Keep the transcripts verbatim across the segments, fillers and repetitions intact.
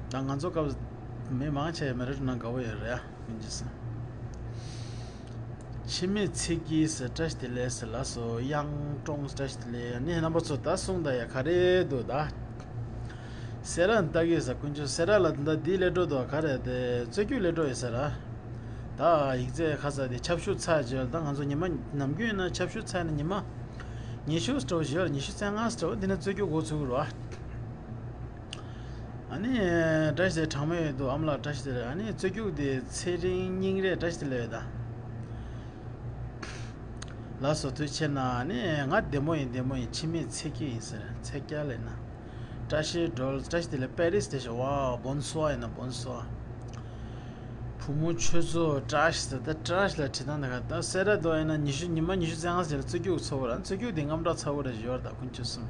ད་ང་ཚོ་སྐབས་མི་མང་ཆེ་མི་རེ་ནང་དགའ་བོ་ཡོད་རེད་ཡ། ཀུན་གྱིས་སམ། འཆི་མེད་ཚེ་སྐྱིད་ཟེར་བཀྲ་ཤིས་བདེ་ལེགས་ཟེར་ལགས་སོ། གཡང་ཀྲོང་བཀྲ་ཤིས་བདེ་ལེགས། ཨ་ནི་རྣམ་པ་ཚོ་ད་གསུང་ད་ཡ་ག་རེ་འདུག་ད། སེ་ར་ལྟ་གི་ཟེར། དཀོན་མཆོག་སེ་ར་ལ་ད་འདི་སླེབས་འགྲོ་འདུག་ག་རེ་དེ་རྩོད་རྒྱུགས་སླེབས་འགྲོ་ཡོད་ཟེར་ར། ད་ཡིག་ཚད་ཁ་ཚ་དེ་ཆབ་ཤུགས་ཚ་བྱས་ད་ང་ཚོ་ཉི་མ་ནམ་རྒྱུན་ཡིན་ན་ཆབ་ཤུགས་ཚ་ཡིན་ན་ཉི་མ་ཉི་ཤུ་སྤྲོ་བཞི་བར་ཉི་ཤུ་རྩ་ལྔ་སྤྲོ་འདི་ནས་རྩོད་རྒྱུགས་འགོ་ཚུགས་རོགས། ཨ་ནི་བཀྲ་ཤིས་བདེ་ལེགས། གྲངས་མེད་ཡོད་འདུག་ཨ་མ་ལགས་བཀྲ་ཤིས་བདེ་ལེགས། ཨ་ནི་རྩོད་རྒྱུགས་དེ་ཚེ་རིང་སྙིང་རེ་བཀྲ་ཤིས་བདེ་ལེགས་ཡོད་ད། ལགས་སོ་ཐུགས་རྗེ་ཆེ་གནང་། ཨ་ནི་ང་བདེ་མོ་ཡིན་བདེ་མོ་ཡིན། འཆི་མེད་ཚེ་སྐྱིད་ཡིན་ཟེར་ཚེ་སྐྱིད་ལེ་ན། བཀྲ་ཤིས་སྒྲོལ་བཀྲ་ཤིས་བདེ་ལེགས་པེ་རིས་དེ་ཤོ་ཝའོ་བོན་སོ་ཡིན་ན་བོན་སོ། བུ་མོ་ཆོས་ཚོགས་བཀྲ་ཤིས་ཟེར་ད་བཀྲ་ཤིས་ལ་བྲིས་སྟངས་དེ་ག་ད་སེ་ར་དོ་ཡིན་ན་ཉི་ཤུ་ཉི་མ་ཉི་ཤུ་རྩ་ལྔ་ཟེར་རྩོད་རྒྱུགས་ཚོ་བ་ར་རྩོད་རྒྱུགས་དེ་རྔམ་དྲག་ཚ་བོ་རེ་ཞོར་ད་དཀོན་མཆོག་གསུམ།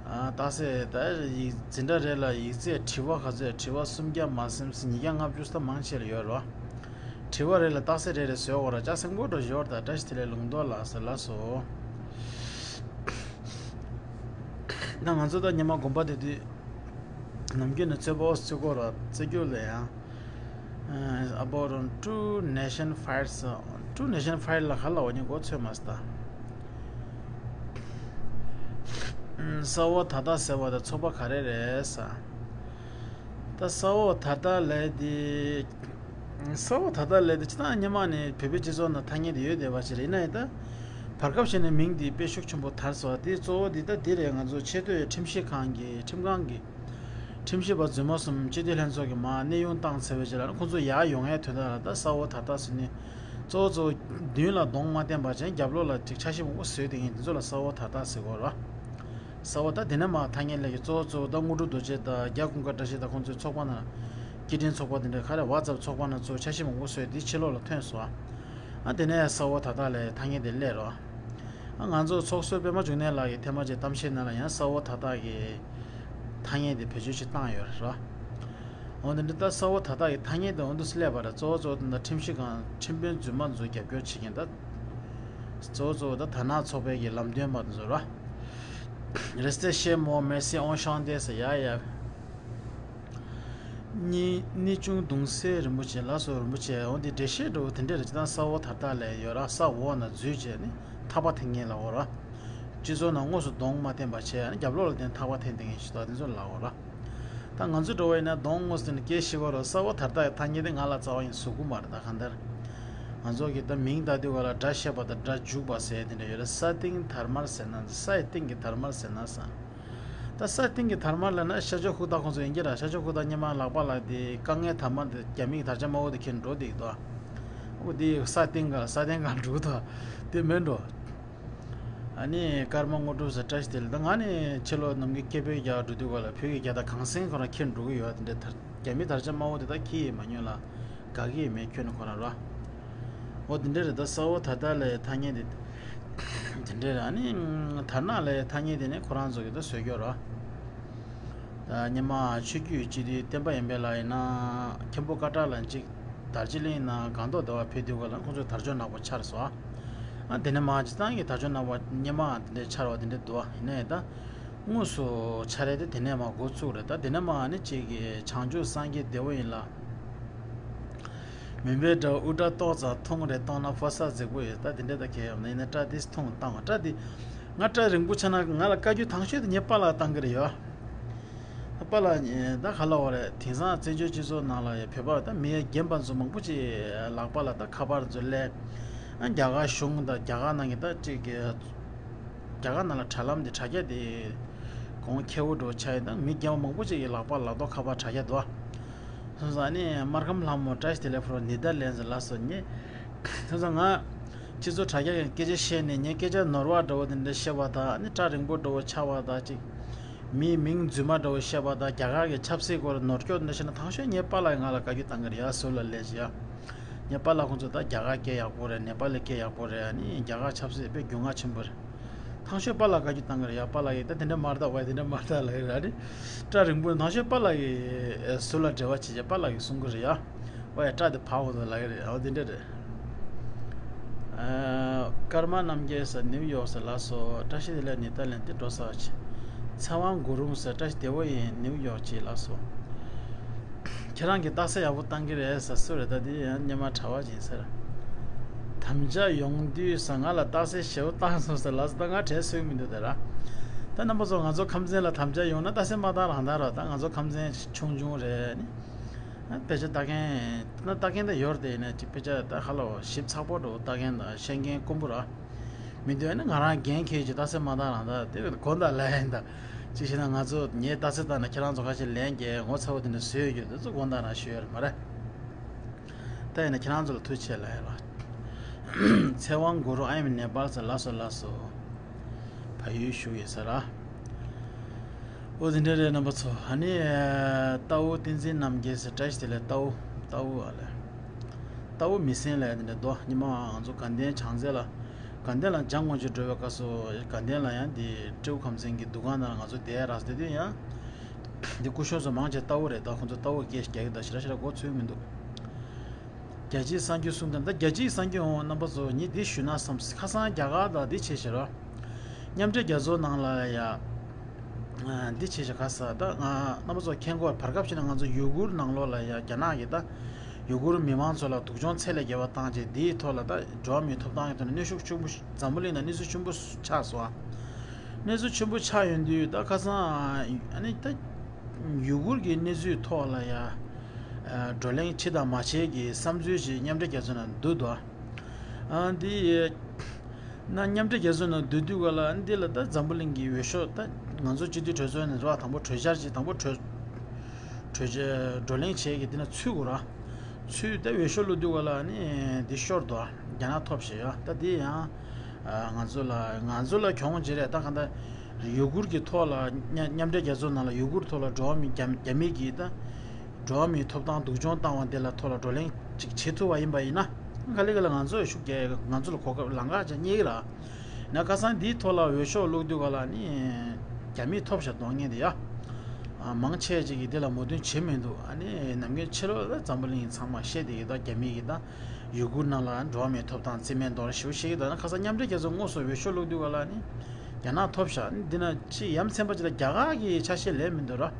ཨ་ད་སེ་ད་ཡིག་འཛིན་གྲྭ་རེ་ལ་ཡིག་ཚད་དྲི་བ་ག་ཚོད་དྲི་བ་སུམ་བརྒྱ་མ་ཟིན་ཟིན་ཉིས་བརྒྱ་ལྔ་བཅུ་ད་མང་ཆེ་ལ་ཡོད་རོ། དྲི་བ་རེ་ལ་རྟགས་གསལ་རེ་རེ་བཟོས་འོ་ར་ལྕགས་སེང་པོ་འགྲོ་ཞོར་ད་བཀྲ་ཤིས་བདེ་ལེགས་ལུང་རྟོགས་ལགས་ཟེར་ལགས་སོ། ད་ང་ཚོ་ད་ཉི་མ་དགོན་པ་དེ་དུས་ནམ་རྒྱུན་ནས་རྩོད་པ་འོ་རྩོད་གོ་ར་རྩོད་རྒྱུགས་ལ་ཡང་ཨ་བོ་རོན་ཀྲུ་ནེ་ཤན་ཕའིཊ་ཟེར། ཀྲུ་ནེ་ཤན་ཕའིཊ་ལ་ག་ལ་འོ་ཉི་གོ་ཚོད་མ་སྟ། ས་འོག་ད་ལྟ་ཟེར་བ་དང་ཚོགས་པ་ག་རེ་རེད་ཟེར། ད་ས་འོག་ད་ལྟ་ལས་དེ། ས་འོག་ད་ལྟ་ལས་དེ་སྤྱི་བཏང་སྔོན་མ་ནས་བོད་པའི་སྤྱི་ཚོགས་ནང་ཐ་སྙད་དེ་ཡོད་བསྡད་པ་ཞིག་རེད། ཡིན་ན་ཡང་ད་བར་སྐབས་ཤིག་ནས་མིང་དེ་དཔེ་ཤུགས་ཆེན་པོ་དར་སོང་། དེ་གཙོ་བོ་དེ་ད་འདི་རེད། ང་ཚོ་ཆེས་མཐོའི་ཁྲིམས་ཞིབ་ཁང་གི་ཁྲིམས་ཁང་གི་ཁྲིམས་ཞིབ་པ་རྫུན་མ་གསུམ་སྤྱི་འཐུས་ལྷན་ཚོགས་ཀྱི་མར་གནས་དབྱུང་བཏང་ཚར་བའི་རྗེས་ལ་ཁོང་ཚོ་ཡར་ཡོང་ཡའི་དོན་དག་ལ་ད་ས་འོག་ད་ལྟ་ཟེར་ནས་གཙོ་བོ་གཙོ་བོ་མདུན་ལ་གདོང་མ་བསྟན་པ་བྱས་རྒྱབ་ལོགས་ལ་ཅིག་འཆར་གཞི་མང་པོ་བཟོས་བསྡད་མཁན་དེ་ཚོ་ལ་ས་འོག་ད་ལྟ་ཟེར་གོ་ར། ས་འོག་ད་དེ་ནས་མར་ཐ་སྙད་ལས་ཀྱི་གཙོ་བོ་གཙོ་བོ་ད་དངོས་གྲུབ་རྡོ་རྗེ་དང་རྒྱ་ཀུན་དགའ་བཀྲ་ཤིས་དང་ཁོང་ཚོའི་ཚོགས་པ་ནང་། སྐྱེ་ཕྲེང་ཚོགས་པ་དེ་འདྲ་ག་རེ་ཝ་ཙབ་ཚོགས་པ་ནང་ཚོ་འཆར་གཞི་མང་པོ་བཟོས་དེ་ཕྱི་ལོགས་ལ་ཐོན་སོང་། ཨ་དེ་ནས་ས་འོག་ད་ལྟ་ལས་ཐ་སྙད་དེ་སླེབས་རོགས། ཨ་ང་ཚོ་ཚོགས་གཙོ་པད་མ་འབྱུང་གནས་ལགས་ཀྱིས་ཐེངས་མ་གཅིག་གཏམ་བཤད་ནང་ལ་ཡང་ས་འོག་ད་ལྟ་གི་ཐ་སྙད་དེ་བེད་སྤྱོད་ཅིག་བཏང་ཡོད་རེད་རོ། འོ་དེ་འདྲ་ད་ས་འོག་ད་ལྟ་གི་ཐ་སྙད་དེ་འོ་འདུག་སེ་སླེབས་པ་རེད། གཙོ་བོ་གཙོ་བོ་དེ་འདྲ་ཁྲིམས་ཞིབ་ཁང་ཁྲིམས་དཔོན་རྫུན་མ་ཚོ་རྒྱབ་སྐྱོར་བྱེད་མཁན་ད། གཙོ་བོ་གཙོ་བོ་ད་དར་ནག་ཚོགས་པའི་གི་ལམ་སྟོན་པ་དེ་ཚོ་ར། Restez chez moi, merci, enchanté ཟེར་ཡ་ཡ། གཉིས་གནས་ཆུང་གདུང་སྲས་རིན་པོ་ཆེ་ལགས་སོ། རིན་པོ་ཆེ་འོ་འདི་འགྲེལ་བཤད་འདྲ་བོ་དེ་འདྲས་རེད། ཅི་ད་ས་འོག་ད་ལྟ་ལས་ཡོད་ར། ས་འོག་ན་འཛུལ་བྱས་ནས་ཐག་པ་འཐེན་མཁན་ལ་འོ་ར། སྤྱི་ཚོགས་ནང་དངོས་སུ་གདོང་མ་བསྟན་པ་བྱས་ནས་རྒྱབ་ལོགས་ལ་བསྟན་ཐག་པ་འཐེན་བསྡད་མཁན་ཞིག་ད་དེ་ཚོ་ལ་འོ་ར། ད་ང་ཚོ་འགྲོ་བ་ཡིན་ན་གདོང་དངོས་སུ་ནས་སྐད་ཤེས་གོ་རོགས། ས་འོག་ད་ལྟ་ཐ་སྙད་དེ་ང་ལ་རྩ་བ་ཡིན་བཟོ་གི་མ་རེད། ད་གང་ལྟར་ང་ཚོ་གི་ད་མིང་བཏགས་དུས་ག་ལ་སྒྲ་བཤད་པ་དང་སྒྲ་འཇུག་པ་ཟེར་དེ་འདྲ་ཡོད་རེད། ས་སྟེང་དར་དམར་ཟེར་ན་ས་ཡི་སྟེང་གི་དར་དམར་ཟེར་ན་ས། ད་ས་སྟེང་གི་དར་དམར་ལབ་ན་ཤར་ཕྱོགས་ཧུ་ད་ཁོང་ཚོ་ཡིན་གྱི་ར། ཤར་ཕྱོགས་ཧུ་ད་སྔོན་མ་ལག་པ་ལ་དེ་དཀའ་ངལ་དར་དམར་དེ་རྒྱ་མིའི་དར་ཆ་དམར་པོ་དེ་ཁྱེར་འགྲོ་དེ་གི་དོ། འོ་དེ་ས་སྟེང་ག་ས་སྟེང་ག་འགྲོ་གི་དོ། དེ་མིན་འགྲོ། ཨ་ནི་ཀརྨ་དངོས་གྲུབ་ཟེར་བཀྲ་ཤིས་བདེ་ལེགས། ད་ང་ནི་ཕྱི་ལོགས་ནམ་རྒྱུན་སྐད་འབོད་རྒྱག་འགྲོ་དུས་ག་ལ་བོད་ཀྱི་རྒྱལ་དར་གང་སེང་ཁོ་རང་འཁྱེར་འགྲོ་གི་ཡོད། དེ་འདྲའི་དར་རྒྱ་མི་དར་ཆ་དམར་པོ་དེ་དག་འཁྱེར་ཡོད་མ་མྱོང་ལ། དགའ་གི་ཡོད་མེད་ཁྱོད་ནི་ཁོ་རང་རོ། འོ་དེ་འདྲ་རེད། ད་ས་འོག་ད་ལྟ་ལས་ཐ་སྙད་དེ་དེ་འདྲ་རེད། ཨ་ནི་དར་ནག་ལས་ཐ་སྙད་དེ་ནི་ཁོ་རང་ཚོ་གི་ད་བཟོས་ཀྱོ་རོ། ད་སྔོན་མ་ཆོས་བརྒྱུད་སྤྱི་འཐུས་བསྟན་པ་ཡོན་ཕེབས་ལགས་ཡིན་ན་མཁན་པོ་ཀ་ཏྲ་ལ་གཅིག་དར་ཇི་ལིང་ནང་སྒང་ཏོག་ཟླ་བ་ཕེབས་དུས་ག་ལ་ཁོང་ཚོ་དར་ལྕོག་ནག་པོ་འཕྱར་སོང་། ཨ་དེ་ནས་མ་སྤྱི་བཏང་གི་དར་ལྕོག་ནག་པོ་སྔོན་མ་དེ་འདྲས་འཕྱར་བ་དེ་འདྲས་འདུག་ཡིན་ན་ཡང་ད་དངོས་སུ་འཕྱར་ཡས་དེ་དེ་ནས་མ་འགོ་ཚུགས་རེད། ད་དེ་ནས་མ་ནི་གཅིག་གི་བྱང་ཆུབ་སངས་རྒྱས་བདེ་བོ་ཡིན་ལ། མུན་པའི་དགྲ་བོ་དབུ་སྐྲ་ཏོག་ཙམ་ཐུང་རེ་གཏོང་ན་ཕོ་གསར་རྫིག་པོ་ཡོད། ད་དེ་འདྲས་ད་གལ་ཡོད་ན་ཡིན་ན་སྐྲ་དེ་ཐུང་བཏང་བ། སྐྲ་དེ་ང་སྐྲ་རིང་པོ་ཆགས་ན་ང་ལ་བཀའ་བཀྱོན་དང་ཤོས་དེ་ངའི་པཱ་ལགས་བཏང་གི་རེད་ཡོད། པཱ་ལགས་ཉེ་ད་ག་ལ་བ་རེད། དེང་སང་བཙན་བྱོལ་སྤྱི་ཚོགས་ནང་ལ་ཡ་བོད་པ་ད་མི་རྒན་པ་ཚོ་མང་པོ་ཅིག་ལག་པ་ལ་ད་ཁ་པར་ཚོ་སླེབས། ཨ་རྒྱ་གར་གཞུང་དང་རྒྱ་གར་ནང་གི་ད་ཅིག་གི་རྒྱ་གར་ནང་ལ་དྲ་ལམ་དེ་དྲ་རྒྱ་དེ་གོང་ཁེ་པོ་འགྲོ་ཆགས་ཡིན། ད་མི་རྒན་པ་མང་པོ་ཅིག་གི་ལག་པ་ལག་ཐོག་ཁ་པར་དྲ་རྒྱ་འདུག་སོང་ཙང་ནི་སྨར་ཁམས་ལྷ་མོ་བཀྲ་ཤིས་བདེ་ལེགས་ཕོ་རོ་ནི་དར་ལན་ཛི་ལ་སོ་ཉེ། སོང་ཙང་ང་སྤྱི་ཚོགས་དྲ་རྒྱ་གི་སྐད་ཆ་བཤད་ནས་ངས་སྐད་ཆ་ནོར་བ་འདྲ་བོ་དེ་འདྲ་བཤད་པ་དང་ནི་སྐྲ་རིང་པོ་འདྲ་བོ་ཆགས་པ་དང་ཅིག་མིའི་མིང་རྫུན་མ་འདྲ་བོ་བཤད་པ་དང་རྒྱ་གར་གྱི་ཆབ་སྲིད་སྐོར་ནོར་སྐྱོར་འདྲ་བཤད་ན་དང་ཤོས་ངའི་པཱ་ལགས་ང་ལ་བཀའ་བཀྱོན་བཏང་གི་རེད་ཡ། ཟུར་ལ་སླེབས་ཤིག་ཡ། ངའི་པཱ་ལགས་ཁོང་ཚོ་ད་རྒྱ་གར་སྐད་ཡག་པོ་རེད། ནེ་པ་ལི་སྐད་ཡག་པོ་རེད། ཨ་ནི་རྒྱ་གར་ཆབ་སྲིད་དཔེ་རྒྱུས་མངའ་ཆེན་པོ་རེད། དང་ཤོས་པཱ་ལགས་བཀའ་བཀྱོན་བཏང་གི་རེད་ཡ། པཱ་ལགས་ཀྱིས་ད་དེ་འདྲ་མ་རེད་ད་བ་དེ་འདྲ་མ་རེད་ད་ལབ་ཀྱི་རེད། ཨ་ནི་སྐྲ་རིང་པོ་དང་ཤོས་པཱ་ལགས་ཀྱིས་ཟུར་ལ་འབྲེལ་བ་བྱེད་ཀྱི་པཱ་ལགས་ཀྱིས་གསུང་གི་རེད་ཡ། ཨོ་ཡ་སྐྲ་དེ་ཕར་འོ་དོ་ལབ་ཀྱི་རེད། ཨོ་དེ་འདྲ་རེད། ཀརྨ་རྣམ་རྒྱལ་ཟེར་ནིའུ་ཡོག་ཟེར་ལགས་སོ། བཀྲ་ཤིས་བདེ་ལེགས་ནི་ཏཱ་ལན་ཏི་འགྲོ་ས་ཆེ། ཚེ་དབང་གུ་རུང་ཟེར་བཀྲ་ཤིས་བདེ་བོ་ཡིན་ནིའུ་ཡོག་ཅིག་ལགས་སོ། ཁྱེད་རང་གིས་རྟགས་གསལ་ཡག་པོ་བཏང་གི་རེད་ཟེར། སུ་རེད། ད་འདི་ཡང་སྙན་མ་གྲྭ་བ་ཅིག་ཡིན་ཟེར། དམ་བཅའ་ཡོང་དུས་ཟེར། ང་ལ་རྟགས་གསལ་ཞེ་པོ་བཏང་སོང་ཟེར་ལབ་སོང་། ད་ང་དྲན་སོང་མི་འདུག་ད་ར། ད་རྣམ་པ་ཚོ་ང་ཚོ་ཁམས་ཚན་ལ་དམ་བཅའ་ཡོང་ན་རྟགས་གསལ་མ་བཏང་རང་བཏང་རོགས། ད་ང་ཚོ་ཁམས་ཚན་ཆུང་ཆུང་རེད་ནི། ཨ་དཔེ་ཆ་ལྟ་མཁན་ན་ལྟ་མཁན་ད་ཡོད་རེད། དེ་ཡིན་ན་ཅིག་དཔེ་ཆ་ད་ཧ་ལོ་ཞིབ་ཚགས་པོ་འགྲོ་ལྟ་མཁན་དང་ཤེས་མཁན་དཀོན་པོ་ར། མི་འདུག་ཨ་ནི་ང་རང་འགན་འཁྱེར་གྱི་རྟགས་གསལ་མ་བཏང་རང་ད་དེ་དགོངས་དག་ལབ་ཡིན་ད། ཅིག་བྱས་ན་ང་ཚོ་ངས་རྟགས་གསལ་བཏང་ན་ཁྱེད་རང་ཚོ་ཁ་ཤས་ལན་རྒྱག་ངོ་ཚ་བོ་དེ་འདྲ་བཟོས་ཡོད། དེ་ཚོ་དགོངས་དག་རང་ཞུ་ཡོད་རེད་མ་རེད། ད་ཡིན་ན་ཁྱེད་རང་ཚོ་ལ་ཐུགས་རྗེ་ཆེ་ལབ་ཡོད་ར། ཚེ་དབང་གུ་རུ། I am Nepal ཟེར། ལགས་སོ་ལགས་སོ། བལ་ཡུལ་བཞུགས་ཡོད་ཟེར་ར། ཨོ་དེ་འདྲ་རེད་རྣམ་པ་ཚོ། ཨ་ནི་རྟའུ་བསྟན་འཛིན་རྣམ་རྒྱལ་ཟེར། བཀྲ་ཤིས་བདེ་ལེགས། རྟའུ་རྟའུ་ཨ་ལེ། རྟའུ་མི་སེང་ལ་དེ་འདྲ་འདུག་ཉི་མ་ང་ཚོ་དགའ་ལྡན་བྱང་རྩེ་ལ། དགའ་ལྡན་ལ་འཇང་དགོན་ཆེན་འགྲོ་བའི་སྐབས་སུ་དགའ་ལྡན་ལ་ཡང་འདི་སྤྲེའུ་ཁམས་ཚན་གྱི་འདུ་ཁང་ནང་ང་ཚོ་བསྡད་རག་སོང་། དེ་དུས་ཡང་འདི་སྐུ་ཞབས་ཚོ་མང་ཆེ་རྟའུ་རེད། ད་ཁོང་ཚོ་རྟའུ་སྐད་རྒྱག་གི་ད་ཞེ་དྲག་ཞེ་དྲག་གོ་ཚོད་མི་འདུག་རྒྱལ་སྤྱིའི་གསར་འགྱུར་གསུང་སྟངས། ད་རྒྱལ་སྤྱིའི་གསར་འགྱུར་འོང་། རྣམ་པ་ཚོ་ངས་འདི་ཞུས་ན་བསམ། ཁ་སང་རྒྱ་གར་དང་འདི་བྱས་ཤག་ར། མཉམ་འབྲེལ་རྒྱལ་ཚོགས་ནང་ལ་ཡ། ཨ་འདི་བྱས་ཤག་ཁ་སང་ད་ང་རྣམ་པ་ཚོ་མཁྱེན་གོ། བར་སྐབས་ཤིག་ནས་ང་ཚོ་ཡུ་གུར་ནང་ལོགས་ལ་ཡ་རྒྱ་ནག་གིས་ད་ཡུ་གུར་མི་མང་ཚོ་ལ་སྡུག་སྦྱོང་ཚད་ལས་བརྒལ་བ་བཏང་རྗེས་འདིའི་ཐོག་ལ་ད་འགྲོ་བ་མིའི་ཐོབ་ཐང་གི་ཐོག་ནས་གནོན་ཤུགས་ཆེན་པོ། འཛམ་བུ་གླིང་ནང་གནས་ཚུལ་ཆེན་པོ་ཆགས་སོང་། གནས་ཚུལ་ཆེན་པོ་ཆགས་ཡོང་དུས་ད་ཁ་སང་ཨ་ནི་ད་ཡུ་གུར་གྱི་གནས་ཚུལ་ཐོག་ལ་ཡ། ཨ་བགྲོ་གླེང་བྱེད་དང་མ་བྱེད་ཀྱི་བསམ་ཚུལ་ཞིག་མཉམ་འབྲེལ་རྒྱལ་ཚོགས་ནང་འདུག་འདུག་ཨ་འདི་ན་མཉམ་འབྲེལ་རྒྱལ་ཚོགས་ནང་འདུག་དུས་ག་ལ་འདི་ལ་ད་འཛམ་བུ་གླིང་གི་འོས་ཤོག་ད་ང་ཚོ་སྤྱི་འཐུས་གྲོས་ཚོགས་ནས་ར་དང་པོ་གྲོས་འཆར་ཅིག་དང་པོ་གྲོས་གྲོས་ཆོད་བགྲོ་གླེང་བྱས་ཀྱི་འདི་ན་ཚུད་དགོས་ར། ཚུད་ད་འོས་ཤོག་བླུགས་དུས་ག་ལ་ནི་འདི་ཤོར་འདུག་རྒྱ་ནག་ཐོབ་ཤག་ཡ། ད་འདི་ཡང་ང་ཚོ་ལ་ང་ཚོ་ལ་གྱོང་ཅིག་རེད། ད་གང་ལྟར་ཡུ་གུར་གྱི་ཐོག་ལ་མཉམ་མཉམ་འབྲེལ་རྒྱལ་ཚོགས་ནང་ལ་ཡུ་གུར་ཐོག་ལ་འགྲོ་བ་མི་རྒྱ་རྒྱ་མི་གིས་ད་འགྲོ་བ་མིའི་ཐོབ་ཐང་སྡུག་སྦྱོང་བཏང་བ་འདི་ལ་ཐོག་ལ་བགྲོ་གླེང་ཅིག་བྱེད་ཐུབ་པ་ཡིན་པ་ཡིན་ན། ག་ལེ་ག་ལེ་ང་ཚོ་ཤུགས་རྒྱག་ང་ཚོ་ལ་གོ་སྐབས་ལམ་ཁ་ཅིག་རྙེད་ཀྱི་ར། ན་ཁ་སང་འདིའི་ཐོག་ལ་འོས་ཤོག་བླུགས་དུས་ག་ལ་ནི་རྒྱ་མིས་ཐོབ་ཤག་གཏོང་མཁན་དེ་ཡ། ཨ་མང་ཆེ་ཅིག་གིས་འདི་ལ་མོས་མཐུན་བྱེད་མི་འདུག་ཨ་ནི་ནམ་རྒྱུན་ཕྱི་ལོགས་ལ་འཛམ་བུ་གླིང་ཚང་མ་བཤད་བསྡད་ཀྱི་འདུག་རྒྱ་མི་གིས་ད་ཡུ་གུར་ནང་ལ་འགྲོ་བ་མིའི་ཐོབ་ཐང་རྩིས་མེད་གཏོང་རེ་ཞེ་པོ་བཤད་ཀྱི་འདུག་ན་ཁ་སང་མཉམ་འབྲེལ་རྒྱལ་ཚོགས་དངོས་སུ་འོས་ཤོག་བླུགས་དུས་ག་ལ་ནི་རྒྱ་ནག་ཐོབ་ཤག་འདི་ན་ཅི་ཡ་མཚན་པ་ཅིག་ལ་རྒྱ་གར་གྱི་ཆ་ཤས་ལེན་མི་འདུག་ར།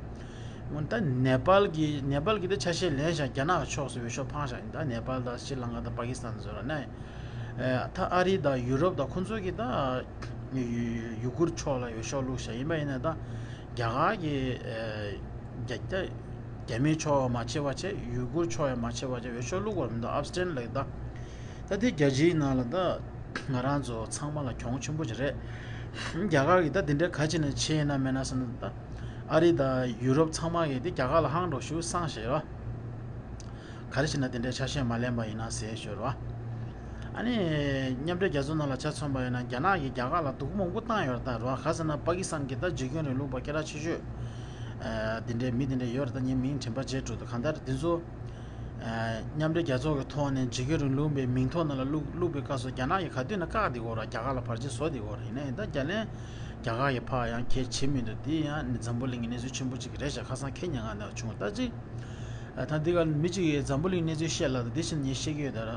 འོན་ད་ནེ་པཱལ་གྱི་ནེ་པཱལ་གྱི་ད་ཆ་ཤས་ལེན་ཤག་རྒྱ་ནག་གི་ཕྱོགས་སུ་འོས་ཤོག་འཕངས་ཤག་ད་ནེ་པཱལ་དང་ཤྲི་ལང་ཀ་དང་པ་ཀི་སི་ཐན་ཚོ་ར་ནས། ཨེ་ད་ཨ་རི་དང་ཡུ་རོབ་དང་ཁོང་ཚོ་གིས་ད་ཡུ་ཡུ་གུར་ཕྱོགས་ལ་འོས་ཤོག་བླུགས་ཤག་ཡིན་པ་ཡིན་ན་ད་རྒྱ་གར་གྱི་ཨེ་རྒྱ་རྒྱ་རྒྱ་མིའི་ཕྱོགས་མ་ཕྱེ་བ་བྱས། ཡུ་གུར་ཕྱོགས་ཡང་མ་ཕྱེ་བ་བྱས་འོས་ཤོག་བླུགས་པ་མི་འདུག་ཨབ་སི་ཊེན་ལབ་ཀྱི་ད། ད་དེ་རྒྱལ་སྤྱིའི་ནང་ལ་ད་ང་རང་ཚོ་ཚང་མ་ལ་གྱོང་ཆེན་པོ་ཅིག་རེད། རྒྱ་གར་གྱིས་ད་དེ་འདྲའི་ག་ཅི་ནས་བྱས་ཡིན་ན་མེད་ན་བསམ་ན། ད་ཨ་རི་དང་ཡུ་རོབ་ཚང་མ་གིས་དེ་རྒྱ་གར་ལ་ཧང་འགྲོ་ཞུ་སང་ཞེས་རོ། ག་རེ་བྱས་ན་དེ་འདྲའི་ཆ་ཤས་མ་ལེན་པ་ཡིན་ན་ཟེར་ཞུ་རོ། ཨ་ནི་མཉམ་འབྲེལ་རྒྱལ་ཚོགས་ནང་ལ་ཆ་མཚོན་པ་ཡིན་ན་རྒྱ་ནག་གིས་རྒྱ་གར་ལ་སྡུག་པོ་མང་པོ་བཏང་ཡོད་རེད། ད་རོ་ག་ཟེར་ན་པ་ཀི་སི་ཐན་གྱི་ད་འཇིགས་སྐུལ་རིང་ལུགས་པ་སྐད་གྲགས་ཆེ་ཤོས་དེ་འདྲའི་མི་དེ་འདྲ་ཡོད་རེད། ད་ངས་མིང་དྲན་པ་བརྗེད་འགྲོ་འདུག་གང་ལྟར་དེ་ཚོ། མཉམ་འབྲེལ་རྒྱལ་ཚོགས་ཀྱི་ཐོག་ནས་འཇིགས་སྐུལ་རིང་ལུགས་པའི་མིང་ཐོག་ནང་ལ་བླུག་བླུག་པའི་སྐབས་སུ་རྒྱ་ནག་གིས་ག་དུས་ན་བཀག་བསྡད་ཡོད་རེད། རྒྱ་གར་ལ་བར་ཆད་བཟོ་བསྡད་ཡོད་རེད། ཡིན་ན་ཡང་ད་རྒྱ་ལན་རྒྱ་གར་གྱིས་ཕར་ཡང་གལ་བྱེད་མི་འདུག་དེ་ཡང་འཛམ་བུ་གླིང་གི་གནས་ཚུལ་ཆེན་པོ་གཅིག་རེད་ཤག་ཁ་སང་ཁེ་ཉིན་ང་ནས་བྱུང་བ་ལྟར་ཅིག་ད་འདི་ག་མི་གཅིག་གིས་འཛམ་བུ་གླིང་གནས་ཚུལ་བཤད་ལ་ད་འདི་བཞིན་ངས་བཤད་ཀྱི་ཡོད་ད་ར།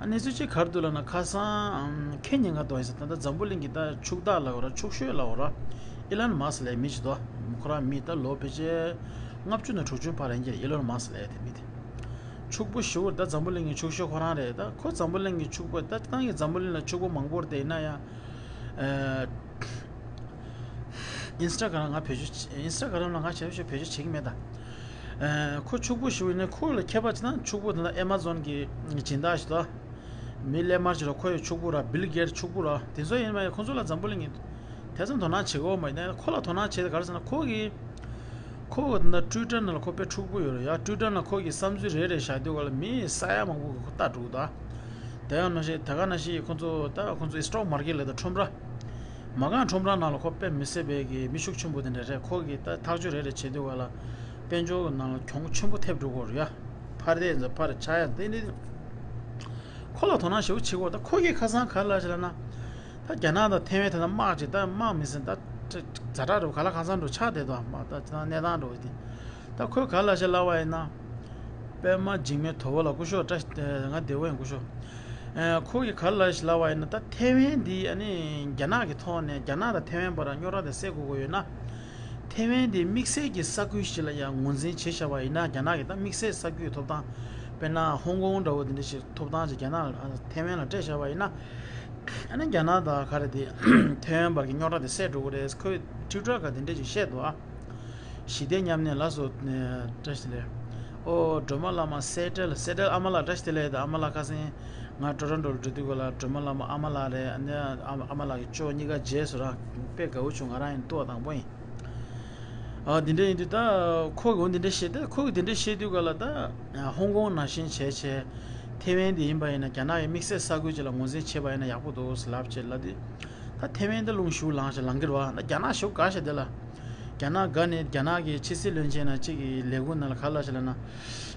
ཨ་གནས་ཚུལ་གཅིག་ག་རེ་འདུག་ལབ་ན་ཁ་སང་ཁེ་ཉིན་ང་དོ་ཡིན་ས་ད་ལྟ་འཛམ་བུ་གླིང་གི་ད་ཕྱུག་བདག་ལ་འོ་ར་ཕྱུག་ཤོས་ལ་འོ་ར་ཨི་ལོན་མཱ་སི་ལབ་མི་གཅིག་འདུག་ཁོ་རང་མི་ད་ལོ་ཕལ་ཆེར་ལྔ་བཅུ་ནས་དྲུག་ཅུ་བར་ཡིན་གྱི་རེད། ཨི་ལོན་མཱ་སི་ལབ་དེ་མི་དེ། ཕྱུག་པོ་ཞེ་པོ་རེད། ད་འཛམ་བུ་གླིང་གི་ཕྱུག་ཤོས་ཁོ་རང་རེད། ད་ཁོ་འཛམ་བུ་གླིང་གི་ཕྱུག་པོ་ད་ཏང་གི་འཛམ་བུ་གླིང་ལ་ཕྱུག་པོ་མང་པོ་རེད། དེ་ཡིན་ན་ཡང་ཨ་ཨིན་སི་ཊ་གྷ་རམ་ང་བེད་སྤྱོད་ཨིན་སི་ཊ་གྷ་རམ་ལ་ང་ཞེ་པོ་ཞེ་པོ་བེད་སྤྱོད་བྱེད་ཀྱི་མེད་ད། ཨ་ཁོ་ཕྱུག་པོ་ཞེ་པོ་ཡིན་ན་ཁོ་ལ་ཁྱད་པར་ཅིག་ན་ཕྱུག་པོ་དེ་ལ་ཨེ་མ་ཛོན་གྱི་སྦྱིན་བདག་ཞིག་ད། མི་སླེབས་མར་ཅིག་ལ་ཁོ་ཡི་ཕྱུག་པོ་ར་བིལ་གེ་ཊི་ཕྱུག་པོ་ར་དེ་ཚོ་ཡིན་མ་ཡིན་ཁོ་ཚོ་ལ་འཛམ་བུ་གླིང་གི་དེ་ཚོ་དོ་སྣང་བྱེད་དགོས་མ་ཡིན་ན་ཁོ་ལ་དོ་སྣང་བྱེད་དེ་ག་རེ་ཟེར་ན་ཁོ་གི་ཁོ་གི་ད་ཊུའི་ཊར་ནང་ལ་ཁོ་དཔེ་འཁྲུག་པོ་ཡོད་རེད་ཡ། ཊུའི་ཊར་ནང་ཁོ་གི་བསམ་ཚུལ་རེ་རེ་བཞག་དུས་ག་ལ་མི་ས་ཡ་མང་པོ་གི་ཁོ་ལྟ་འགྲོ་གི་འདུག་དེ་ཡང་ནང་བཞིན་དེ་ག་ནང་བཞིན་ཁོ་ཚོ་ད་ཁོ་ཚོ་སི་ཊོག་མར་ཀེཊ་ལ་ད་ཁྲོམ་ར་མ་རྐང་ཁྲོམ་ར་ནང་ལ་ཁོ་དཔེ་མི་སྲིད་པའི་གི་མི་ཤུགས་ཆེན་པོ་དེ་འདྲ་རེད། ཁོ་གི་ད་ཐག་གཅོད་རེ་རེ་བྱེད་དུས་ག་ལ་དཔལ་འབྱོར་གི་ནང་ལ་གྱོང་ཆེན་པོ་ཐེབས་འགྲོ་གི་རེད་ཡ། ཕར་དེ་ཚོ་ཕར་ཆག་ཡ་དེ་འདྲ། ཁོ་ལ་དོ་སྣང་ཞེ་པོ་བྱེད་དགོས། ད་ཁོ་གིས་ཁ་སང་ག་རེ་ལབ་ཤག་ལབ་ན། ད་རྒྱ་ནག་དང་ཐེ་ཝན་དེ་དང་དམག་ཅིག་ད་དམག་མི་ཟིན་ད་ཛ་དྲག་འགྲོ་ག་ལ་གང་འཚམ་འགྲོ་ཆགས་བསྡད་དོ་དམག་ད་ད་གནས་སྟངས་འགྲོ་དེ། ད་ཁོས་ག་རེ་ལབ་ཤག་ལབ་པ་ཡིན་ན། པད་མ་འཇིགས་མེད་དོ་བོ་ལ་སྐུ་ཞབས་བཀྲ་ཤིས་ང་བདེ་བོ་ཡིན་སྐུ་ཞབས། ཨ་ཁོ་གིས་ག་རེ་ལབ་ཤག་ལབ་པ་ཡིན་ན་ད་ཐེ་ཝན་འདི་ཨ་ནི་རྒྱ་ནག་གི་ཐོག་ནས་རྒྱ་ནག་དང་ཐེ་ཝན་བར་རྙོག་དྲ་དེ་སེལ་དགོས་ཀྱི་ཡོད་ན། ཐེ་ཝན་དེ་དམིགས་བསལ་གྱི་ས་ཁུལ་ཞིག་ལ་ཡང་ངོས་འཛིན་བྱས་བཞག་པ་ཡིན་ན། རྒྱ་ནག་གིས་ད་དམིགས་བསལ་ས་ཁུལ་ཐོབ་ཐང་། དཔེར་ན་ཧོང་ཀོང་འདྲ་བོ་དེ་འདྲ་ཞིག་ཐོབ་ཐང་ཅིག་རྒྱ་ནག་ལ་ཐེ་ཝན་ལ་སྤྲད་བཞག་པ་ཡིན་ན། ཨ་ནི་རྒྱ་ནག་དང་ག་རེ་དེ་ཐེ་ཝན་བར་གྱི་རྙོག་དྲ་དེ་སེལ་འགྲོ་གི་རེད། ཁོས་ཊི་ཝི་ཊར་སྒང་དེ་འདྲ་ཞིག་བཤད་འདུག་ཨ། ཞི་བདེ་མཉམ་གནས་ལ་སོགས་ནས་བཀྲ་ཤིས་བདེ་ལེགས། ཨོ་སྒྲོལ་མ་བླ་མ་སེ་ཏྲལ། སེ་ཏྲལ་ཨ་མ་ལགས་བཀྲ་ཤིས་བདེ་ལེགས། དང་ཨ་མ་ལགས་ཁ་སང་ང་ཊོ་རོན་ཊོ་ལ་འགྲོ་དུས་སྐབས་ལ་སྒྲོལ་མ་བླ་མ་ཨ་མ་ལགས་རེད། ཨ་ནི་ཨ་མ་ཨ་མ་ལགས་ཀྱི་ཅོ་གཉིས་ཀ་མཇལ་སོང་ར། དཔེ་དགའ་བོ་བྱུང་། ང་རང་ཡིན་ཏོག་དང་པོ་ཡིན། ཨ་འདི་འདྲ་ཡིན་དུས་ད་ཁོ་གིས་འོ་འདི་འདྲ་བཤད། ད་ཁོ་གིས་འདི་འདྲ་བཤད་དུས་སྐབས་ལ་ད་ཧོང་ཀོང་ནང་བཞིན་བྱས་བྱས་ཐེ་ཝན་འདི་ཡིན་པ་ཡིན་ན། རྒྱ་ནག་གི་དམིགས་བསལ་ས་ཁུལ་ཅིག་ལ་ངོས་འཛིན་བྱས་པ་ཡིན་ན་ཡག་པོ་འདུག་ཟེར་ལབ་བྱས་ལབ་དུས། ད་ཐེ་ཝན་ད་རླུང་ཤུགས་ལངས་ཤིག་ལངས་ཀྱི་རེད་བ། ད་རྒྱ་ནག་ཞེ་པོ་དགའ་ཤག་དེ་ལ། རྒྱ་ནག་དགའ་ནས་རྒྱ་ནག་གི་ཕྱི་སྲིད་བློན་ཆེན་ནང་གཅིག་གི་ལས་ཁུངས་ནང་ལ་ག་རེ་ལབ་ཤག་ལབ་ན།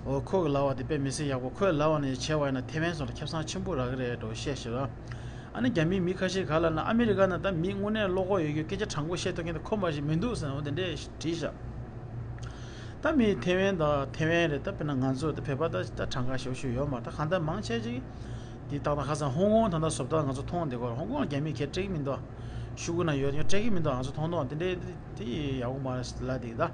འོ་ཁོ་གི་ལབ་པ་དེ་དཔེ་མི་སྲིད་ཡག་པོ། ཁོས་ལབ་པ་ནང་བཞིན་བྱས་པ་ཡིན་ན་ཐེ་ཝན་སོགས་ལ་ཁེ་བཟང་ཆེན་པོ་རག་གི་རེད་འགྲོ་བཤད་ཤག་ར། ཨ་ནི་རྒྱ་མིའི་མི་ཁ་ཤས་ག་རེ་ལབ་ན། ཨ་མི་རི་ཀ་ནང་ད་མི་དངོས་གནས་བློ་ཁོག་ཡོད་རྒྱུ་སྐད་ཆ་དྲང་པོ་བཤད་ཐུབ་མཁན་དེ་ཁོ་མ་གཞི་མི་འདུག་ཟེར་ནས་འོ་དེ་འདྲས་བྲིས་ཤག་ད་མི་ཐེ་ཝན་དང་ཐེ་ཝན་རེད། ད་དཔེར་ན་ང་ཚོ་ད་བོད་པ་ད་ད་གྲངས་ཀ་ཞེ་པོ་ཞིག་ཡོད་མ་རེད། ད་གང་ལྟར་མང་ཆེ་ཅིག་འདི་ཏག་ཏག་ཁ་སང་ཧོང་ཀོང་ད་ལྟ་བཟོ་ལྟ་ང་ཚོ་མཐོང་བསྡད་ཀྱི་ཡོད་རེད། ཧོང་ཀོང་རྒྱ་མིས་ཁྱེད་སྤྲད་ཀྱི་མི་འདུག་ཤོག་གུ་ནང་ཡོད། སྤྲད་ཀྱི་མི་འདུག་ང་ཚོ་མཐོང་མཐོང་། དེ་འདྲས་དེ་ཡག་པོ་མ་རེད་ལབ་འདུག་ད་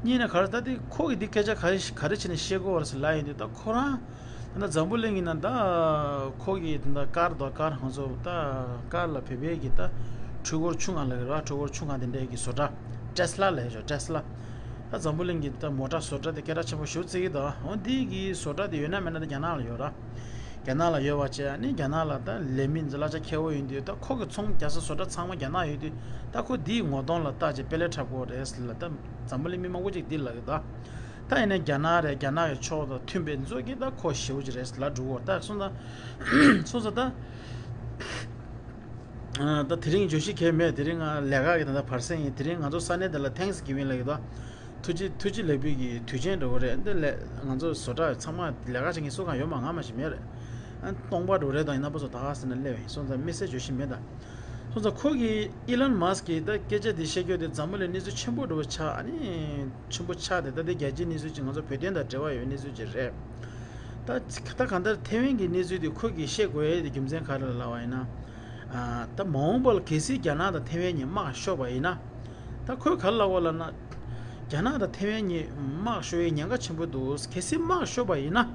གཉིས་ནས་ག་རེ། ད་དེ་ཁོ་གིས་འདི་སྐད་ཆ་ག་རེ་ག་རེ་བྱས་ནས་བཤད་ཀྱི་ཡོད་རེད་ཟེར་ལབ་ཡོང་དུས། ད་ཁོ་རང་ད་ལྟ་འཛམ་བུ་གླིང་གི་ནང་ད་ཁོ་གི་ད་ལྟ་ཀར་དང་། ཀར་ང་ཚོ་ད་ཀར་ལ་བོད་པའི་གི་ད་འཕྲུལ་འཁོར་ཆུང་ང་ལབ་ཀྱི་རེད་བ། འཕྲུལ་འཁོར་ཆུང་ང་དེ་འདྲའི་གི་བཟོ་གྲྭ་ཊེ་སི་ལ་ལབ་ཡོད། ཊེ་སི་ལ། ད་འཛམ་བུ་གླིང་གི་ད་མོ་ཊ་བཟོ་གྲྭ་དེ་སྐད་གྲགས་ཆེན་པོ་ཞེ་པོ་བརྩི་གི་འདུག་འོ་འདི་གི་བཟོ་གྲྭ་དེ་ཡོད་ན་མེད་ན་ད་རྒྱ་ནག་ལ་ཡོད་ར། རྒྱ་ནག་ལ་ཡོད་པ་བྱས། ཨ་ནི་རྒྱ་ནག་ལ་ད་ལས་མི་ལ་ཆ་ཁེ་པོ་ཡིན་དུས། ད་ཁོ་གི་ཚོང་རྒྱག་ས་བཟོ་གྲྭ་ཚང་མ་རྒྱ་ནག་ཡོད་དུས། ད་ཁོ་འདིའི་ངོ་གདོང་ལ་བལྟས་བྱས་དཔེ་ལས་འཁྲབ་དགོས་རེད་ཟེར་ལབ། ད་འཛམ་བུ་གླིང་མི་མང་པོ་ཅིག་འདི་ལབ་ཀྱི་འདུག་ད་ཡིན་ན་རྒྱ་ནག་རེད། རྒྱ་ནག་གི་ཕྱོགས་དང་མཐུན་པའི་ཚོ་གིས་ད་ཁོ་ཞེ་པོ་ཅིག་རེད་ཟེར་ལབ་འགྲོ་གི་ཡོད་རེད། ད་སོང་ཙང་སོང་ཙང་ད། ཨ་ད་དེ་རིང་བརྗོད་གཞི་གང་ཡང་མེད། དེ་རིང་ང་ལས་ཀ་གི་ད་ལྟ་བར་གསེང་ཡིན། དེ་རིང་ང་ཚོ་ས་གནས་དེ་ལ་ཐེངས་གི་ཝིན་ལབ་ཀྱི་འདུག་ཐུགས་རྗེ་ཐུགས་རྗེ་ལེགས་འབུལ་གྱི་དུས་ཆེན་འགྲོ་གི་རེད། འདི་ལས་ང་ཚོ་བཟོ་གྲྭ་ཚང་མ་ལས་ཀ་བྱེད་མཁན་སུ་གང་ཡོད་མ། ང་མ་ཞིག་མེད་རེད། ཨ་སྟོང་པ་འགྲོ་རེད། དང་ཡིན་ན་པ་ཚོ་ད་ག་ཟེར་ན་སླེབས་ཡིན། སོང་ཙང་དམིགས་བསལ་བརྗོད་གཞི་མེད་ད། སོང་ཙང་ཁོ་གིས་ཨི་ལོན་མཱ་སི་ཀིས་ད་སྐད་ཆ་འདི་བཤད་རྒྱུ་དེ་འཛམ་བུ་གླིང་གནས་ཚུལ་ཆེན་པོ་འགྲོ་བ་ཆགས། ཨ་ནི་ཆེན་པོ་ཆགས་ཏེ། ད་དེ་རྒྱལ་སྤྱིའི་གནས་ཚུལ་ཅིག་ང་ཚོ་བོད་དོན་དང་འབྲེལ་བ་ཡོད་གནས་ཚུལ་ཅིག་རེད། ད་ད་གང་ལྟར་ཐེ་ཝན་གྱི་གནས་ཚུལ་དེ་ཁོ་གིས་བཤད་དགོས་ཡས་དེ་རྒྱུ་མཚན་ག་རེ་ལབ་པ་ཡིན་ན། ཨ་ད་མ་འོངས་པ་ལ་གལ་སྲིད་རྒྱ་ནག་དང་ཐེ་ཝན་གཉིས་དམག་ཤོར་བ་ཡིན་ན། ད་ཁོས་ག་རེ་ལབ་པ་ལབ་ན། རྒྱ་ནག་དང་ཐེ་ཝན་གཉིས་དམག་ཤོར་ཡའི་ཉེན་ཁ་ཆེན་པོ་འདུག་གལ་སྲིད་དམག་ཤོར་བ་ཡིན་ན།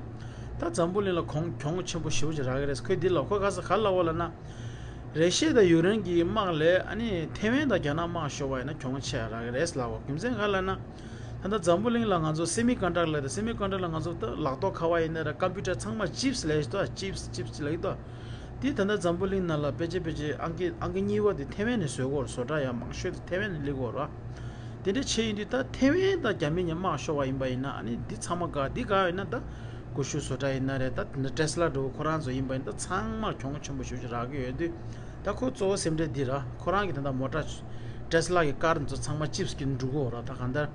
ད་འཛམ་བུ་གླིང་ལ་གོང་གྱོང་ཆེན་པོ་ཞེ་པོ་ཅིག་རག་གི་རེད། ཁོས་འདི་ལ་ཁོས་ག་ས་ག་རེ་ལབ་པ་ལབ་ན། རེ་ཤི་ཡ་དང་ཡུཀ་རེན་གྱི་དམག་ལས་ཨ་ནི་ཐེ་ཝན་དང་རྒྱ་ནག་དམག་ཤོར་བ་ཡིན་ན་གྱོང་ཆེ་རག་གི་རེད་ལབ་པ། རྒྱུ་མཚན་ག་རེ་ལབ་ན། ད་ལྟ་འཛམ་བུ་གླིང་ལ་ང་ཚོ་སེ་མི་ཀོན་ཌག་ཊར་ལབ་ཡོད་དེ། སེ་མི་ཀོན་ཌག་ཊར་ལ་ང་ཚོ་ད་ལག་ཐོག་ཁ་པར་ཡིན་ན་ར། ཀམ་པུ་ཊར་ཚང་མ་ཅིབ་སི་ལབ་ཡོད་དོ། ཅིབ་སི་ཅིབ་སི་ལབ་ཡོད་དོ། དེ་ད་ལྟ་འཛམ་བུ་གླིང་ནང་ལ་ཕལ་ཆེར་ཕལ་ཆེར་ཨང་ཀི་ཨང་ཀི་གཉིས་པ་དེ་ཐེ་ཝན་ནས་བཟོ་གི་ཡོད་རེད། བཟོ་གྲྭ་ཡང་མང་ཤོས་དེ་ཐེ་ཝན་ནས་སླེབས་ཀྱི་ཡོད་རེད། དེ་འདྲ་བྱས་ཡིན་དུས་ད་ཐེ་ཝན་དང་རྒྱ་མི་གཉིས་དམག་ཤོར་བ་ཡིན་པ་ཡིན་ན། ཨ་ནི་འདི་ཚང་མ་དགའ། འདི་དགའ་ཡོད་ན་ད་ཀུ་ཤུ་བཟོ་གྲྭ་ཡིན་ན་རེད། ད་ཊེ་སི་ལ་འདྲ་བོ་ཁོ་རང་ཚོ་ཡིན་པ་ཡིན་ན་ད་ཚང་མར་གྱོང་ཆེན་པོ་ཞེ་པོ་ཅིག་རག་གི་ཡོད་དུས། ད་ཁོ་གཙོ་བོ་སེམས་ཁྲལ་འདི་ར། ཁོ་རང་གི་ད་ལྟ་མོ་ཊ་ཊེ་སི་ལ་གི་ཀར་འདི་ཚོ་ཚང་མ་ཅིབ་སི་གིས་འགྲོ་གི་ཡོད་ར། ད་གང་ལྟར་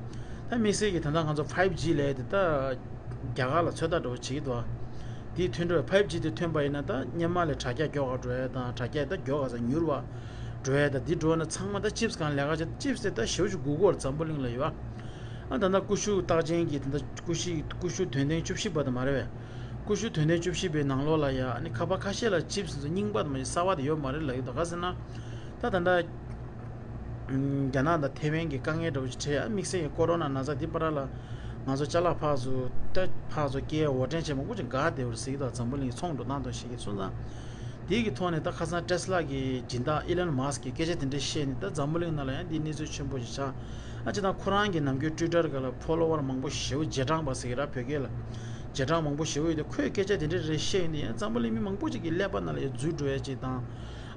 ད་དམིགས་བསལ་གྱི་ད་ལྟ་ང་ཚོ་ཕའིབ་ཇི་ལབ་ཡས་དེ་ད་རྒྱ་གར་ལ་ཚོད་ལྟ་འདྲ་བོ་བྱེད་ཀྱི་འདུག་དེའི་མཐུན་འགྲོ་ཕའིབ་ཇི་དེ་ཐོན་པ་ཡིན་ན་ད་སྔོན་མ་ལས་དྲ་རྒྱ་མགྱོགས་པ་འགྲོ་ཡས་དང་། དྲ་རྒྱ་ད་མགྱོགས་ག་ས་མྱུར་བ་འགྲོ་ཡས་དང་། འདི་འགྲོ་ན་ཚང་མ་ད་ཅིབ་སི་སྒང་ལས་ཀ་བྱེད། ཅིབ་སི་དེ་ད་ཞེ་པོ་ཅིག་དགོས་ཀྱི་ཡོད་རེད། འཛམ་བུ་གླིང་ལ་ཡོད་ཨ། ད་ལྟ་ཀུ་ཤུ་རྟགས་ཅན་གྱི་ད་ལྟ་ཀུ་ཤུ་ཀུ་ཤུ་དོན་ལྡན་བཅུ་བཞི་པ་དེ་མ་རེད་པས། ཀུ་ཤུ་དོན་ལྡན་བཅུ་བཞི་པའི་ནང་ལོགས་ལ་ཡ་ཨ་ནི་ཁ་པར་ཁ་ཤས་ལ་ཅིབ་སི་ཚོ་རྙིང་པ་དང་མ་གཞི་གསར་པ་དེ་ཡོད་མ་རེད་ལབ་ཀྱི་འདུག་ག་ཟེར་ན། ད་ད་ལྟ་རྒྱ་ནག་དང་ཐེ་ཝན་གྱི་དཀའ་ངལ་འདྲ་བོ་ཞིག་འཕྲད། ཨ་དམིགས་བསལ་གྱི་ཀོ་རོ་ན་ན་ཚ་འདི་བར་ལ་ང་ཚོ་ཅ་ལག་ཕར་ཚུར་ད་ཕར་ཚུར་སྐྱེལ་འོར་འདྲེན་བྱས་མང་པོ་ཅིག་འགག་བསྡད་པ་རེད་ཟེར་གྱི་འདུག་འཛམ་བུ་གླིང་གི་ཚོང་འགྲོ་སྟངས་དང་ཞིག་གི་སོང་ཙང་། དེ་གི་ཐོག་ནས་ད་ཁ་སང་ཊེ་སི་ལ་གི་སྦྱིན་བདག་ཨི་ལོན་མཱ་སི་ཀིས་སྐད་ཆ་དེ་འདྲ་བཤད་ནས། ད་འཛམ་བུ་གླིང་ནང་ལ་ཡང་འདི་གནས་ཚུལ་ཆེན་པོ་ཞིག་ཆགས། ཨ་སྤྱིར་བཏང་ཁོ་རང་གི་ནམ་རྒྱུན་ཊུའི་ཊར་སྒང་ལ་ཕོ་ལོ་ཝར་མང་པོ་ཞེ་པོ། རྗེས་འབྲང་པ་ཟེར་གྱི་ར། བོད་སྐད་ལ་རྗེས་འབྲང་མང་པོ་ཞེ་པོ་ཡོད་དེ། ཁོས་སྐད་ཆ་དེ་འདྲ་རེ་བཤད་ཡིན་དེ་ཡང་འཛམ་བུ་གླིང་མི་མང་པོ་ཅིག་གི་ཀླད་པ་ནང་ལ་ཡང་འཛུལ་འགྲོ་ཡ་ཅིག་དང་།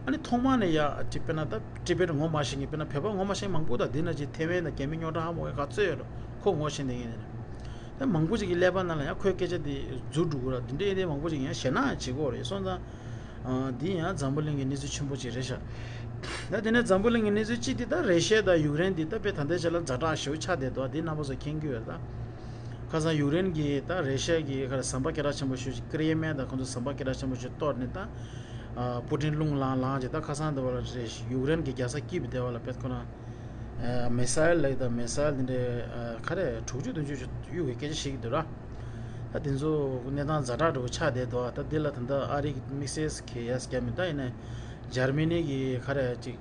ཨ་ནི་ཐོག་མ་ནས་ཡ་ཅིག་དཔེར་ན་ད་ཊི་བེཊ་ངོ་མ་ཤེས་མཁན། དཔེར་ན་བོད་པ་ངོ་མ་ཤེས་མཁན་མང་པོ་དང་། དེ་ན་ཅིག་ཐེ་ཝན་དང་རྒྱ་མི་རྙོག་དྲ་ཧ་མ་གོ་ག་ཚོད་ཡོད་རེད། ཁོ་ངོ་ཤེས་བསྡད་མཁན་རེད། ད་མང་པོ་ཅིག་གི་ཀླད་པ་ནང་ལ་ཡང་ཁོའི་སྐད་ཆ་དེ་འཛུལ་འགྲོ་གི་ར། དེ་འདྲ་ཡིན་དེ་མང་པོ་ཅིག་ཡང་ཞེད་སྣང་ཡང་བྱེད་ཀྱི་ཡོད་རེད། སོང་ཙང་། ཨ་འདི་ཡང་འཛམ་བུ་གླིང་གི་གནས་ཚུལ་ཆེན་པོ་ཅིག་རེད་ཤག་ད་དེ་ནས་འཛམ་བུ་གླིང་གི་གནས་ཚུལ་གཅིག་དེ་ད་རེ་ཤི་ཡ་དང་ཡུཀ་རེན་འདི་ད་དཔེ་ད་ལྟའི་ཆ་ལ་ཛ་དྲག་ཞེ་པོ་ཆགས་བསྡད་འདུག་འདི་རྣམ་པ་ཚོ་མཁྱེན་གྱི་ཡོད་རེད། ད་ཁ་སང་ཡུཀ་རེན་གྱིས་ད་རེ་ཤི་ཡ་གི་ག་རེ་ཟམ་པ་སྐད་གྲགས་ཆེན་པོ་ཞེ་པོ་ཅིག་ཀི་རི་མེ་དང་ཁོང་ཚོ་ཟམ་པ་སྐད་གྲགས་ཆེན་པོ་ཞིག་གཏོར་ནས། ད་ཨ་པུ་ཏིན་རླུང་ལངས་ལངས་བྱས། ད་ཁ་སང་འདི་བ་ལ་རེ་ཡུཀ་རེན་གྱི་རྒྱལ་ས་ཀིབ་འདི་བ་ལ་དཔེ་ཁོ་ན། ཨ་མི་སལ་ལབ་ཀྱི་འདུག་མི་སལ་འདི་འདྲའི་ཨ་ག་རེ་དྲུག་ཅུ་བདུན་ཅུ་ཅིག་གཡུག་གི་སྐད་ཆ་བཤད་ཀྱི་འདུག་ར། ད་དེ་ཚོ་གནས་སྟངས་ཛ་དྲག་འདྲ་བོ་ཆགས་བསྡད་འདུག་ད་འདི་ལ་ད་ལྟ་ཨ་རི་གི་དམིགས་བསལ་གྱི་ཡས་རྒྱབ་མི། ད་ཡིན་ནའི་འཇར་མ་ནི་གི་ག་རེ་ཅིག་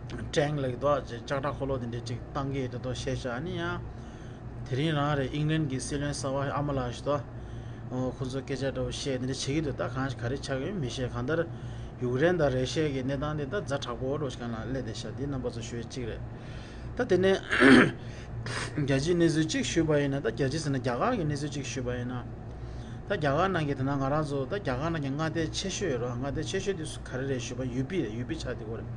ཊེང་ལབ་ཀྱི་འདུག་ཅེས་ལྕགས་དྲ་འཁོར་ལོ་དེ་འདྲས་ཅིག་བཏང་གི་ཡོད་དེ་དོ་བཤད་ཤག་ཨ་ནི་ཡང་། དེ་རིང་རང་རེད་ཨིང་ལན་གྱི་སྲིད་བློན་གསར་པ་ཨ་མ་ལགས་ཤིག་དོ། ཁོ་ཚོ་སྐད་ཆ་འདྲ་བོ་བཤད་དེ་འདྲ་བྱེད་ཀྱི་འདུག་ད་གང་ག་རེ་ཆགས་ཀྱི་ཡོད་མི་ཤེས། གང་ལྟར་ཡུཀ་རེན་དང་རེ་ཤ་གི་གནས་སྟངས་དེ་ད་ཛ་དྲག་པོ་འགྲོ་ཞིག་ལ་སླེབས་བསྡད་ཤག་འདི་རྣམ་པ་ཚོ་ཞུ་ཡས་གཅིག་རེད། ད་དེ་ནས་རྒྱལ་སྤྱིའི་གནས་ཚུལ་གཅིག་ཞུས་པ་ཡིན་ན། ད་རྒྱལ་སྤྱི་ཟེར་ན་རྒྱ་གར་གྱི་གནས་ཚུལ་གཅིག་ཞུས་པ་ཡིན་ན། ད་རྒྱ་གར་ནང་གི་དེ་ན་ང་རང་ཚོ་ད་རྒྱ་གར་ནང་གི་མངའ་སྡེ་ཆེ་ཤོས་ཡོད་རེད། མངའ་སྡེ་ཆེ་ཤོས་དེ་ག་རེ་རེད་ཞུས་པ་ཡུ་པི་རེད། ཡུ་པི་ཆགས་བསྡད་ཡོད་རེད།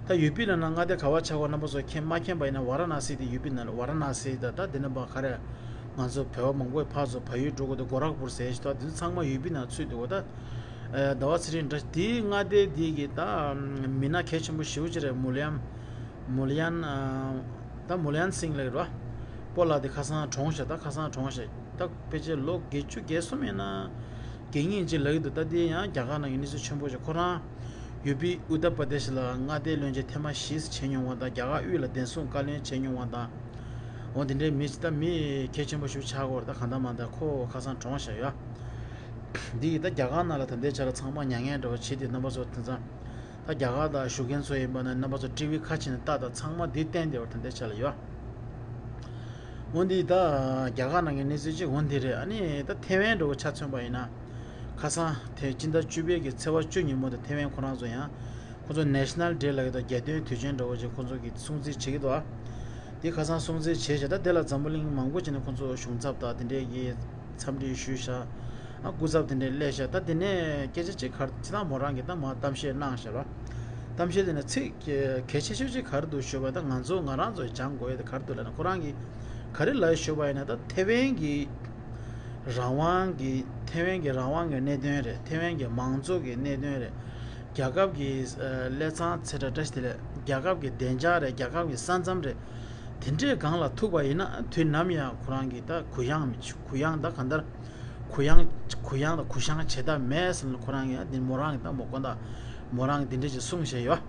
ད་ཡུ་པི་ལབ་ན་མངའ་སྡེ་ག་བ་ཆགས་ཀྱི་ཡོད་རྣམ་པ་ཚོ་མཁྱེན་མ་མཁྱེན་པ་ཡིན་ན། ཝ་ར་ཎ་སི་དེ་ཡུ་པི་ནང་ལ། ཝ་ར་ཎ་སི་ད་ད་དེ་ནས་ཕར་ག་རེ་ང་ཚོ་བོད་པ་མང་པོས་ཕར་ཚུར་བལ་ཡུལ་འགྲོ་དགོས་དུས་གོ་རག་པུར་ཟེར་ཞིག་ད་དེ་ཚོ་ཚང་མ་ཡུ་པི་ནང་ཚུད་འདུག་གོ་ད་ཟླ་བ་ཚེ་རིང་འདྲ་དེའི་མངའ་སྡེ་དེ་གི་ད་མི་སྣ་གལ་ཆེན་པོ་ཞེ་པོ་ཅིག་རེད། མུ་ལ་ཡམ། མུ་ལ་ཡམ། ད་མུ་ལ་ཡམ་སིང་ལབ་ཀྱི་རེད་པ། སྤོ་ལགས་དེ་ཁ་སང་གྲོངས་ཤག་ད་ཁ་སང་གྲོངས་ཤག་ད་ཕལ་ཆེར་ལོ་བརྒྱད་ཅུ་གྱ་གསུམ་ཡིན་ན་གྱ་གཉིས་ཅིག་ལབ་ཀྱི་འདུག་ད་དེ་ཡང་རྒྱ་གར་ནང་གི་གནས་ཚུལ་ཆེན་པོ་ཅིག་ཁོ་རང་ཡུ་པི་ཨུ་ཏར་པར་དེ་ཤི་ལ་མངའ་སྡེ་བློན་ཆེན་ཐེངས་མ་བཞི་བྱས་མྱོང་བ་དང་། རྒྱ་གར་དབུས་ལ་བདེ་སྲུང་བཀའ་བློན་བྱས་མྱོང་བ་དང་། འོ་དེ་འདྲའི་མི་ཅིག་ད་མི་གལ་ཆེན་པོ་ཞིག་ཆགས་ཀྱི་ཡོད་རེད། ད་གང་ལྟར་མ་ལྟར་ཁོ་ཁ་སང་གྲོངས་ཤག་ཡ། འདི་ཡིས་ད་རྒྱ་གར་ནང་ལ་ད་ལྟའི་ཆ་ལ་ཚང་མ་མྱ་ངན་འདྲ་བོ་བྱེད་དུས་རྣམ་པ་ཚོ་དེང་སང་ད་རྒྱ་གར་དང་བཞུགས་མཁན་ཚོ་ཡིན་པ་ན་རྣམ་པ་ཚོ་ཊི་ཝི་ཁ་ཕྱེ་ནས་ལྟ་དང་། ཚང་མ་འདི་བསྟན་བསྡད་པ་ད་ལྟའི་ཆ་ལ་ཡོད། འོ་འདི་ད་རྒྱ་གར་ནང་གི་གནས་ཚུལ་གཅིག་འོ་འདི་རེད། ཨ་ནི་ད་ཐེ་ཝན་འདྲ་བོ་ཆ་མཚོན་པ་ཡིན་ན། ཁ་སང་དེ་སྤྱི་ཟླ་བཅུ་པའི་གི་ཚེས་པ་བཅུ་ཉིན་མོ་དེ་ཐེ་ཝན་ཁོ་རང་ཚོ་ཡང་ཁོ་ཚོ་National Day་ལབ་ཀྱི་འདུག་རྒྱལ་སྟོན་དུས་ཆེན་འདྲ་བོ་ཅིག་ཁོ་ཚོ་གིས་སྲུང་བརྩི་བྱེད་ཀྱི་འདུག་ཨ། དེ་ཁ་སང་སྲུང་བརྩི་བྱས་ཤག་ད་དེ་ལ་འཛམ་བུ་གླིང་མང་པོ་ཅིག་ནས་ཁོ་ཚོ་གཞུང་ཚབ་དང་དེ་འདྲས་ཀྱི་འཚམས་འདྲི་ཞུས་ཤག་ཨ། སྐུ་ཚབ་དེ་འདྲས་སླེབས་ཤག་ད་དེ་ནས་སྐད་ཆ་གཅིག་ག་རེ་ཅི་ད་མོ་རང་གིས་ད་མར་གཏམ་བཤད་གནང་ཤག་ར། གཏམ་བཤད་དེ་ནས་ཚིག་གལ་ཆེ་ཤོས་གཅིག་ག་རེ་འདུག་ཞུས་པ་ད་ང་ཚོ་ང་རང་ཚོ་སྦྱང་དགོས་ཡ་དེ་ག་རེ་འདུག་ལབ་ན། ཁོ་རང་གིས་ག་རེ་ལབ་ཞུས་པ་ཡིན་ན། ད་ཐེ་ཝན་གྱི་རང་དབང་གི་ཐེ་ཝན་གྱི་རང་དབང་གི་གནད་དོན་རེད། ཐེ་ཝན་གྱི་མང་གཙོ་གི་གནད་དོན་རེད། རྒྱལ་ཁབ་ཀྱི་ཨ་ཀླད་ཚང་ཚེ་དྲག་བཀྲ་ཤིས་བདེ་ལེགས། རྒྱལ་ཁབ་ཀྱི་བདེ་འཇགས་རེད། རྒྱལ་ཁབ་ཀྱི་ས་མཚམས་རེད། དེ་འདྲའི་སྒང་ལ་ཐུག་པ་ཡིན་ན་དུས་ནམ་ཡང་ཁོ་རང་གིས་ད་གུ་ཡངས་མི་གུ་ཡངས་ད་གང་ལྟར་གུ་ཡངས་གུ་ཡངས་དང་གུ་བཤངས་བྱེད་ཐབས་མེད་ཟེར་ནས་ཁོ་རང་གིས་འདི་མོ་རང་གིས་ད་མོ་དགོངས་དག་མོ་རང་གིས་འདི་འདྲ་ཞིག་གསུངས་བཞག་ཡོད།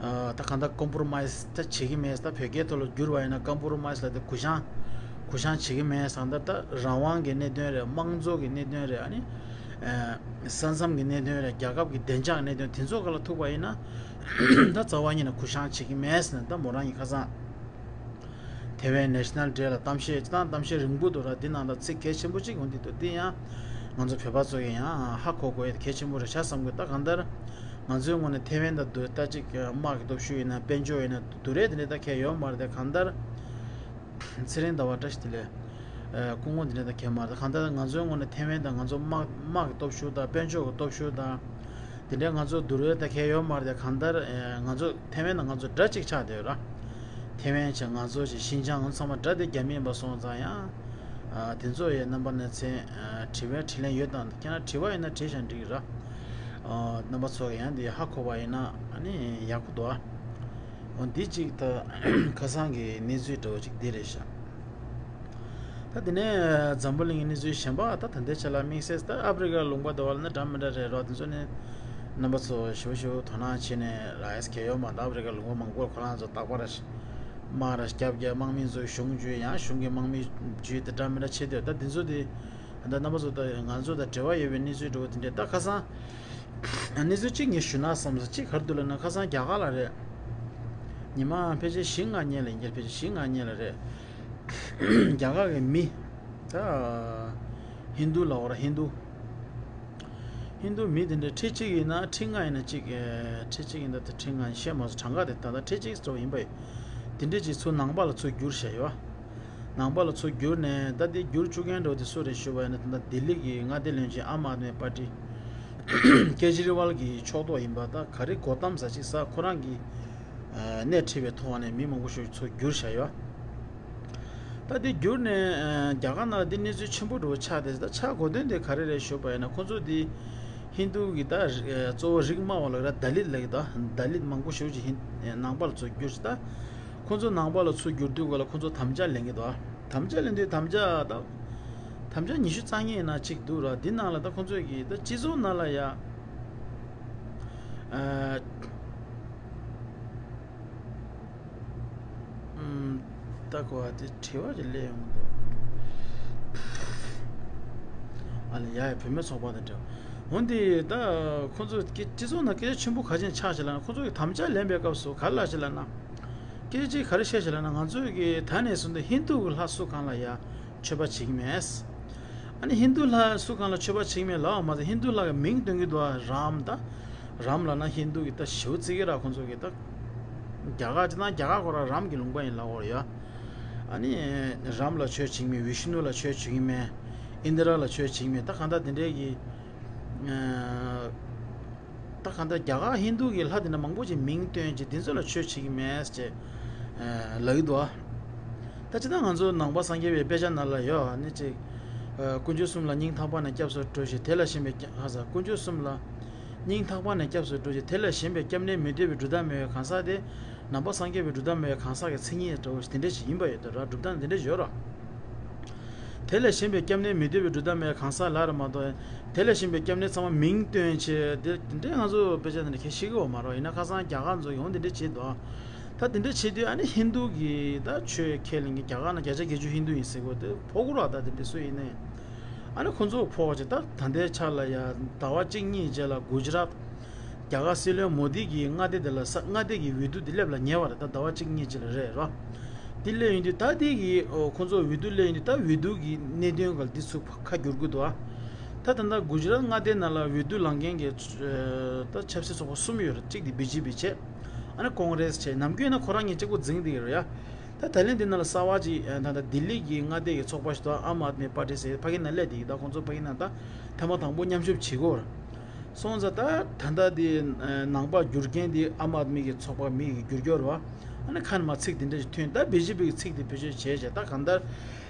ཨ་ད་གང་ལྟར་ཀོམ་པོ་རོ་མའི་སི་ད་བྱེད་ཀྱི་མེད། ད་བོད་སྐད་ཐོག་ལ་བསྒྱུར་བ་ཡིན་ན་ཀོམ་པོ་རོ་མའི་སི་ལབ་དེ་གུ་བཤངས་གུ་བཤངས་བྱེད་ཀྱི་མེད་ཟེར། ད་ད་རང་དབང་གི་གནད་དོན་རེད། དམངས་གཙོ་གི་གནད་དོན་རེད། ཨ་ནི་ཨ་ས་མཚམས་ཀྱི་གནད་དོན་རེད། རྒྱལ་ཁབ་ཀྱི་བདེ་འཇགས་གནད་དོན་དེ་ཚོ་སྒང་ལ་ཐུག་པ་ཡིན་ན་ད་རྩ་བ་ཉིད་ནས་གུ་བཤངས་བྱེད་ཀྱི་མེད་ཟེར་ནས་ད་མོ་རང་གིས་ཁ་སང་ཐེ་ཝན་National Day་ལ་གཏམ་བཤད་ཅིག་དང་། གཏམ་བཤད་རིང་པོ་འདུག་ར། འདི་ནང་ལ་ཚིག་གལ་ཆེན་པོ་གཅིག་འོ་འདི་འདུག་འདི་ཡང་ང་ཚོ་བོད་པ་ཚོ་གིས་ཡང་ཧ་གོ་དགོས་ཡ་གལ་ཆེན་པོ་རེད་ཤག་བསམ་གི། ད་གང་ལྟར་ང་ཚོའི་ངོས་ནས་ཐེ་ཝན་དང་བསྡུར་ད་ཅིག་དམག་གི་སྟོབས་ཤུགས་ཡིན་ན་དཔལ་འབྱོར་ཡིན་ན་བསྡུར་ཡས་དེ་འདྲ་ད་གང་ཡང་ཡོད་མ་རེད་དེ། གང་ལྟར་ཚེ་རིང་ཟླ་བ་བཀྲ་ཤིས་བདེ་ལེགས། ཨ་སྐུ་ངོ་དེ་འདྲ་ད་གང་ཡང་མ་རེད། གང་ལྟར་ང་ཚོའི་ངོས་ནས་ཐེ་ཝན་དང་ང་ཚོ་དམག་དམག་གི་སྟོབས་ཤུགས་དང་དཔལ་འབྱོར་གྱི་སྟོབས་ཤུགས་དང་དེ་འདྲའི་ང་ཚོ་བསྡུར་ཡས་ད་གང་ཡང་ཡོད་མ་རེད་དེ། གང་ལྟར་ཨ་ང་ཚོ་ཐེ་ཝན་དང་ང་ཚོ་འདྲ་གཅིག་ཆགས་བསྡད་ཡོད་ར། ཐེ་ཝན་བྱས་ང་ཚོ་བྱས་ཤིན་ཅང་ང་ཚོ་ཚང་མ་འདྲ་དེ་རྒྱ་མི་ཡིན་པ་སོང་ཙང་ཡང་། ཨ་དེ་ཚོ་ཡས་རྣམ་པ་ནས་མཚན་ཨ་དྲི་བའི་དྲིས་ལན་ཡོད་དང་། ཁྱེད་རང་དྲི་བ་ཡིན་ན་དྲིས་ཤག་འགྲིག་གི་ར། ཨ་རྣམ་པ་ཚོ་ཡང་འདི་ཧ་གོ་བ་ཡིན་ན་ཨ་ནི་ཡག་པོ་འདུག་ཨ། འོ་འདི་གཅིག་ད་ཁ་སང་གི་གནས་ཚུལ་འདྲ་བོ་གཅིག་འདི་རེད་ཤག་ད་དེ་ནས་འཛམ་བུ་གླིང་གི་གནས་ཚུལ་གཞན་པ་ད་ད་ལྟའི་ཆ་ལ་དམིགས་བསལ་ད་ཨ་ཕི་རི་ཀ་ལུང་པ་འདྲ་བ་ལ་ནི་འདྲ་མི་འདྲ་རེད་རོ། དེ་ཚོ་ནི་རྣམ་པ་ཚོ་ཞུ་ཞུ་དོ་སྣང་བྱས་ནས་ལ་ཡས་གལ་ཡོད་མ་རེད། ཨ་ཕི་རི་ཀ་ལུང་པ་མང་པོར་ཁོ་རང་ཚོ་རྟག་པར་དམག་ར་རྒྱབ་རྒྱབ་དམག་མི་ཚོ་གཞུང་བརྒྱུད་ཡང་གཞུང་གི་དམག་མི་བརྒྱུད་དེ་འདྲ་མི་འདྲ་བྱེད་དུས། ད་དེ་ཚོ་དེ་ད་རྣམ་པ་ཚོ་ད་ང་ཚོ་ད་འབྲེལ་བ་ཡོད་པའི་གནས་ཚུལ་འདྲ་བོ་དེ་འདྲས་ད་ཁ་སང་གནས་ཚུལ་གཅིག་ངས་ཞུ་ན་བསམ་སོང་། གཅིག་ག་རེ་འདུག་ལབ་ན་ཁ་སང་རྒྱ་གར་ལ་རེད། ཉི་མ་ཕལ་ཆེར་བཞི་ལྔ་སྔོན་ལ་ཡིན་གྱི། ཕལ་ཆེར་བཞི་ལྔ་སྔོན་ལ་རེད། རྒྱ་གར་གྱི་མི་ད་ཧིན་དུ་ལབ་དགོས་རེད། ཧིན་དུ་ཧིན་དུ་མི་དེ་འདྲ་ཁྲི་གཅིག་ཡིན་ན་ཁྲི་ལྔ་ཡིན་ན་གཅིག་ཨེ་ཁྲི་གཅིག་ཡིན་ད་ད་ཁྲི་ལྔ་ཡིན་ཤེས་མ་སོང་། གྲངས་ཀ་དེ་ད་ལྟ་ཁྲི་གཅིག་འདྲ་བོ་ཡིན་པ་ཡིན། དེ་འདྲ་ཅིག་ཚུར་ནང་པ་ལ་ཚུར་བསྒྱུར་བཞག་ཡོད། ནང་པ་ལ་ཚུར་བསྒྱུར་ནས་ད་དེ་བསྒྱུར་བཅུག་མཁན་འདྲ་བོ་དེ་སུ་རེད་ཞུས་པ་ཡིན་ན། ད་ལྟ་ལྡི་ལི་གི་མངའ་སྡེ་བློན་ཆེན་ཨམ་ཨདམི་པར་ཏི་ཀེ་ཇི་རི་ཝལ་གྱི་ཕྱོགས་གཏོགས་ཡིན་པ། ད་ག་རེ་གོ་གཏམ་ཟ་ཅིག་ཟ། ཁོ་རང་གིས་ཨ་སྣེ་ཁྲིད་པའི་ཐོག་ནས་མི་མང་པོ་ཞིག་ཚུར་བསྒྱུར་བཞག་ཡོད། ད་དེ་བསྒྱུར་ནས་ཨ་རྒྱ་གར་ནང་ལ་འདི་གནས་ཚུལ་ཆེན་པོ་འདྲ་བོ་ཆགས་ཏེ། ད་ཆགས་དགོས་དོན་དེ་ག་རེ་རེད་ཞུས་པ་ཡིན་ན། ཁོ་ཚོ་འདི་ཧིན་དུ་གི་ད་ཨ་གཙོ་བོ་རིགས་དམའ་བ་ལ་ར་ད་ལིད་ལབ་ཀྱི། ད་ད་ལིད་མང་པོ་ཞིག་ཅིག་ཧིན་ནང་པ་ལ་ཚུར་བསྒྱུར་ཞིག་ད་ཁོ་ཚོ་ནང་པ་ལ་ཚུར་བསྒྱུར་དུས་ག་ལ་ཁོ་ཚོ་དམ་བཅའ་ལེན་གྱི་འདུག་དམ་བཅའ་ལེན་དུས་དམ་བཅའ་ད་དམ་བཅའ་ཉི་ཤུ་རྩ་གཉིས་ནང་གཅིག་འདུག་ར། འདི་ནང་ལ་ད་ཁོ་ཚོས་ཀྱི་ད་སྤྱི་ཚོགས་ནང་ལ་ཡ་ཨ་ཨམ། ད་གོ་བ་དེ་དྲི་བ་ཅིག་སླེབས་ཡོང་འདུག་ཨ་ལ་ཡ་ཡ་བུད་མེད་ཚོགས་པ་དང་འབྲེལ་ འོན་ཏེ་ད་ཁོ་ཚོ་སྤྱི་ཚོགས་ནང་སྐད་ཆ་ཆེན་པོ་ག་ཅན་ཆགས་ཤག་ལབ་ན། ཁོ་ཚོ་གི་དམ་བཅའ་ལེན་པའི་སྐབས་སུ་ག་རེ་ལབ་ཤག་ལབ་ན། སྐད་ཆ་ག་རེ་བཤད་ཤག་ལབ་ན། ང་ཚོ་གི་ད་ནས་བཟུང་སྟེ་ཧིན་དུ་གི་ལྷ་སུ་གང་ལ་ཡ་མཆོད་པ་བྱེད་ཀྱི་མེད། ཨ་ནི་ཧིན་དུ་ལྷ་སུ་གང་ལ་མཆོད་པ་བྱེད་ཀྱི་མེད་ལབ་པ་མ་ཟད། ཧིན་དུ་ལྷ་གི་མིང་འདོན་གྱི་འདུག་ཨ། རམ། ད་རམ་ལབ་ན་ཧིན་དུ་གི་ད་ཞེ་པོ་བརྩི་གི་ར། ཁོ་ཚོ་གི་ད་རྒྱ་གར་སྤྱིར་བཏང་རྒྱ་གར་ཁོ་རང་རམ་གྱི་ལུང་པ་ཡིན་ལབ་ཀྱི་ཡོད། ཨ་ནི་རམ་ལ་མཆོད་བྱེད་ཀྱི་མེད། བི་ཤུ་ནུ་ལ་མཆོད་བྱེད་ཀྱི་མེད། ཨིན་དི་ར་ལ་མཆོད་བྱེད་ཀྱི་མེད། ད་གང་ལྟར་དེ་འདྲའི་གི་ཨ། ད་གང་ལྟར་རྒྱ་གར་ཧིན་དུ་གི་ལྷ་དེ་འདྲ་མང་པོ་ཅིག་མིང་བཏོན་བྱས་དེ་ཚོ་ལ་མཆོད་བྱེད་ཀྱི་མེད་ཅེས་ལབ་ཀྱི་འདུག་ཨ། ད་སྤྱིར་བཏང་ང་ཚོ་ནང་པ་སངས་རྒྱས་པའི་དཔེ་ཆ་ནང་ལ་ཡོད། ཨ་ནི་ཅིག་ཨ། དཀོན་མཆོག་གསུམ་ལ་སྙིང་ཐག་པ་ནས་སྐྱབས་སུ་འགྲོ་ཞིང་། དེ་ལས་གཞན་པའི་སྐྱབས། ཧ་ས། དཀོན་མཆོག་གསུམ་ལ་སྙིང་ཐག་པ་ནས་སྐྱབས་སུ་འགྲོ་ཞིང་། དེ་ལས་གཞན་པའི་སྐྱབས་གནས་མི་འདོད་པའི་སྒྲུབ་ཐབས་མེད་པའི་གང་ཟག་དེ། ནང་པ་སངས་རྒྱས་པའི་སྒྲུབ་ཐབས་མེད་པའི་གང་ཟག་གི་མཚན་ཉིད་འདྲ་བོ་ཞིག་དེ་འདྲ་ཞིག་ཡིན་པ་ཡོད་དོ་ར། སྒྲུབ་ཐབས་དེ་འདྲ་ཞིག་ཡོད་ར། དེ་ལས་གཞན་པའི་སྐྱབས་གནས་མི་འདོད་པའི་སྒྲུབ་ཐབས་མེད་གང་ཟག་ལ་རེད་མ་གཏོགས། དེ་ལས་གཞན་པའི་སྐྱབས་གནས་ཚང་མ་མིང་བཏོན་བྱས་དེ་འདྲའི་ང་ཚོ་དཔེ་ཆ་འདི་འདྲ་ཁྱེད་ཤེས་ཀྱི་ཡོད་མ་རེད། ཡིན་ན་ཁ་སང་རྒྱ་གར་ཚོ་ཡོང་འདི་འདྲ་བྱེད་དོ། ད་དེ་འདྲ་བྱེད་དུས་ཨ་ནི་ཧིན་དུ་གི་ད་ཆོས་ཁས་ལེན་གྱི་རྒྱ་གར་ནང་བརྒྱ་ཆ་བརྒྱད་ཅུ་ཧིན་དུ་ཡིན་ཟེར་གོ་དེ་ཕོག་གི་རེད། ད་དེ་འདྲ་སུ་ཡིན་ནའི་ཨ་ནི་ཁོ་ཚོ་ཕོག་བྱས། ད་ད་ལྟའི་ཆ་ལ་ཡ་ཟླ་བ་གཅིག་གཉིས་རྗེས་ལ་གུ་ཇི་རཱཏ། རྒྱ་གར་སྲིད་བློན་མོ་དི་གིས་མངའ་སྡེ་དེ་ལ་ས་མངའ་སྡེ་གི་འོས་བསྡུ་དེ་སླེབས་ལ་ཉེ་བ་རེད། ད་ཟླ་བ་གཅིག་གཉིས་ཅིག་ལ་རེད་རོ། དེ་སླེབས་ཡོང་དུས་ད་དེ་གི་ཨོ་ཁོང་ཚོ་འོས་བསྡུ་སླེབས་ཡོང་དུས་ད་འོས་བསྡུ་གི་གནད་དོན་ག་ལ་འདི་ཚུར་ཁ་བསྒྱུར་གི་འདུག་ཨ། ད་ད་ལྟ་གུ་ཇི་རཱཏ་མངའ་སྡེ་ནང་ལ་འོས་བསྡུ་ལངས་མཁན་གྱི་ཨ་ད་ཆབ་སྲིད་ཚོགས་པ་གསུམ་ཡོད་རེད། གཅིག་དེ་བི་ཇེ་པི་བྱས། ཨ་ནི་ཀོང་རེས་བྱས། ནམ་རྒྱུན་ན་ཁོ་རང་གཉིས་གཅིག་པོ་འཛིང་བསྡད་ཀྱི་རེད་ཡ། ད་ད་ལན་འདི་ནང་ལ་གསར་པ་ཅིག་ཨ་ད་ལྟ་ལྡི་ལི་གི་མངའ་སྡེ་གི་ཚོགས་པ་ཞིག་འདུག་ཨ་མ་ཨཱད་མི་པར་ཊི་ཟེར། ཕ་གི་ནང་སླེབས་བསྡད་ཀྱི། ད་ཁོང་ཚོ་ཕ་གི་ནང་ད་ཐེངས་མ་དང་པོ་མཉམ་ཞུགས་བྱེད་ཀྱི་ཡོད་རེད། སོང་ཙང་ད་ད་ལྟ་དེ་ནང་པ་བསྒྱུར་མཁན་དེ་ཨམ་ཨཱད་མི་གི་ཚོགས་པ་མི་གི་བསྒྱུར་བསྒྱུར་བ། ཨ་ནི་ཁ་ནས་མར་ཚིག་དེ་འདྲ་ཞིག་ཐོན། ད་བི་ཇེ་པི་གི་ཚིག་དེ་བེད་སྤྱོད་བྱས་བྱས། ད་གང་ལྟར་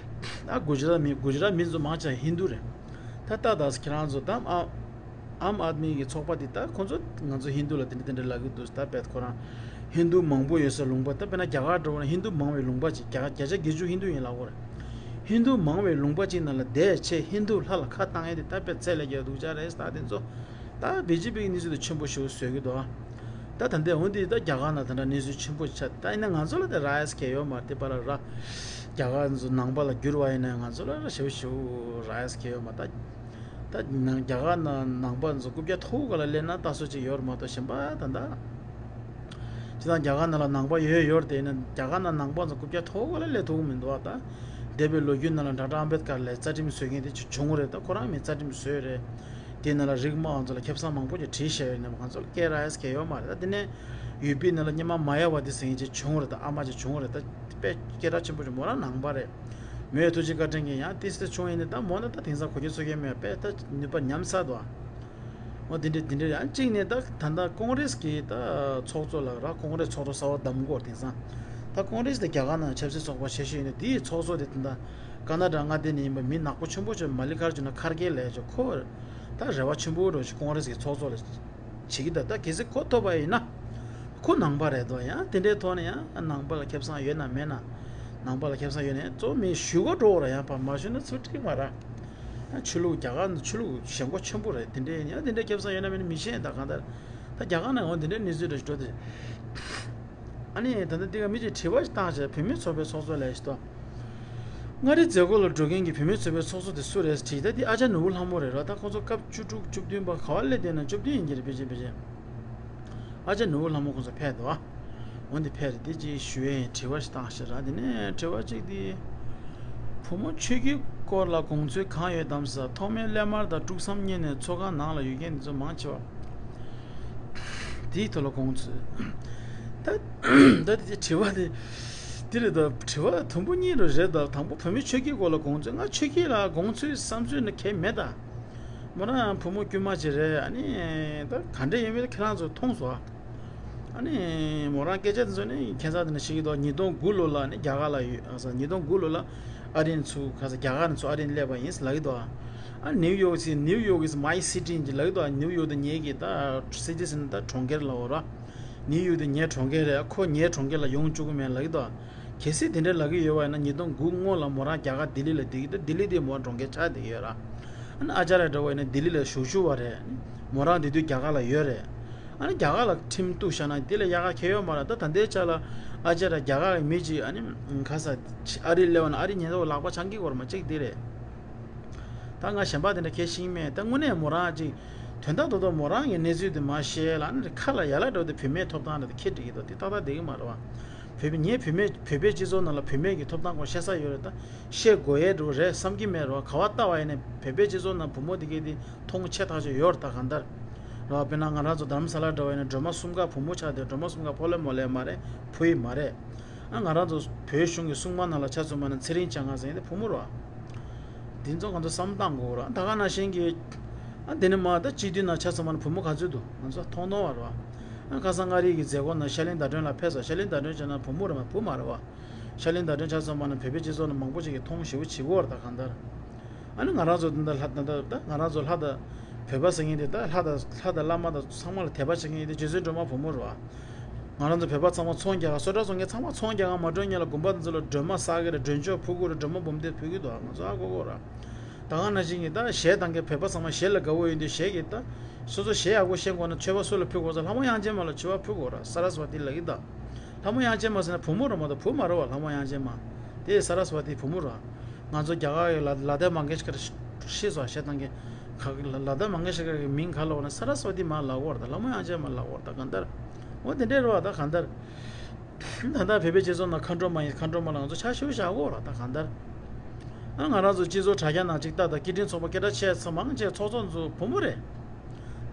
ཨ་གུ་ཇི་རཱཏ་མི་གུ་ཇི་རཱཏ་མི་ཚོ་མང་ཆེ་ཧིན་དུ་རེད། ད་ལྟ་ད་ཁྱེད་རང་ཚོ་ད་ཨ་ཨམ་ཨཱད་མི་གི་ཚོགས་པ་དེ་ད་ཁོང་ཚོ་ང་ཚོ་ཧིན་དུ་ལ་དེ་འདྲ་དེ་འདྲ་ལབ་ཀྱི་འདུག་ད་དཔེ་ཁོ་རང་ཧིན་དུ་མང་པོ་ཡོད་སའི་ལུང་པ། ད་དཔེར་ན་རྒྱ་གར་འདྲ་བོ་ན་ཧིན་དུ་མང་བའི་ལུང་པ་ཅིག་བརྒྱ་བརྒྱ་ཆ་བརྒྱད་ཅུ་ཧིན་དུ་ཡིན་ལབ་ཀྱི་ཡོད་རེད། ཧིན་དུ་མང་བའི་ལུང་པ་ཅིག་ནང་ལ་བསྡད་བྱས་ཧིན་དུ་ལྷ་ལ་ཁ་བཏང་ཡས་དེ་ད་དཔེ་ཚད་ལས་བརྒལ་སྡུག་ཅག་རེད། ད་དེ་ཚོ་ད་བི་ཇེ་པི་གི་གནས་ཚུལ་དེ་ཆེན་པོ་ཞེ་པོ་བཟོས་ཀྱི་འདུག་ད་ད་ལྟའི་འོན་ཏེ་ད་རྒྱ་གར་ནང་ད་འདྲ་གནས་ཚུལ་ཆེན་པོ་ཆགས། ད་ཡིན་ན་ང་ཚོ་ལ་དེ་རག་ཡས་གང་ཡོད་མ་རེད། དེ་པར་ལ་ར་རྒྱ་གར་ཚོ་ནང་པ་ལ་བསྒྱུར་བ་ཡིན་ན་ང་ཚོ་ལ་ར་ཞེ་པོ་ཞེ་པོ་རག་ཡས་གང་ཡོད་མ་རེད། ད་ད་ནང་རྒྱ་གར་ནང་ནང་པ་ཚོ་རྐུབ་བཀྱག་མཐོ་པོ་སྒང་ལ་སླེབས་ན་ལྟ་སྲོལ་ཅིག་ཡོད་རེད་མ་གཏོགས། གཞན་པ་ད་ད་སྤྱིར་བཏང་རྒྱ་གར་ནང་ལ་ནང་པ་ཡོད་ཡོད་རེད། དེ་ཡིན་ན་རྒྱ་གར་ནང་ནང་པ་ཚོ་རྐུབ་བཀྱག་མཐོ་པོ་སྒང་ལ་སླེབས་ཐུབ་ཀྱི་མི་འདུག་ད་འདས་པའི་ལོ་རྒྱུས་ནང་ལ་ཌོག་ཊར་ཨམ་བེད་ཀར་ལས་རྩ་ཁྲིམས་བཟོས་མཁན་དེ་ཅིག་བྱུང་བ་རེད། ད་ཁོ་རང་མི་རྩ་ཁྲིམས་བཟོས་རེད། དེ་ནང་ལ་རིགས་དམའ་བ་ཚོ་ལ་ཁེ་བཟང་མང་པོ་ཅིག་བྲིས་བཞག་ཡོད་ནས་ང་ཚོ་ལ་སྐད་རག་ཡས་གང་ཡོད་མ་རེད། ད་དེ་ནས་ཡུ་པི་ནང་ལ་སྔོན་མ་མ་ཡ་ཝ་ཏི་ཟེར་མཁན་ཅིག་བྱུང་བ་རེད། ད་ཨ་མ་ཅིག་བྱུང་བ་རེད། ད་དཔེ་སྐད་གྲགས་ཆེན་པོ་ཅིག་མོ་རང་ནང་པ་རེད། མོས་ཐུགས་རྗེ་བཀའ་དྲིན་གྱིས་ཡང་ཏི་སི་ཏི་བྱུང་ཡིན་ནི། ད་མོ་ན་ད་དེང་སང་གོ་རྒྱུ་ཚོར་གྱི་མེད། དཔེ་ད་ནུས་པ་ཉམས་ཚར་འདུག་མོ་དེ་འདྲས་དེ་འདྲས། ཡང་གཅིག་ནས་ད་ད་ལྟ་ཀོང་རེས་ཀྱི་ད་ཚོགས་གཙོ་ལ་ར། ཀོང་རེས་ཚོགས་གཙོ་གསར་པ་བདམས་སྐོར། དེང་སང་ད་ཀོང་རེས་དེ་རྒྱ་གར་ནང་ཆབ་སྲིད་ཚོགས་པ་ཆེ་ཤོས་ཡིན་ནི། དེའི་ཚོགས་གཙོ་དེ་ད་ལྟ་ཀ་ན་ཌ་མངའ་སྡེ་ནས་ཡིན་པ་མི་ནག་པོ་ཆེན་པོ་ཅིག་མ་ལི་ཀར་ཇུ་ན་ཁར་གེ་ལབ་ཅིག་ཁོ་ད་རེ་བ་ཆེན་པོ་འདྲ་ཞིག་ཀོང་རེས་ཀྱི་ཚོགས་གཙོ་ལ་བྱེད་ཀྱི་འདུག་ད་གལ་སྲིད་ཁོ་ཐོབ་པ་ཡིན་ན། ཁོ་ནང་པ་རེད་དོ། ཡང་དེ་འདྲའི་ཐོག་ནས་ཡང་ནང་པ་ལ་ཁེ་བཟང་ཡོད་ན་མེད་ན། ནང་པ་ལ་ཁེ་བཟང་ཡོད་ན་གཙོ་བོ་མི་ཞུ་ག་འགྲོ་བ་ར། ཡང་ཕར་མ་ཞུ་ན་ཚུར་འགྲིག་མ་ར། ཡང་ཆོས་ལུགས་རྒྱ་གར་ནང་ཆོས་ལུགས་ཞེན་ཁོག་ཆེན་པོ་རེད། དེ་འདྲའི་ཡང་དེ་འདྲའི་ཁེ་བཟང་ཡོད་ན་མེད་ན་མི་ཤེས། ད་གང་ལྟར་ད་རྒྱ་གར་ནང་འོ་དེ་འདྲའི་གནས་ཚུལ་འདྲ་ཞིག་འགྲོ་དེ། ཨ་ནི་ད་ལྟ་འདི་ག་མི་གཅིག་དྲི་བ་ཞིག་བཏང་བྱས། བུད་མེད་ཚོགས་པའི་ཚོགས་གཙོ་ལས་ཞིག་ཏོ། མངའ་རིས་མཛད་སྒོ་ལ་འགྲོ་མཁན་གྱི་བུད་མེད་ཚོགས་པའི་ཚོགས་གཙོ་དེ་སུ་རེད་དྲིས། ད་འདི་ཨ་ཅག་ནོར་བུ་ལྷ་མོ་རེད་ར། ད་ཁོང་ཚོ་སྐབས་བཅུ་དྲུག་བཅུ་བདུན་པ་ག་བ་སླེབས་བསྡད་ན། བཅུ་བདུན་ཡིན་གྱི་རེད། ཕལ་ཆེར་ཕལ་ཆེར་ཨ་ཅག་ནོར་བུ་ལྷ་མོ་ཁོང་ཚོ་ཕེབས་འདུག་ཨ། འོན་ཏེ་ཕེབས་རེད། དེ་ཅིག་ཞུ་ཡས་དྲི་བ་ཞིག་བཏང་ཞེས་ར། དེ་ནས་དྲི་བ་གཅིག་དེ། བུ་མོ་ཆོས་སྐྱིད་སྐོར་ལ་དགོངས་ཚུལ་གང་ཡོད་དམ་ཟེར། ཐོག་མའི་སླད་མར་དང་དཀྲུགས་བསམ་གཉིས་ནས་ཚོགས་ཁང་ནང་ལ་ཡོད་མཁན་འདི་ཚོ་མང་ཆེ་བ་དེའི་ཐོག་ལ་དགོངས་ཚུལ། ད་ད་དེ་དྲི་བ་དེ་དེ་རེད། ད་དྲི་བ་དུམ་བུ་གཉིས་རུ་རེད། ད་དང་པོ་བུད་མེད་ཆོས་སྐྱིད་སྐོར་ལ་དགོངས་ཚུལ། ང་ཆོས་སྐྱིད་ལ་དགོངས་ཚུལ་བསམ་ཚུལ་ནི་གང་ཡང་མེད་ད། མོ་རང་བུ་མོ་དཀྱུས་མ་ཅིག་རེད། ཨ་ནི་ད་ག་འདྲ་ཡིན་མིན་ཁྱེད་རང་ཚོ་མཐོང་སོང་ཨ། ཨ་ནི་མོ་རང་སྐད་ཆ་དེ་ཚོ་ནི་ཁྱད་མཚར་དེ་འདྲ་བཤད་ཀྱི་འདུག་ཉིས་སྟོང་དགུ་ལོ་ལ་ནི་རྒྱ་གར་ལ་ཡོད་ཨ་ས། ཉིས་སྟོང་དགུ་ལོ་ལ་ཨ་རི་ནས་ཚུར་ཁ་ས་རྒྱ་གར་ནས་ཚུར་ཨ་རི་ནས་སླེབས་པ་ཡིན་ལབ་ཀྱི་འདུག་ཨ་ནི་New York is New York is my city ལབ་ཀྱི་འདུག་ཉིའུ་ཡོག་དེ་ངེད་ཀྱི་ད་སི་ཊི་ཟེར་ན་ད་གྲོང་ཁྱེར་ལབ་དགོས་ར། ཉིའུ་ཡོག་དེ་ངའི་གྲོང་ཁྱེར་རེད། ཁོ་ངའི་གྲོང་ཁྱེར་ལ་ཡོང་བཅུག་གི་མེད་ལབ་ཀྱི་འདུག་གལ་སྲིད་དེ་འདྲ་ལབ་ཀྱི་ཡོད་པ་ཡིན་ན། ཉིས་སྟོང་དགུ་སྔོན་ལ་མོ་རང་རྒྱ་གར་ལྡི་ལི་ལ་བསྡད་ཀྱི་འདུག་ལྡི་ལི་དེ་མོ་གྲོང་ཁྱེར་ཆགས་བསྡད་ཀྱི་ཡོད་ར། ཨ་ནི་ཨ་ཅཱརྱ་འདྲ་བོ་ཡིན་ན་ལྡི་ལི་ལ་བཞུགས་བཞུགས་པ་རེད། མོ་རང་དེ་དུས་རྒྱ་གར་ལ་ཡོད་རེད། ཨ་ནི་རྒྱ་གར་ལ་ཁྲིམས་གཏུགས་བཞག་ན་དེ་ལས་ཡག་ག་གང་ཡང་ཡོད་མ་རེད། ད་ད་ལྟའི་ཆ་ལ་ཨ་ཅཱརྱ་རྒྱ་གར་གྱི་མི་གཅིག་ཨ་ནི་ག་ས་ཨ་རི་སླེབས་པ་ན་ཨ་རི་ཉེན་རྟོག་ལག་པ་འཆང་གི་ཡོད་རེད་མ། གཅིག་དེ་རེད། ད་ང་གཞན་པ་དེ་འདྲ་གང་ཡང་ཤེས་ཀྱི་མེད། ད་དངོས་གནས་མོ་རང་གཅིག་ དོན་དག་ཏོག་ཏོག་མོ་རང་གི་གནས་ཚུལ་དེ་མ་བཤད་ལ་ནི་ཁ་ལ་ཡ་ལ་འགྲོ་དེ་བུད་མེད་ཐོབ་ཐང་རེད་དེ་ཁྱེད་འགྲིག་གི་འདུག་དེ་ཏག་ཏག་བསྡད་གི་མ་རེད་བ། བོད་པའི་ངའི་བུད་མེད་བོད་པའི་སྤྱི་ཚོགས་ནང་ལ་བུད་མེད་ཀྱི་ཐོབ་ཐང་སྐོར་བཤད་ས་ཡོད་རེད་ད། བཤད་དགོས་ཡས་འགྲོ་རེད་བསམ་གི་མེད་རེད་བ། ག་བ་ལྟ་བ་ཡིན་ནའི་བོད་པའི་སྤྱི་ཚོགས་ནང་བུ་མོ་དེ་གས་དེ་མཐོང་ཆེ་ཐག་ཆོད་ཡོད་རེད་ད་གང་ལྟར། རེད་བ། དཔེར་ན་ང་རང་ཚོ་དྷ་རམ་ས་ལ་འདྲ་བ་ཡིན་ན་སྒྲོལ་མ་གསུམ་ཀ་བུ་མོ་ཆགས་དེ་སྒྲོལ་མ་གསུམ་ཀ་ཕོ་ལས་མོ་ལས་མ་རེད། བུ་ཡིས་མ་རེད། ཨ་ང་རང་ཚོ་བོད་གཞུང་གི་སྲུང་མ་ནང་ལ་ཆ་མཚོན་པ་ན་ཚེ་རིང་བྱ་ངང་ཟེར་མཁན་དེ་བུ་མོ་རེད་བ། འདི་ཚོ་ང་ཚོ་བསམ་བློ་བཏང་དགོས་རེད། ད་ག་ནང་བཞིན་གྱི་ཨ་འདི་ནི་མ་ད་སྤྱི་འཐུས་ནང་ཆ་མཚོན་པ་ན་བུ་མོ་ག་ཚོད་འདུག་ང་ཚོ་མཐོང་མཐོང་བ་རེད་བ། ཨ་ཁ་སང་མངའ་རིས་ཀྱི་མཛད་སྒོ་ནང་ཤར་གླིང་ཟླ་སྒྲོན་ལགས་ཕེབས་སོང་། ཤར་གླིང་ཟླ་སྒྲོན་བྱས་ན་བུ་མོ་རེད་མ་བུ་མ་རེད་བ། ཤར་གླིང་ཟླ་སྒྲོན་ཆ་མཚོན་པ་ན་བོད་པའི་སྤྱི་ཚོགས་ནང་མང་པོ་ཞིག་གིས་མཐོང་ཞེ་པོ་བྱེད་ཀྱི་ཡོད་རེད་ད་གང་ལྟར། ཨ་ནི་ང་རང་ཚོ་འདི་འདྲ་ལྷ་འདི་འདྲ་ད་ང་རང་ཚོ་ལྷ་དང་བོད་པ་ཟེར་མཁན་དེ་ད་ལྷ་དང་ལྷ་དང་བླ་མ་དང་ཚང་མ་ལ་དད་པ་བྱེད་མཁན་དེ་རྗེ་བཙུན་སྒྲོལ་མ་བུ་མོ་རེད་བ། ང་རང་ཚོ་བོད་པ་ཚང་མ་ཚོང་རྒྱག་ག་སོ་ཊ་བཙོང་མཁན་ཚང་མ་ཚོང་རྒྱག་ག་མ་འགྲོ་སྔོན་ལ་དགོན་པ་འདི་ཚོ་ལ་སྒྲོལ་མ་བསགས་ཀྱི་རེད། སྒྲོལ་མཆོག་ཕུལ་གྱི་རེད། སྒྲོལ་མ་འབུམ་སྡེ་ཕུལ་གྱི་འདུག་ང་ཚོ་ཧ་གོ་གོ་ར། ད་ག་ནང་བཞིན་གྱི་ད་གཞས་བཏང་མཁན་བོད་པ་ཚང་མ་གཞས་ལ་དགའ་བོ་ཡིན་དུས་གཞས་ཀྱི་ད་སོ་སོ་གཞས་ཡག་པོ་ཤེས་དགོས་ན་མཆོད་པ་སུ་ལ་ཕུལ་དགོས་ཟེར་ལྷ་མོ་དབྱངས་ཅན་མ་ལ་མཆོད་པ་ཕུལ་དགོས་ར། ས་ར་སི་བ་ཏི་ལབ་ཀྱི་ད། ལྷ་མོ་དབྱངས་ཅན་མ་ཟེར་ན་བུ་མོ་རེད་མ་གཏོགས་བུ་མ་རེད་བ། ལྷ་མོ་དབྱངས་ཅན་མ་དེ་ས་ར་སི་བ་ཏི་བུ་མོ་རེད། ང་ཚོ་རྒྱ་གར་གྱི་ལ་ལ་ཏ་མང་གེ་ཤ་ཀར་ཤེས་སོང་། གཞས་བཏང་མཁན་ག་ལ་ལ་ཏ་མང་གེ་ཤ་ཀར་གྱི་མིང་ག་ལབ་ན་ས་ར་སི་བ་ཏི་མ་ལབ་ཀྱི་ཡོད་རེད་ད། ལྷ་མོ་དབྱངས་ཅན་མ་ལབ་ཀྱི་ཡོད་རེད་ད་གང་ལྟར། འོ་དེ་འདྲས་རེད་བ་ད་གང་ལྟར། ད་ལྟ་བོད་པའི་སྤྱི་ཚོགས་ནང་མཁའ་འགྲོ་མ་ཡིན་མཁའ་འགྲོ་མ་ལ་ང་ཚོ་ཕྱག་ཞུ་བཞག་གི་ཡོད་རེད་ད་གང་ལྟར། ཨ་ང་རང་ཚོ་སྤྱི་ཚོགས་དྲ་རྒྱ་ནང་ཅིག་ལྟ་དང་སྐད་འཕྲིན་ཚོགས་པ་སྐད་གྲགས་ཆེ་ས་མང་ཆེ་ཚོགས་གཙོ་ཚོ་བུ་མོ་རེད།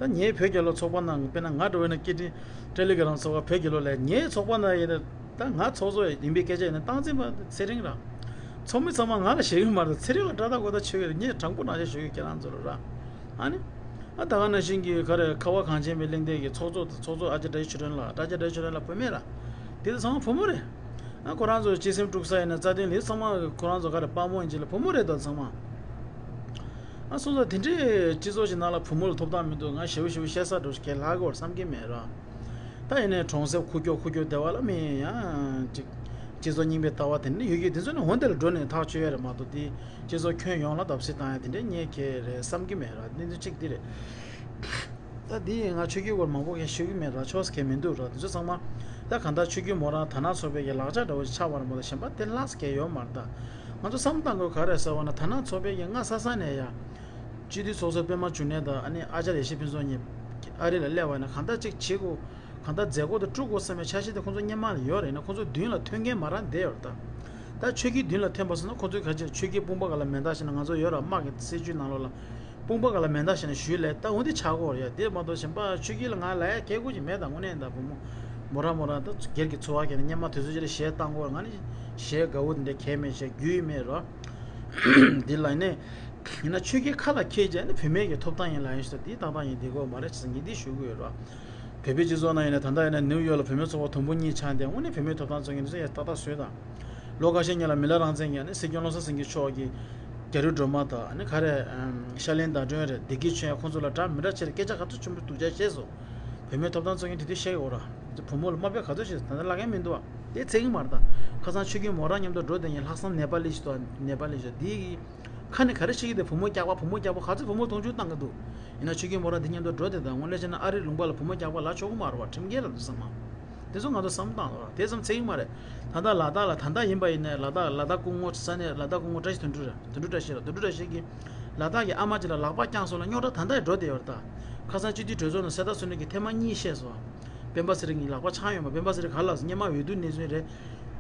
ད་ངའི་བོད་རྒྱལ་ལོ་ཚོགས་པ་ནང་དཔེར་ན་ང་འདྲ་བོ་ཡིན་ན་སྐད་འཕྲིན་ཊེ་ལི་གྷི་རམ་ཚོགས་པ་བོད་རྒྱལ་ལོ་ལས་ངའི་ཚོགས་པ་ནང་ཡིན་ན་ད་ང་ཚོགས་གཙོ་ཡིན་པའི་སྐད་ཆ་ཡིན་ན་སྟངས་འཛིན་པ་ཚེ་རིང་རང་། ཚོགས་མི་ཚང་མ་ང་ལ་ཞེད་ཀྱི་མ་རེད། ཚེ་རིང་ལ་སྐྲག་དང་དགོད་དང་ཆོད་ཀྱི་རེད། ངས་དྲང་པོ་ནང་བཞིན་ཞུ་གི་ཁྱེད་རང་ཚོ་ལ་ར། ཨ་ནི། ཨ་ད་ག་ནང་བཞིན་གྱི་ག་རེ་ཁ་བ་གངས་ཅན་པའི་གླེང་སྟེགས་ཀྱི་ཚོགས་གཙོ་ཚོགས་གཙོ་ཨ་ཅག་བཀྲ་ཤིས་ཆོས་སྒྲོན་ལགས། བཀྲ་ཤིས་བཀྲ་ཤིས་ཆོས་སྒྲོན་ལགས་བུད་མེད་ར། དེ་ཚོ་ཚང་མ་བུ་མོ་རེད། ཨ་ཁོ་རང་ཚོ་སྤྱི་སེམས་དཀྲུག་ས་ཡིན་ན་རྩ་དོན་ལས་ཚང་མ་ཁོ་རང་ཚོ་ག་རེ་དཔའ་མོ་ཡིན་གྱི་ལ་བུ་མོ་རེད་དོ་ཚང་མ། ཨ་སོང་ཙང་དེ་འདྲའི་སྤྱི་ཚོགས་ཤིག་ནང་ལ་བུ་མོ་ལ་ཐོབ་ཐང་མི་འདུག་ང་ཞེ་པོ་ཞེ་པོ་བཤད་ས་འགྲོ་ཞིག་གལ་ལྷག་གི་བར་བསམ་གྱི་མེད་ར། ད་ཡིན་ནའི་གྲོང་གསེབ་ཁུག་ཀྱོག་ཁུག་ཀྱོག་སྡེ་བ་ལ་མི་ཡང་ཅིག་སྤྱི་ཚོགས་རྙིང་པའི་ལྟ་བ་དེ་འདྲ་ཡོད་ཀྱི་དེ་ཚོ་ནི་འོན་ཏེ་ལ་འགྲོ་ནས་ཐག་ཆོད་ཡ་རེད་མ་གཏོགས་དེ་སྤྱི་ཚོགས་ཁྱོན་ཡོངས་ལ་བརྡབ་གསིག་བཏང་ཡ་དེ་འདྲའི་ངས་གལ་རེད་བསམ་གྱི་མེད་ར། གནས་ཚུལ་གཅིག་འདི་རེད། ད་འདི་ཡིན་ང་ཆོས་བརྒྱུད་སྐོར་མང་པོ་གས་ཤོད་ཀྱི་མེད་ར། ཆོས་གས་མི་འདུག་ར། དེ་ཚོ་ཚང་མ་ད་གང་ལྟར་ཆོས་བརྒྱུད་མོ་རང་དར་ནག་ཚོགས་པའི་གི་ལག་ཆ་འདྲ་བོ་ཞིག་ཆགས་པ་རེད་མ་གཏོགས་གཞན་པ་དེ་ལྷག་ཙམ་གས་ཡོད་མ་རེད་ད། ང་ཚོ་བསམ་བློ་བཏང་དགོས་ག་རེ་ཟེར་བ་ན་དར་ནག་ཚོགས་པའི་གི་སྔ་ས་ས་ནས་ཡ། སྤྱི་འཐུས་ཚོགས་གཙོ་པད་མ་འབྱུང་གནས་དང་ཨ་ནི་ཨ་ཅག་ཡེ་ཤེས་ཕུན་ཚོགས་གཉིས་ཨ་རི་ལ་སླེབས་པ་ཡིན་ན་གང་ལྟར་ཅིག་བྱེད་དགོས། གང་ལྟར་མཛད་སྒོ་དེ་དཀྲུག་དགོས་བསམ་པའི་འཆར་གཞི་དེ་ཁོང་ཚོ་སྔོན་མ་ལ་ཡོད་རེད་ན་ཁོང་ཚོ་མདུན་ལ་ཐོན་མཁན་མ་རག་བསྡད་ཡོད་རེད་ད། ད་ཆོས་བརྒྱུད་མདུན་ལ་ཐོན་པ་སོང་ན་ཁོང་ཚོའི་ག་ཅིག་ཆོས་བརྒྱུད་དཔུང་པ་ག་ལ་མེ་མདའ་བཞིན་ང་ཚོ་ཡོད་ར་དམག་གི་སྲིད་ཇུས་ནང་ལོགས་ལ། དཔུང་པ་ག་ལ་མེ་མདའ་བཞིན་ཞུས་ལས་ད་འོ་འདི་ཆགས་ཀྱི་ཡོད་རེད་ཡ། དེ་མ་གཏོགས་གཞན་པ་ཆོས་བརྒྱུད་ལ་ང་ལ་ཡ་གལ་དགོས་ཀྱི་མེད་ད། དངོས་གནས་ད་བུ་མོ་མོ་རང་མོ་རང་ད་སྒེར་གྱི་འཚོ་བ་གས་ནས་སྔོན་མ་དུས་ཚོད་ཅིག་ལ་གཞས་བཏང་དགོས་ང་ནི་གཞས་དགའ་བོ་འདི་འདྲ་གས་མེད་གཞས་རྒྱུས་མེད་ར། འདི་ལ་ནས་ཡིན་ན་ཆོས་བརྒྱུད་ཁ་ལ་འཁྱེར་བྱས་ནས་བུད་མེད་ཀྱི་ཐོབ་ཐང་ཡིན་ལ་ཡིན་ཞུ་ད་འདི་ཏག་ཏག་ཡིན་འདི་དགོས་མ་རེད་ཅེས་ངས་འདི་ཞུ་གི་ཡོད་ར། བོད་པའི་སྤྱི་ཚོགས་ནང་ཡིན་ན་ད་ལྟ་ཡིན་ན་ནིའུ་ཡོག་ལ་བུད་མེད་ཚོགས་པ་དུམ་བུ་གཉིས་ཆགས་འདི་དངོས་གནས་བུད་མེད་ཐོབ་ཐང་རྩོད་མཁན་འདི་ཚོ་ཡང་ཏག་ཏག་བཟོས་དང་། ལོ་ཁ་ཤས་སྔོན་ལ་མི་ལ་རང་བཙན་གྱིས་ནི་སྲིད་སྐྱོང་བློ་བཟང་སེང་གེ་མཆོག་གིས་རྒྱ་རི་སྒྲོལ་མ་དང་ནི་ག་རེ་ཤར་གླིང་ཟླ་སྒྲོན་རེད་བདེ་སྐྱིད་ཆོས་ཁོང་ཚོ་ལ་འདྲ་མི་འདྲ་བྱས་ཏེ་སྐད་ཆ་ག་ཚོད་ཆེན་པོ་སྡུག་ཅག་བཤད་སོང་། བུད་མེད་ཐོབ་ཐང་རྩོད་མཁན་དེ་དུས་བཤད་ཡོད་ར། བུ་མོ་ལ་དམའ་འབེབས་ག་ཚོད་བྱས་སོང་ད་ལྟ་ལབ་མཁན་མི་འདུག་བ། དེ་ཚད་ཀྱི་མ་རེད་ད། ཁ་སང་ཆོས་བརྒྱུད་མོ་རང་མཉམ་དུ་འགྲོ་བསྡད་མཁན་ལྷག་བསམ་ནེ་པ་ལི་ཞིག་འདུག་བ། ནེ་པ་ལི་ཞིག་འདི་གི་ཁ་ནས་ག་རེ་བཤད་ཀྱི་འདུག་བུ་མོ་སྐྱག་པ་བུ་མོ་སྐྱག་པ་ག་ཚོད་བུ་མོ་མཐོང་ཆུང་བཏང་གི་འདུག་ཡིན་ན་ཆོས་བརྒྱུད་མོ་རང་འདི་མཉམ་དུ་འགྲོ་དེ་དང་དངོས་གནས་བྱས་ན་ཨ་རིའི་ལུང་པ་ལ་བུ་མོ་སྐྱག་པ་ལབ་ཆོག་གི་མ་རེད་བ། ཁྲིམས་འགལ་ལ་འདུག་བསམ་མ། དེ་ཚོ་ང་ཚོ་བསམ་བློ་བཏང་དགོས་ར། དེ་ཙམ་ཚད་ཀྱི་མ་རེད། ད་ལྟ་ལ་དྭགས་ལ་ད་ལྟ་ཡིན་པ་ཡིན་ནའི་ལ་དྭགས་ལ་དྭགས་སྐུ་ངོ་ས་གནས་ལ་དྭགས་སྐུ་ངོ་བཀྲ་ཤིས་དོན་གྲུབ་རེད། དོན་གྲུབ་བཀྲ་ཤིས་རེད། དོན་གྲུབ་བཀྲ་ཤིས་ཀྱིས་ལ་དྭགས་ཀྱི་ཨ་མ་ཅིག་ལ་ལག་པ་བརྐྱངས་སོང་ལ་རྙོག་དྲ་ད་ལྟ་ཡང་འགྲོ་བསྡད་ཡོད་རེད་ད། ཁ་སང་སྤྱི་འཐུས་གྲོས་ཚོགས་ནང་གསལ་ཐག་ཆོད་ནས་ཀྱི་ཐེངས་མ་གཉིས་བཤད་སོང་། སྤེན་པ་ཚེ་རིང་གི་ལག་པ་འཆང་ཡོད་མ། སྤེན་པ་ཚེ་རིང་ག་ལ་སྙེ་མ་འོས་བསྡུ་གནས་ཚུལ་རེད།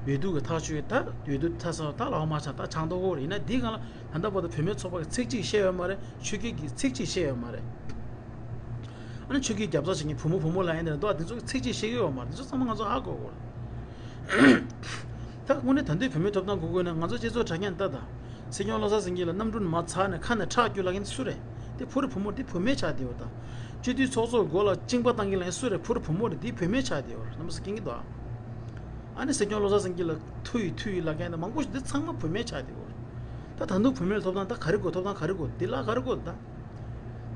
འོས་བསྡུ་གི་ཐག་ཆོད་ད་འོས་བསྡུ་ཐ་ས་ད་ལག་པ་མ་འཆང་ད་འཆང་ཐོག་ཧོ་རེད། ཡིན་ན་འདི་གང་ལ་ད་ལྟ་བར་དུ་བུད་མེད་ཚོགས་པ་གི་ཚིག་གཅིག་བཤད་ཡོད་མ་རེད། ཆོས་བརྒྱུད་ཀྱི་ཚིག་གཅིག་བཤད་ཡོད་མ་རེད། ཨ་ནི་ཆོས་བརྒྱུད་རྒྱབ་རྩ་བྱེད་མཁན་བུ་མོ་བུ་མོ་ལ་ཡིན་ནའི་འདུག་ཨ་དེ་ཚོ་གི་ཚིག་གཅིག་བཤད་ཀྱི་ཡོད་མ་རེད། དེ་ཚོ་ཚང་མ་ང་ཚོ་ཧ་གོ་དགོས་རེད། ད་དངོས་གནས་ད་འདོད་བུད་མེད་ཐོབ་ཐང་དགོས་དགོས་ན་ང་ཚོ་སྤྱི་ཚོགས་དྲ་རྒྱ་ནས་ལྟ་དང་། སྲིད་སྐྱོང་བློ་བཟང་སེང་གེ་ལ་གནམ་གྲུ་ནས་མར་འཚར་ནས་ཁ་ནས་ཁྲག་སྐྱུག་ལབ་མཁན་དེ་སུ་རེད། དེ་བུ་རེད་བུ་མོ་རེད། དེ་བུད་མེད་ཆགས་བསྡད་ཡོད་ད། སྤྱི་འཐུས་ཚོགས་གཙོ་མགོ་ལ་གཅིན་པ་བཏང་གི་ལབ་མཁན་སུ་རེད། བུ་རེད་བུ་མོ་རེད། དེ་བུད་མེད་ཆགས་བསྡད་ཡོད་རེད། རྣམ་པ་ཚོ་མཁྱེན་གྱི་འདུག་ཨ། ཨ་ནི་སྲིད་སྐྱོང་བློ་བཟང་སེང་གེ་ལ་ཐུ་ཡིས་ཐུ་ཡིས་ལབ་མཁན་དེ་མང་པོ་ཞིག་འདི་ཚང་མ་བུད་མེད་ཆགས་བསྡད་ཡོད་རེད། ད་ད་དུང་བུད་མེད་ལ་ཐོབ་ཐང་ད་ག་རེ་དགོས། ཐོབ་ཐང་ག་རེ་དགོས། འདི་ལ་ག་རེ་དགོས་ད།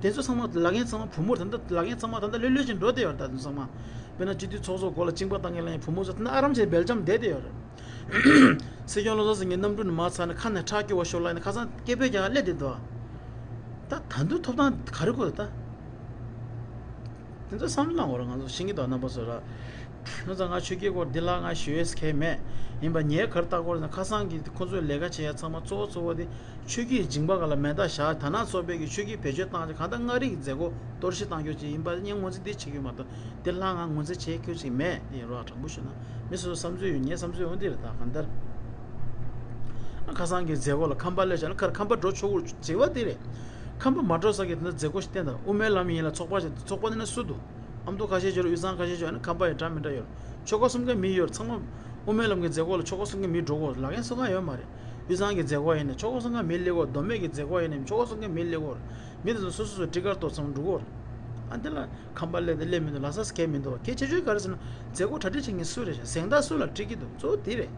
དེ་ཚོ་ཚང་མ་ལབ་མཁན་ཚང་མ་བུ་མོ་རེད། ད་ལྟ་ལབ་མཁན་ཚང་མ་ད་ལྟ་ལྷོད་ལྷོད་ཅིག་འགྲོ་བསྡད་ཡོད་རེད། ད་དེ་ཚོ་ཚང་མ་དཔེར་ན་སྤྱི་འཐུས་ཚོགས་གཙོ་མགོ་ལ་གཅིན་པ་བཏང་མཁན་ལབ་མཁན་བུ་མོ་ཚོ་ད་ལྟ་ཨ་རམ་བྱས་སྦེལ་ཇམ་བསྡད་བསྡད་ཡོད་རེད། སྲིད་སྐྱོང་བློ་བཟང་སེང་གེ་གནམ་གྲུ་ནས་མར་འཚར་ནས་ཁ་ནས་ཁྲག་སྐྱུག་པ་ཤོར་ལབ་ནས་ཁ་སང་སྐད་འབོད་རྒྱག་ག་སླེབས་བསྡད་འདུག་ད་ད་དུང་ཐོབ་ཐང་ག་རེ་དགོས་རེད་ད། དེ་ཚོ་བསམ་བློ་བཏང་དགོས་རེད། ང་ཚོ་ཤེས་ཀྱི་འདུག་རྣམ་པ་ཚོ་ར། ནུ་ཚ་ང་ཆོས་ཁྱི་སྐོར་འདི་ལ་ང་ཞུ་ཡས་ཁས་མེད། ཡིན་པ་ངས་གར་ལྟ་སྐོར་ན་ཁ་སང་གི་ཁོ་ཚོའི་ལས་ཀ་བྱེད་ཡ་ཚང་མ་གཙོ་བོ་གཙོ་བོ་དེ་ཆོས་ཁྱིའི་སྦྱིན་པ་ག་ལ་མེ་མདའ་བཞག་ད་ནང་ཚོགས་པའི་གི་ཆོས་ཁྱི་བེད་སྤྱོད་བཏང་ཅིག་གང་ལྟར་མངའ་རིས་ཀྱི་མཛད་སྒོ་གཏོར་བཤིག་བཏང་རྒྱུ་ཅིག་ཡིན་པ་ངས་ངོས་འཛིན་འདི་བྱེད་ཀྱི་ཡོད་མ་གཏོགས་འདི་ལྷ་ང་ངོས་འཛིན་བྱེད་རྒྱུ་ཅིག་མེད། ཡིན་རོགས་དྲང་པོ་ཞུ་ན་མི་སོ་སོ་བསམ་ཚུལ་ཡོད། ངའི་བསམ་ཚུལ་འོ་འདི་རེད། ད་གང་ལྟར་ཁ་སང་གི་མཛད་སྒོ་ལ་ཁམས་པ་སླེབས་བཞག་ན་ཁར་ཁམས་པ་འགྲོ་ཆོག་གི་བྱེད་པ་དེ་རེད། ཁམས་པ་མ་འགྲོ་ས་གི་དེ་འདྲ་མཛད་སྒོ་ཞིག་བསྟན་དང་དབུ་མའི་ལམ་ཡིན་ལ་ཚོགས་པ་ཞིག་ཚོགས་པ་འདི་ན་སུ་འདུག་ཨ་མདོ་ཁ་ཤས་ཤོར་དབུས་གཙང་ཁ་ཤས་ཤོར་ཨ་ནི་ཁམས་པ་ཡི་འདྲ་མི་འདྲ་ཡོད། ཆོལ་ཁ་གསུམ་ཀའི་མི་ཡོད་ཚང་མ། དབུ་མའི་ལམ་གྱི་མཛད་སྒོ་ལ་ཆོལ་ཁ་གསུམ་ཀའི་མི་འགྲོ་གོ་ལག་ཡན་སུ་གང་ཡོད་མ་རེད། དབུས་གཙང་གི་མཛད་སྒོ་ཡིན་ན་ཆོལ་ཁ་གསུམ་ཀའི་མི་སླེབས་གོ་མདོ་སྨད་ཀྱི་མཛད་སྒོ་ཡིན་ན་ཆོལ་ཁ་གསུམ་ཀའི་མི་སླེབས་གོ་མི་དེ་ཚོ་སོ་སོ་སོ་ཊི་ཀར་གཏོར་ཚང་འགྲོ་གོ་ཨ་འདི་ལ་ཁམས་པ་སླེབས་དེ་སླེབས་མི་འདུག་ལ་ས་སི་གས་མི་འདུག་གལ་ཆེ་ཤོས་ག་རེ་ཟེར་ན་མཛད་སྒོ་གྲ་སྒྲིག་བྱེད་མཁན་སུ་རེད་ཤག་གཟེངས་རྟགས་སུ་ལ་སྤྲད་ཀྱི་འདུག་གཙོ་བོ་དེ་རེད།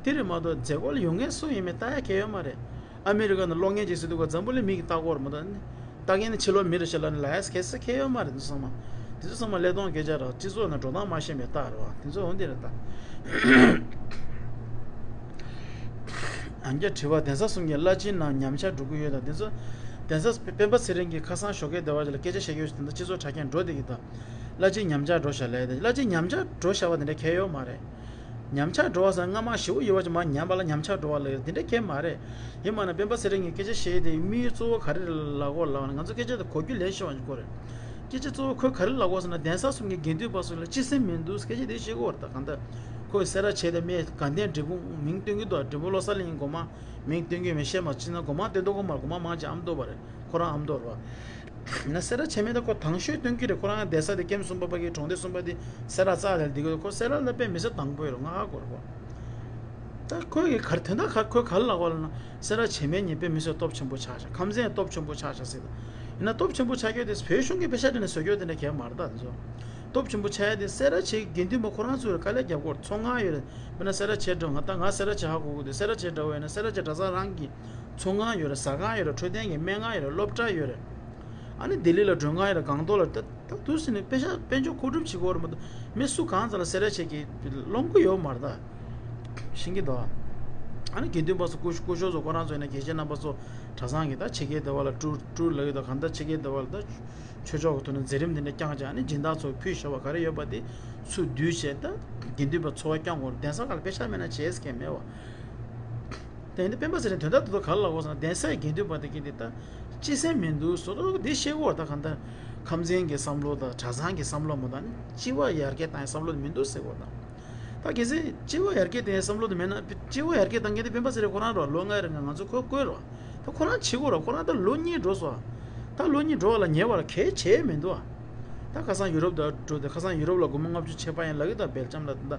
དེ་རེད་མ་གཏོགས་མཛད་སྒོ་ལ་ཡོང་མཁན་སུ་ཡིན་མིན་ལྟ་ཡ་གལ་ཡོད་མ་རེད། ཨ་མི་རི་ཀ་ནང་གློག་བརྙན་ཅིག་གཟིགས་དུས་ཀ་འཛམ་བུ་གླིང་མི་གིས་ལྟ་གི་ཡོད་རེད་མ་གཏོགས་ནི། ལྟ་མཁན་ནི་ཕྱི་ལོགས་མི་རེད་ཤག་ལབ་ནས་ལབ་ཡ་གལ་སྲིད་གལ་ཡོད་མ་རེད། འདི་ཚོ་ཚང་མ་འདི་ཚོ་ཚང་མ་ཀླད་སྟོང་སྐད་ཆ་རེད། སྤྱི་ཚོགས་ནང་འགྲོ་སྟངས་མ་ཤེས་པའི་རྟགས་རེད་བ། འདི་ཚོ་འོ་འདི་རེད་ད། ཨང་རྒྱ་དྲི་བ། གདན་ས་གསུམ་གྱི་བླ་སྤྱིའི་ནང་ཉམས་ཆག་འགྲོ་གི་ཡོད་དམ། འདི་ཚོ་གདན་ས་སྤེན་པ་ཚེ་རིང་གིས་ཁ་སང་ཞོགས་ཀའི་བདེ་བ་ཅིག་ལ་སྐད་ཆ་བཤད་ཀྱི་ཡོད་ཤག་དེ་འདྲ་སྤྱི་ཚོགས་དྲ་རྒྱ་འགྲོ་བསྡད་ཀྱི་འདུག་བླ་སྤྱི་ཉམས་ཆག་འགྲོ་ཤག་ལབ་ཡ་དེ་བླ་སྤྱི་ཉམས་ཆག་འགྲོ་ཤག་པ་དེ་འདྲ་གལ་ཡོད་མ་རེད། ཉམས་ཆག་འགྲོ་བ་ཟེར་སྔ་མ་ཞེ་པོ་ཡོད་པ་ཅིག་མར་ཉམས་པ་ལ་ཉམས་ཆག་འགྲོ་བ་ལབ་ཡོད་དེ་འདྲ་གལ་མ་རེད། ཡིན་མ་ན་སྤེན་པ་ཚེ་རིང་གིས་སྐད་ཆ་བཤད་དེ་དམིགས་ཡུལ་གཙོ་བོ་ག་རེ་ལབ་དགོས་ལབ་ན་ང་ཚོ་སྐད་ཆ་དེ་གོ་རྒྱུ་ལས་ཤོར་བ་ཞིག་གོ་རེད། སྐད་ཆ་གཙོ་བོ་ཁོས་ག་རེ་ལབ་དགོས་ཟེར་ན་གདན་ས་གསུམ་གྱི་དགེ་འདུན་པ་ཚོ་ལ་སྤྱི་སེམས་མི་འདུག་སྐད་ཆ་དེ་བཤད་གོ་རེད། ད་གང་ལྟར་ཁོས་སེ་ར་བྱེས་དེ་མེད་དགའ་ལྡན་འབྲས་སྤུངས་མིང་བཏོན་གྱི་འདུག་འབྲས་སྤུངས་བློ་གསལ་གླིང་གོང་མ་མིང་བཏོན་གྱི་མེད་བཤད་མ་ཕྱིན་ན་གོང་མ་བཏོན་མདོག་ཁ་མ་གོང་མ་མང་ཆེ་ཨ་མདོ་བ་རེད། ཁོ་རང་ཨ་མདོ་རེད་བ། ཡིན་ན་སེ་ར་བྱེས་མེད་ད་ཁོ་དང་ཤོས་སྟོན་གྱི་རེད། ཁོ་རང་གདན་ས་དེ་ཀེམ་གསུམ་པ་ཕ་གི་གྲོང་སྡེ་གསུམ་པ་དེ་སེ་ར་རྩ་ལ་འདི་གི་ཁོ་སེ་ར་ལ་དཔེ་མི་སྲིད་དང་པོ་ཡོད་རེད། ང་ཧ་གོ་རེད་ཁོ། ད་ཁོས་གི་གར་དོན་དག་ག་ཁོས་ག་ལ་ལབ་པ་ལབ་ན་སེ་ར་བྱེས་མེད་ཉིད་དཔེ་མི་སྲིད་སྟོབས་ཆེན་པོ་ཆགས་ཤག་ཁམས་ཚན་སྟོབས་ཆེན་པོ་ཆགས་ཤག་ཟེར། ཡིན་ན་སྟོབས་ཆེན་པོ་ཆགས་རྒྱུ་དེ་བོད་གཞུང་གི་པེ་ཤ་དེ་ནས་བཟོ་རྒྱུ་དེ་འདྲ་གལ་མ་རེད་ད་དེ་ཚོ། སྟོབས་ཆེན་པོ་ཆགས་ཡ་དེ་སེ་ར་བྱེས་དགེ་འདུན་པ་ཁོ་རང་ཚོས་དཀའ་ལས་རྒྱབ་དགོས་རེད། ཚོང་ཁང་ཡོད་རེད། དཔེར་ན་སེ་ར་བྱེས་འདྲ་བོ་ང་ད་ང་སེ་ར་བྱེས་ཧ་གོ་གི་འདུག་སེ་ར་བྱེས་འདྲ་བོ་ཡིན་ན་སེ་ར་བྱེས་གྲྭ་ཚང་རང་གི་ཚོང་ཁང་ཡོད་རེད། ཟ་ཁང་ཡོད་རེད། འཕྲོད་བསྟེན་གྱི་སྨན་ཁང་ཡོད་རེད། སློབ་གྲྭ་ཡོད་རེད། ཨ་ནི་ལྡི་ལི་ལ་མགྲོན་ཁང་ཡོད་རེད། སྒང་ཏོག་ལ་ད་ད་དུས་ཟིན་ནས་དཔེ་ཤ་དཔལ་འབྱོར་མཁོ་སྒྲུབ་བྱེད་དགོས་རེད་མ་གཏོགས་མི་སུ་གང་ཙམ་ལ་སེ་ར་བྱེས་ཀྱི་སློང་གི་ཡོད་མ་རེད་ད། ཤེས་ཀྱི་འདུག་ཨ་ནི་དགེ་འདུན་པ་ཚོ་སྐུ་སྐུ་ཞབས་ཚོ་ཁོ་རང་ཚོ་ཡིན་ན་དགེ་བཤེས་རྣམ་པ་ཚོ་གྲྭ་ཚང་གི་ད་ཕྱི་རྒྱལ་དེ་བ་ལ་ཀྲུ་ཀྲུ་ལབ་ཀྱི་འདུག་གང་ལྟར་ཕྱི་རྒྱལ་དེ་བ་ལ་ད་ཆོས་ཕྱོགས་ཀྱི་ཐོག་ནས་མཛད་རིམ་དེ་འདྲ་བསྐྱངས་བྱས་ཨ་ནི་སྦྱིན་བདག་ཚོ་ཕུལ་ཞོར་བ་ག་རེ་ཡོད་པ་དེ་ཚུར་བསྡུས་བྱས་ད་དགེ་འདུན་པ་འཚོ་བ་བསྐྱང་དགོས་རེད། གདན་ས་ཁག་ལ་དཔེ་ཆ་མེད་ན་བྱས་ཟེར་མཁན་མེད་བ། དེ་ཡིན་དུས་སྤེན་པ་ཚེ་རིང་དོན་དག་དེ་ཚོ་ག་རེ་ལབ་དགོས་ཟེར་ན་གདན་སའི་དགེ་འདུན་པ་དེ་གིས་འདི་ལྟ་སྤྱི་སེམས་མི་འདུག་བཟོ་འདྲ་འདི་བཤད་དགོས་པ་ད་གང་ལྟར་ཁམས་ཚན་གྱི་བསམ་བློ་དང་གྲྭ་ཚང་གི་བསམ་བློ་མ་གཏོགས་ནི་སྤྱི་པ་ཡར་རྒྱས་བཏང་ཡའི་བསམ་བློ་དེ་མི་འདུག་ཟེར་དགོས་ད། ད་གལ་སྲིད་སྤྱི་པ་ཡར་རྒྱས་བཏང་ཡའི་བསམ་བློ་དེ་མེད་ན་སྤྱི་པ་ཡར་རྒྱས་བཏང་མཁན་དེ་སྤེན་པ་ཚེ་རིང་ཁོ་རང་རེད་བ། ལོ་ལྔའི་རིང་ང་ཚོ་ཁོས་བསྐོས་རེད་བ། ད་ཁོ་རང་བྱེད་དགོས་རེད་བ། ཁོ་རང་ད་ལོ་གཉིས་འགྲོ་སོང་བ། ད་ལོ་གཉིས་འགྲོ་བ་ལ་ཉེ་བར་གལ་ཆེ་མི་འདུག་བ། ད་ཁ་སང་ཡུ་རོབ་དང་འགྲོ་དེ་ཁ་སང་ཡུ་རོབ་ལ་སྒོར་མོ་ལྔ་བཅུ་ཆད་པ་ཡིན་ལབ་ཀྱི་འདུག་སྦེལ་ཇམ་ལ་ད་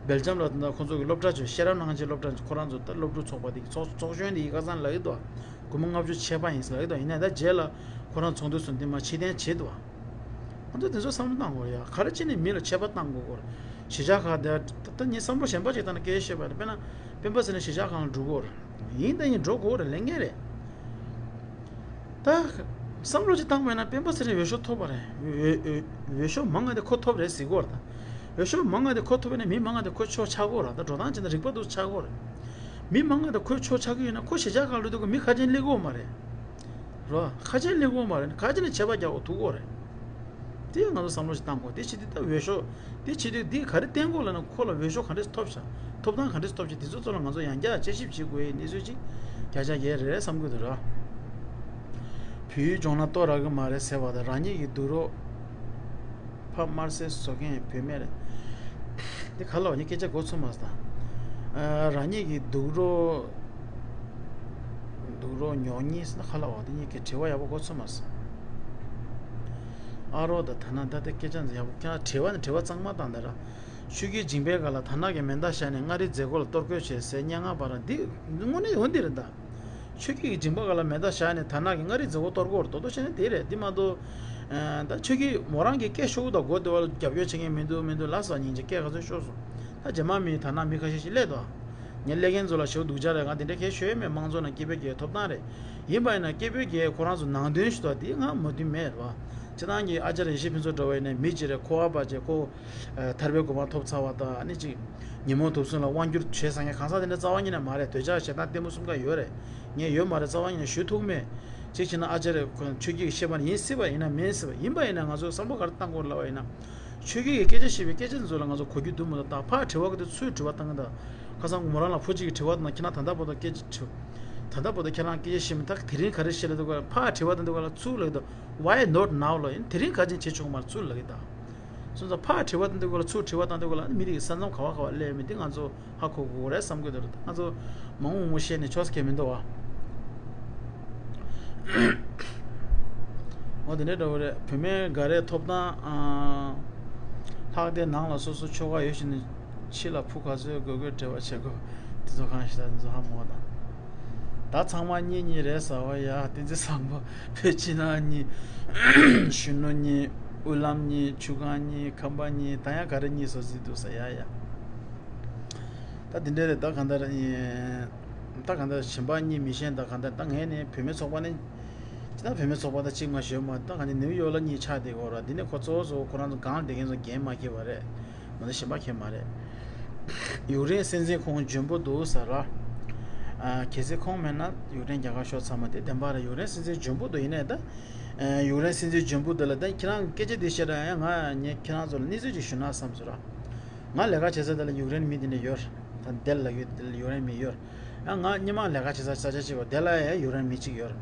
སྦེལ་ཇམ་ལ་ད་ཁོང་ཚོ་གི་སློབ་གྲྭ་ཚོས་ཤེས་རབ་སྣང་བྱེད་སློབ་གྲྭ་ཁོ་རང་ཚོ་ད་སློབ་ཕྲུག་ཚོགས་པ་དེ་གི་ཚོགས་ཚོགས་གཞོན་དེ་ཡི་ཁ་སང་ལབ་ཀྱི་འདུག་སྒོར་མོ་ལྔ་བཅུ་ཆད་པ་ཡིན་ཟེར་ལབ་ཀྱི་འདུག་ཡིན་ནའི་ད་རྗེས་ལ་ཁོ་རང་ཚོགས་འདུ་ཚོགས་དེ་མ་ཕྱིར་འཐེན་བྱས་འདུག་བ། ང་ཚོ་དེ་ཚོ་བསམ་བློ་བཏང་དགོས་ཡ། ག་རེ་བྱས་ནས་མི་ལ་ཆད་པ་བཏང་དགོས་སྐོར། གཞིས་ཆགས་ཁག་དེ་ད་ད་ངས་བསམ་བློ་གཞན་པ་ཅིག་བཏང་ན་སྐད་ཆ་བཤད་པ་རེད། དཔེར་ན་སྤེན་པ་ཚེ་རིང་གཞིས་ཆགས་ཁག་ལ་འགྲོ་དགོས་རེད། ཡིན་ད་ཡིན་འགྲོ་དགོས་རེད། ལས་ངན་རེད། ད་བསམ་བློ་ཅིག་བཏང་བ་ཡིན་ན་སྤེན་པ་ཚེ་རིང་འོས་ཤོག་ཐོབ་པ་རེད། འོས་འོས་འོས་ཤོག་མང་ང་དེ་ཁོ་ཐོབ་རེད་ཟེར་གོ་རེད་ད། འོས་ཤོག་མང་ང་དེ་ཁོ་ཐོབ་པ་ཡིན་ན་མི་མང་ང་དེ་ཁོ་ཕྱོགས་ཆགས་གོ་རེད། ད་འགྲོ་སྟངས་བྱས་ན་རིག་པ་འདུག་ཆགས་གོ་རེད། མི་མང་ང་དེ་ཁོ་ཕྱོགས་ཆགས་ཀྱི་ཡོད་ན་ཁོ་གཞིས་ཆགས་ཁག་ལ་འགྲོ་དུས་ཁོ་མི་ཁ་ཆེན་སླེབས་གོ་མ་རེད། རོ། ཁ་ཆེན་སླེབས་གོ་མ་རེད། ཁ་ཆེན་ནས་ཆད་པ་རྒྱག་གོ་ཐུག་གོ་རེད། དེ་ང་ཚོ་བསམ་བློ་ཞིག་བཏང་དགོས། དེ་བྱེད་དུས་ད་འོས་ཤོག་དེ་བྱེད་དུས་འདི་ག་རེ་བསྟན་དགོས་ལབ་ན་ཁོ་ལ་འོས་ཤོག་ག་འདྲས་ཐོབ་ཤག་ཐོབ་ཐང་ག་འདྲས་ཐོབ་ཤག་དེ་ཚོ་ཚོ་ལ་ང་ཚོ་ཡང་བསྐྱར་དཔྱད་ཞིབ་བྱེད་དགོས་ཡའི་གནས་ཚུལ་ཅིག་རྒྱ་ཆ་རྒྱས་རེད་བསམ་གི་འདུག་ར། བོད་ཡིག་སྦྱོང་ན་ལྟོ་རག་གི་མ་རེད་ཟེར་བ་དང་རང་ཉིད་ཀྱི་སྡུག་རོགས་ཕ་དམར་ཟས་བཟོ་མཁན་བུད་མེད་རེད། འདི་ག་ལ་བ་ནི་སྐད་ཆ་མགོ་ཚོས་མ་སོང་། ཨ། རང་ཉིད་ཀྱི་སྡུག་རོགས་སྡུག་རོགས་ཉོག་ཉིས་ཟེར་ན་ག་ལ་བ་དེ་གཉིས་ཀྱི་དྲི་བ་ཡག་པོ་མགོ་ཚོས་མ་སོང་། ཨ་རོགས་ད་ད་ན་ད་ལྟ་སྐད་ཆ་འདི་ཡག་པོ་ཁྱེད་རང་དྲི་བ་ནི་དྲི་བ་གཙང་མ་བཏང་ད་ར། ཆོས་ཁྱིའི་སྦྱིན་པའི་སྒང་ལ་དར་ནག་གི་མེ་མདའ་བཞག་ནས་མངའ་རིས་མཛད་སྒོ་ལ་གཏོར་རྒོལ་བྱས་ཟེར་སྙན་ངག་པ་རང་འདི་དངོས་གནས་འོ་འདི་རེད་ད། ཆོས་ཁྱི་གི་སྦྱིན་པ་སྒང་ལ་མེ་མདའ་བཞག་ནས་དར་ནག་གི་མངའ་རིས་མཛད་སྒོ་གཏོར་དགོས་རེད། དོ་དོ་བྱས་ན་དེ་རེད། འདི་མ་གཏོགས། ཨ། ད་ཆོས་ཁྱི་མོ་རང་གི་སྐད་ཤོར་དང་སྒོ་དེ་བ་ལ་རྒྱབ་སྐྱོར་བྱེད་མཁན་མི་འདུག་མི་འདུག་ལབ་སོང་། སྙིང་རྗེ། སྐད་ག་ཚོད་ཤོར་སོང་། ད་རྗེས་མ་མི་དར་ནག་མི་ཁ་ཤས་ཤིག་སླེབས་འདུག་ངས་སླེབས་མཁན་ཚོ་ལ་ཞེ་པོ་སྡུག་ཅག་རེད། ང་དེ་འདྲ་གལ་ཤོད་མེད། དམངས་གཙོ་ནང་སྐད་འབོད་རྒྱག་ཐོབ་ཐང་རེད། ཡིན་པ་ཡིན་ན་སྐད་འབོད་རྒྱག་ཁོ་རང་ཚོ་ནང་དོན་ཞུ་དག་དེ་ང་མོས་མཐུན་མེད་རེད་བ། སྤྱིར་བཏང་གི་ཨ་ཅར་ཡེ་ཤེས་ཕུན་ཚོགས་འདྲ་བ་ཡིན་ན་མི་གཅིག་རེད། ཁོ་ཨ་ཕ་བྱས་ཁོ། ཨ། ཐར་པའི་གོ་འཕང་ཐོབ་ཚར་བ་དང་ཨ་ནི་གཅིག་ཉོན་མོངས་དུག་གསུམ་ལ་དབང་བསྒྱུར་བྱས་ཚར་མཁན་གང་ཟག་དེ་འདྲ་རྩ་བ་ཉིད་ནས་མ་རེད། འདོད་ཆགས་ཞེ་སྡང་གཏི་མུག་གསུམ་ཀ་ཡོད་རེད། ངས་ཡོད་མ་རེད་རྩ་བ་ཉིད་ནས་ཞུ་ཐུབ་མེད། གཅིག་བྱས་ན་ཨ་ཅར་ཁོ་ཆོས་ཀྱི་བཤད་པ་ནི་ཡིན་སྲིད་པ་ཡིན་ན་མིན་སྲིད་པ་ཡིན་པ་ཡིན་ན་ང་ཚོས་བསམ་བློ་ག་རེ་བཏང་དགོས་ལབ་པ་ཡིན་ན། ཆོས་བརྒྱུད་ཀྱི་སྐད་ཆ་བཤད་པའི་སྐད་ཆ་འདི་ཚོ་ལ་ང་ཚོ་གོ་རྒྱུ་འདུག་མ་གཏོགས། ད་ཕར་དྲི་བ་གི་དེ་ཚུར་དྲི་བ་བཏང་གི་འདུག་ཁ་སང་མོ་རང་ལ་བུ་གཅིག་གིས་དྲི་བ་བཏང་། ཁྱེད་རང་ད་ལྟ་བར་དུ་སྐད་ཆ་དྲི། ད་ལྟ་བར་དུ་ཁྱེད་རང་སྐད་ཆ་བཤད་མི་ཐག་དེ་རིང་ག་རེ་བཤད་ལ་འདུག་ག་ཕར་དྲི་བ་བཏང་དུས་ག་ལ་ཚུར་ལབ་ཀྱི་འདུག Why not now ལ་ཡིན། དེ་རིང་ག་ཅིག་བྱེད་ཆོག་མ་རེད། ཚུར་ལབ་ཀྱི་འདུག་སོང་ཙང་ཕར་དྲི་བ་བཏང་དུས་ག་ལ་ཚུར་དྲི་བ་བཏང་དུས་ག་ལ་མི་རིགས་ཀྱི་ས་མཚམས་ག་བ་ག་བ་སླེབས་མེད་དེ་ང་ཚོ་ཧ་གོ་དགོས་རེད་བསམ་གྱི་འདུག་ང་ཚོ་མང་པོ་མང་པོ་བཤད་ནས་ཆོག་ས་གང་ཡང་མི་འདུག་བ། འོ་དེ་འདྲ་འདྲ་བོ་རེད། བུད་མེད་འགའ་རེ་ཐོབ་ཐང་ཨ་ལྷག་སྟེ་ནང་ལ་སོ་སོ་ཆོལ་ཁ་ཡོད་བཞིན་ནས་ཕྱི་ལ་བུ་ག་ཚོད་དགོས་དགོས་འབྲེལ་བ་བྱེད་དགོས། དེ་ཚོ་གང་ཞིག་ད་དེ་ཚོ་ཧ་མ་གོ་དང་། ད་ཚང་མ་གཉེན་ཉེ་རེད་ཟེར་བ་ཡ། བསྟན་འཛིན་བཟང་པོ་བོད་ཕྱི་ནང་གཉིས། གཞོན་ནུ་གཉིས། དབུ་ལམ་གཉིས། ཆུ་སྒང་གཉིས། ཁམས་པ་གཉིས། ད་ཡང་ག་རེ་གཉིས་བཟོ་རྩིས་འདུག་ཟེར་ཡ་ཡ། ད་འདི་འདྲ་རེད། ད་གང་ལྟར་ཡིན། ད་གང་ལྟར་གཞན་པ་གཉིས་མི་ཤེས། ད་གང་ལྟར་ད་ངས་ནི་བུད་མེད་ཚོགས་པ་ནི། ཅི་ད་བུད་མེད་ཚོགས་པ་ད་གཅིག་མ་ཞོན་མ། ད་གང་ནི་ནིའུ་ཡོག་ལ་གཉིས་ཆགས་བསྡད་ཡོད་ར། འདི་ནི་ཁོ་གཙོ་བོ་གཙོ་བོ་ཁོ་རང་ཚོ་སྒང་ལ་བསྡད་མཁན་ཚོ་འགན་མ་འཁྱེར་བ་རེད། མ་གཏོགས་གཞན་པ་འཁྱེར་མ་རེད། ཡུཀ་རེན་སྲིད་འཛིན་ཁོང་འཇོན་པོ་འདུག་ཟེར་ར། ཨ། གལ་སྲིད་ཁོང་མེད་ན་ཡུཀ་རེན་རྒྱལ་ཁ་ཤོར་ཚར་མ། དེ་བདེན་པ་རེད། ཡུཀ་རེན་སྲིད་འཛིན་འཇོན་པོ་འདུག་ཡིན་ནའི་ད། ཨ། ཡུཀ་རེན་སྲིད་འཛིན་འཇོན་པོ་འདུག་ལ། ད་ཁྱེད་རང་སྐད་ཆ་འདི་བཤད་ར་ཡང་ང་ངས་ཁྱེད་རང་ཚོ་ལ་གནས་ཚུལ་ཅིག་ཞུ་ན་བསམ་སོང་ར། ང་ལས་ཀ་བྱེད་ས་དེ་ལ་ཡུཀ་རེན་མི་དེ་འདྲ་ཡོད། ད་དེ་ལ་ཡོད། དེ་ལ་ཡུཀ་རེན་མི་ཡོད། ཡང་ང་སྔོན་མ་ལས་ཀ་བྱེད་ས་ས་ཆ་གཅིག་པ་དེ་ལ་ཡང་ཡུཀ་རེན་མི་གཅིག་ཡོད།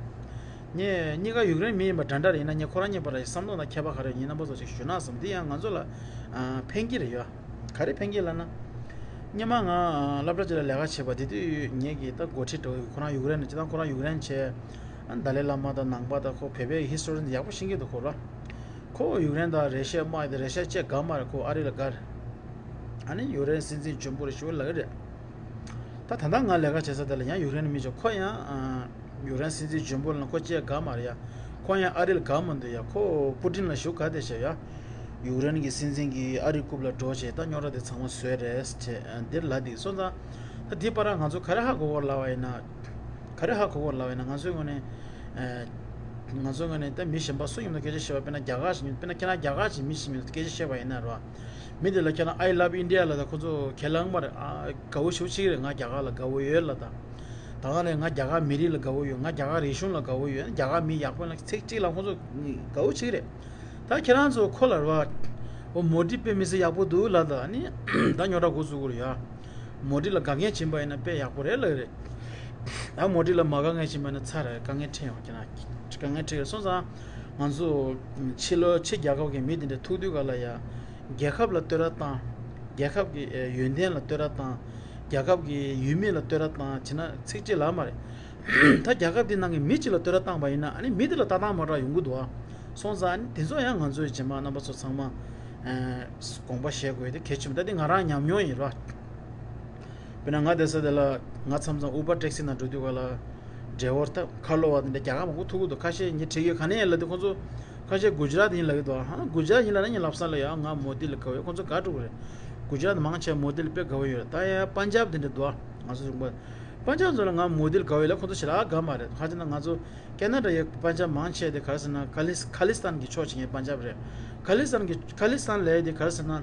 ངས་གཉིས་ཀ་ཡུཀ་རེན་མི་ཡིན་པ་འདྲ་འདྲ་རེད། ཡིན་ན་ངས་ཁོ་རང་གཉིས་བར་ལ་བསམ་བློ་དང་ཁྱད་པར་ག་རེ་ཡོད། ངས་རྣམ་པ་ཚོ་ཅིག་ཞུ་ན་བསམ། འདི་ཡང་ང་ཚོ་ལ་ཨ་ཕན་གྱི་རེད་ཡ། ག་རེ་ཕན་གྱི་ལབ་ན། སྔོན་མ་ང་སློབ་གྲྭ་ཅིག་ལ་ལས་ཀ་བྱེད་པ་དེ་དུས་ངེད་ཀྱི་ད་འགོ་ཁྲིད་འདྲ་བོ་ཁོ་རང་ཡུཀ་རེན་ནས། སྤྱིར་བཏང་ཁོ་རང་ཡུཀ་རེན་བྱས། ཨ། ཏཱ་ལའི་བླ་མ་དང་ནང་པ་དང་ཁོ་བོད་པའི་ཧི་སི་ཊོ་རི་ཡག་པོ་ཤེས་ཀྱི་འདུག་ཁོ་ར། ཁོ་ཡུཀ་རེན་དང་རེ་ཤ་དམག་ཡོད་དེ། རེ་ཤ་བཅས་དགའ་མ་རེད། ཁོ་ཨ་རི་ལ་དགའ་རེད། ཨ་ནི་ཡུཀ་རེན་སྲིད་འཛིན་འཇོན་པོ་རེད་ཞུ་ལབ་ཀྱི་རེད། ད་ད་ལྟ་ང་ལས་ཀ་བྱེད་ས་དེ་ལ་ཡང་ཡུཀ་རེན་མི་ཅིག་ཁོ་ཡང་ཨ་ཡུཀ་རེན་སྲིད་འཛིན་འཇོན་པོ་ལ་ཁོ་བཅས་དགའ་མ་རེད་ཡ། ཁོ་ཡང་ཨ་རི་ལ་དགའ་མི་འདུག་ཡ། ཁོ་པུ་ཏིན་ལ་ཞུ་ག་དེ་བྱས་ཡ། ཡུཀ་རེན་གྱི་སྲིད་འཛིན་གྱིས་ཨ་རི་རྐུབ་ལ་འགྲོ་བྱས་ད་རྙོག་དྲ་དེ་ཚང་མ་བཟོས་རེད་ཅེས་འདིར་ལབ་འདུག་སོང་ཙང་། ད་འདི་བར་ང་ཚོ་ག་རེ་ཧ་གོ་དགོས་ལབ་པ་ཡིན་ན། ག་རེ་ཧ་གོ་དགོས་ལབ་པ་ཡིན་ན། ང་ཚོའི་ངོས་ནས། ཨ། ང་ཚོའི་ངོས་ནས་ད་མི་གཞན་པ་སུ་མཉམ་དུ་སྐད་ཆ་བཤད་པ། དཔེར་ན་རྒྱ་གར་ཞིག་མཉམ། དཔེར་ན་ཁྱེད་རང་རྒྱ་གར་གྱི་མི་ཞིག་མཉམ་དུ་སྐད་ཆ་བཤད་པ་ཡིན་ན་རེད་བ། མི་དེ་ལ་ཁྱེད་རང་I love India ལབ་ད་ཁོ་ཚོ་ཁས་ལེན་མ་རེད། ཨ། དགའ་བོ་ཞེ་པོ་བྱེད་ཀྱི་རེད། ང་རྒྱ་གར་ལ་དགའ་བོ་ཡོད་ལབ་ད། ད་ག་ནས་ང་རྒྱ་གར་མི་རིགས་ལ་དགའ་བོ་ཡོད། ང་རྒྱ་གར་རིག་གཞུང་ལ་དགའ་བོ་ཡོད། རྒྱ་གར་མི་ཡག་པོ་ལ་ཚིག་གཅིག་ལ་ཁོ་ཚོ་དགའ་བོ་བྱེད་ཀྱི་རེད། ད་ཁྱེད་རང་ཚོ་ཁོ་ལ་རེད་བ། འོ་མོ་དི་དཔེ་མི་སྲིད་ཡག་པོ་འདུག་ལབ་ད། ཨ་ནི་ད་རྙོག་དྲ་འགོ་བཙུགས་ཀྱི་རེད་ཡ། མོ་དི་ལ་དགའ་མཁན་བྱིན་པ་ཡིན་ན་དཔེ་ཡག་པོ་རེད་ལབ་ཀྱི་རེད། ད་མོ་དི་ལ་མ་དགའ་མཁན་བྱིན་པ་ཡིན་ན་ཚར་རེད། དཀའ་ངལ་འཕྲད་ཡོང་། ཁྱེད་རང་དཀའ་ངལ་འཕྲད་ཀྱི་རེད། སོང་ཙང་ང་ཚོ་ཕྱི་ལོགས་ཕྱི་རྒྱལ་ཁབ་ཀྱི་མི་དེ་འདྲ་ཐུག་དུས་ག་ལ་ཡ། རྒྱལ་ཁབ་ལ་བསྟོད་ར་བཏང་། རྒྱལ་ཁབ་ཀྱི་ཨེ་ཡོན་ཏན་ལ་བསྟོད་ར་བཏང་། རྒྱལ་ཁབ་ཀྱི་ཡུལ་མི་ལ་བསྟོད་ར་བཏང་བྱས་ན་ཚིག་གཅིག་ལབ་མ་རེད། ད་རྒྱལ་ཁབ་དེ་ནང་གི་མི་གཅིག་ལ་བསྟོད་ར་བཏང་པ་ཡིན་ན། ཨ་ནི་མི་དེ་ལ་ལྟ་སྟངས་མ་འདྲ་ཡོང་གི་འདུག་ཨ། སོང་ཙང་ཨ་ནི་དེ་ཚོ་ཡང་ང་ཚོའི་རྗེས་མ་རྣམ་པ་ཚོ་ཚང་མ་ཨ་དགོངས་པ་བཞེས་དགོས་དེ་གལ་ཆེན་པོ། ད་དེ་ང་རང་ཉམས་མྱོང་ཡིན་ར། དཔེར་ན་ང་བསྡད་ས་དེ་ལ་ང་མཚམས་མཚམས་ཨུ་བར་ཊེག་སི་ནང་འགྲོ་དུས་ག་ལ། འབྲས་བོར་ད་ཁ་ལོ་བ་དེ་འདྲ་རྒྱ་གར་མང་པོ་ཐུག་གི་འདུག་ཁ་ཤས་ངས་དྲི་གི་ག་ནས་ཡིན་ལབ་དུས་ཁོང་ཚོ་ཁ་ཤས་གུ་ཇི་རཱཏ་ཡིན་ལབ་ཀྱི་འདུག་ཧ། གུ་ཇི་རཱཏ་ཡིན་ལབ་ན་ངས་ལབ་ས་ལ་ཡ་ང་མོ་དི་ལ་དགའ་བོ་ཡོད། ཁོང་ཚོ་དགའ་འགྲོ་གི་རེད། གུ་ཇི་རཱཏ་མང་ཆེ་མོ་དི་ལ་དཔེ་དགའ་བོ་ཡོད་རེད། ད་ཡ་པན་ཇབ་དེ་འདྲ་འདུག་ང་ཚོ་ཡོང་པ། པན་ཇབ་ཚོ་ལ་ང་མོ་དི་ལ་དགའ་བོ་ཡོད་ལ་ཁོང་ཚོ་ཞེ་དྲག་དགའ་མ་རེད། ཁ་ཅིག་ན་ང་ཚོ་ཁེ་ན་ཌ་ཡི་པན་ཇབ་མང་ཆེ་དེ་ག་རེ་ཟེར་ན་ཁ་ལི་ཁ་ལི་སི་ཐན་གྱི་ཕྱོགས་ཕྱིན་མཁན་པན་ཇབ་རེད། ཁ་ལི་སི་ཐན་གྱི་ཁ་ལི་སི་ཐན་ལབ་ཡས་དེ་ག་རེ་ཟེར་ན།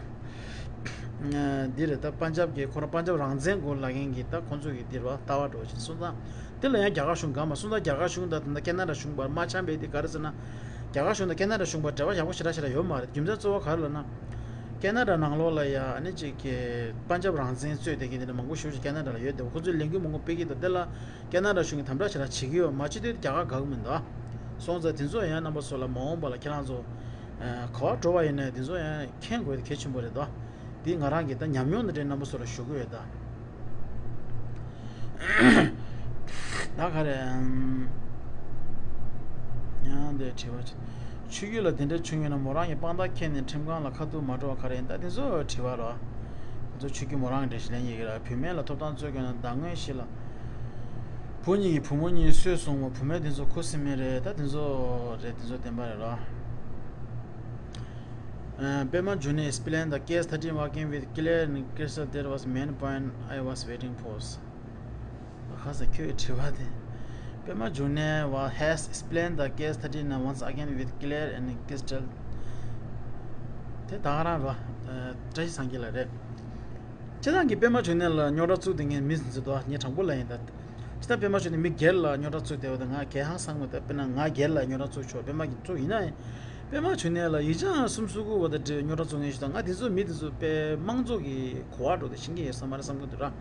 འདི་རེད། ད་པན་ཇབ་ཀྱི་ཁོ་རང་པན་ཇབ་རང་བཙན་དགོས་ལབ་མཁན་གྱི་ད་ཁོང་ཚོ་གི་འདི་རེད་བ། ལྟ་བ་འདྲ་བོ་ཅིག་སོང་ཙང་། དེ་ལ་ཡང་རྒྱ་གར་གཞུང་དགའ་མ་སོང་ཙང་། རྒྱ་གར་གཞུང་དང་ད་ལྟ་ཁེ་ན་ཌ་གཞུང་བར་མ་འཆམ་པའི་དེ་ག་རེ་ཟེར་ན། རྒྱ་གར་གཞུང་དང་ཁེ་ན་ཌ་གཞུང་བར་འབྲེལ་བ་ཡག་པོ་ཞེ་དྲག་ཞེ་དྲག་ཡོད་མ་རེད། རྒྱུ་མཚན་གཙོ་བོ་ག་རེ་ལབ་ན། ཁེ་ན་ཌ་ནང་ལོགས་ལ་ཡ་ཨ་ནི་ཅིག་གི་པན་ཇབ་རང་བཙན་རྩོད་བསྡད་མཁན་དེ་འདྲ་མང་པོ་ཞེ་པོ་ཅིག་ཁེ་ན་ཌ་ལ་ཡོད་དེ། ཁོ་ཚོས་ལས་འགུལ་མང་པོ་སྤེལ་གྱི་འདུག་དེ་ལ་ཁེ་ན་ཌ་གཞུང་གིས་དམ་དྲག་ཞེ་དྲག་བྱེད་ཀྱི་ཡོད་མ་བྱེད་དུས་རྒྱ་གར་དགའ་གི་མི་འདུག་སོང་ཙང་དེ་ཚོ་ཡང་རྣམ་པ་ཚོ་ལ་མ་འོངས་པ་ལ་ཁྱེད་རང་ཚོ་ག་པར་འགྲོ་བ་ཡིན་ནའི་དེ་ཚོ་ཡང་མཁྱེན་དགོས་དེ་གལ་ཆེན་པོ་རེད་དོ། འདི་ང་རང་གི་ད་ཉམས་མྱོང་འདི་འདྲའི་རྣམ་པ་ཚོ་ལ་ཞུ་གི་ཡོད་ད། ད་ག་རེ། ཨམ། ཡང་འདི་དྲི་བ། ཆོས་བརྒྱུད་ལ་དེ་འདྲ་བྱུང་ཡོད་ན་མོ་རང་གི་དཔང་རྟགས་འཁྱེར་ནས་ཁྲིམས་ཁང་ལ་ཁ་ཐུག་མ་འགྲོ་བ་ག་རེ་ཡིན། ད་དེ་ཚོ་དྲི་བ་རོ། དེ་ཚོ་ཆོས་བརྒྱུད་མོ་རང་གི་འགྲེལ་བཤད་ལེན་ཡི་གེ་ར། བུད་མེད་ལ་ཐོབ་ཐང་རྩོད་དགོས་ན་བདག་དངོས་ཤིག་ལ། བུ་གཉིས་ཀྱི་བུ་མོ་གཉིས་གསོས་སོང་བ། བུད་མེད་དེ་ཚོ་ཁུ་སིམ་མེ་རེད། ད་དེ་ཚོ་རེད། དེ་ཚོ་བདེན་པ་རེད་རོ། Uh, Pema June explained the case thirteen working with clear and crystal. That was main point I was waiting for. ཁ་ས་ཁྱོད་དྲི་བ་དེ། Pema June was has explained the case thirteen once again with clear and crystal. དེ་ད་ག་རང་རོ། བཀྲ་ཤིས་སངས་རྒྱས་ལགས་རེད། སྤྱིར་བཏང་གི་པད་མ་འབྱུང་གནས་ལ་རྙོག་དྲ་བཙུགས་བསྡད་མཁན་མི་ཟིན་ཟིན་དོ། ངས་དྲང་པོ་ལབ་ཡིན་ད། སྤྱིར་བཏང་པད་མ་འབྱུང་གནས་མི་སྒེར་ལ་རྙོག་དྲ་བཙུགས་བསྡད་པ་དང་ང་གས་ཧང་སང་མོད་ད། དཔེར་ན་ང་སྒེར་ལ་རྙོག་དྲ་བཙུགས་ཆོག་པད་མ་གིས་བཙུགས་ཡིན་ན་ཡང་། པད་མ་འབྱུང་གནས་ལ་ཡིག་ཆ་གསུམ་སོ་དགུ་བ་དང་འབྲེལ་བའི་རྙོག་དྲ་ཚོ་ངས་ཞུ་དང་། ང་དེ་ཚོ་མི་དེ་ཚོ་དཔེ་དམངས་གཙོ་གི་གོ་བ་འགྲོ་དེ་ཤེས་ཀྱི་ཡོད་ས་མ་རེད་བསམ་གྱི་འདུག་ར།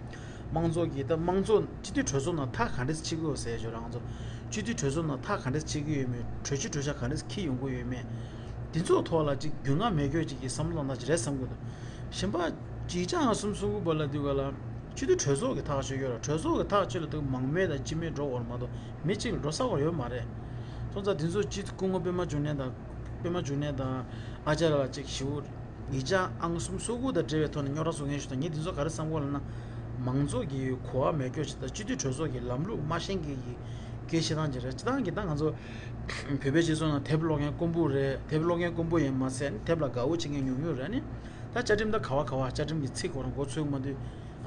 དམངས་གཙོ་གི་ད་དམངས་གཙོ་སྤྱི་འཐུས་གྲོས་ཚོགས་ནང་ཐག་ག་འདྲས་ཆད་ཀྱི་ཡོད་ཟེར་ཞོར་རང་ཚོ་སྤྱི་འཐུས་གྲོས་ཚོགས་ནང་ཐག་ག་འདྲས་ཆད་ཀྱི་ཡོད་མེད། གྲོས་ཆོད་གྲོས་འཆར་ག་འདྲས་འཁྱེར་ཡོང་གི་ཡོད་མེད། དེ་ཚོ་ཐོག་ལ་ཅིག་རྒྱུས་མངའ་མེད་སྐྱོ་ཅིག་གི་བསམ་བློ་བཏང་སྟངས་ཅིག་རེད་བསམ་གྱི་འདུག་གཞན་པ་ཅིག་ཅང་གསུམ་སོ་དགུ་བ་ལ་དུས་ག་ལ་སྤྱི་འཐུས་གྲོས་ཚོགས་ཀྱི་ཐག་གཅོད་ཡོད་ར། གྲོས་ཚོགས་ཀྱི་ཐག་གཅོད་ལ་དུས་མང་མོས་དང་སྤྱི་མོས་འགྲོ་བར་མ་གཏོགས་མི་གཅིག་ལ་འགྲོ་ས་བར་ཡོད་མ་རེད། སོང་ཙང་དེ་ཚོ་སྤྱི་སྐུ་ངོ་པད་མ་འབྱུང་གནས་དང་། པད་མ་འབྱུང་གནས་དང་ཨ་ཅག་ལ་ཅིག་ཞིའུ་ཡིག་ཆ་ཨང་གསུམ་སོ་དགུ་དང་འབྲེལ་བའི་ཐོག་ནས་རྙོག་དྲ་བཟོ་མཁན་ཞིག་དང་། ངས་འདི་ཚོ་ག་རེ་བསམ་གོ་ལབ་ན། མང་ཚོགས་ཀྱི་གོ་བ་མེད་སྐྱོ་ཞིག་དང་། སྤྱི་འཐུས་གྲོས་ཚོགས་ཀྱི་ལམ་ལུགས་མ་ཤེས་མཁན་གྱི་སྐད་ཆ་བཤད་སྟངས་ཅིག་རེད། སྤྱིར་བཏང་གི་ད་ང་ཚོ་བོད་པའི་སྤྱི་ཚོགས་ནང་དེབ་ཀློག་མཁན་དཀོན་པོ་རེད། དེབ་ཀློག་མཁན་དཀོན་པོ་ཡིན་མ་ཟད་དེབ་ལ་དགའ་བོ་བྱེད་མཁན་ཉུང་ཉུང་རེད། ནི་ད་བཅའ་ཁྲིམས་ད་ག་བ་ག་བ་བཅའ་ཁྲིམས་ཀྱི་ཚིག་ཁོ་རང་མགོ་ཚོས་མ་འདུས།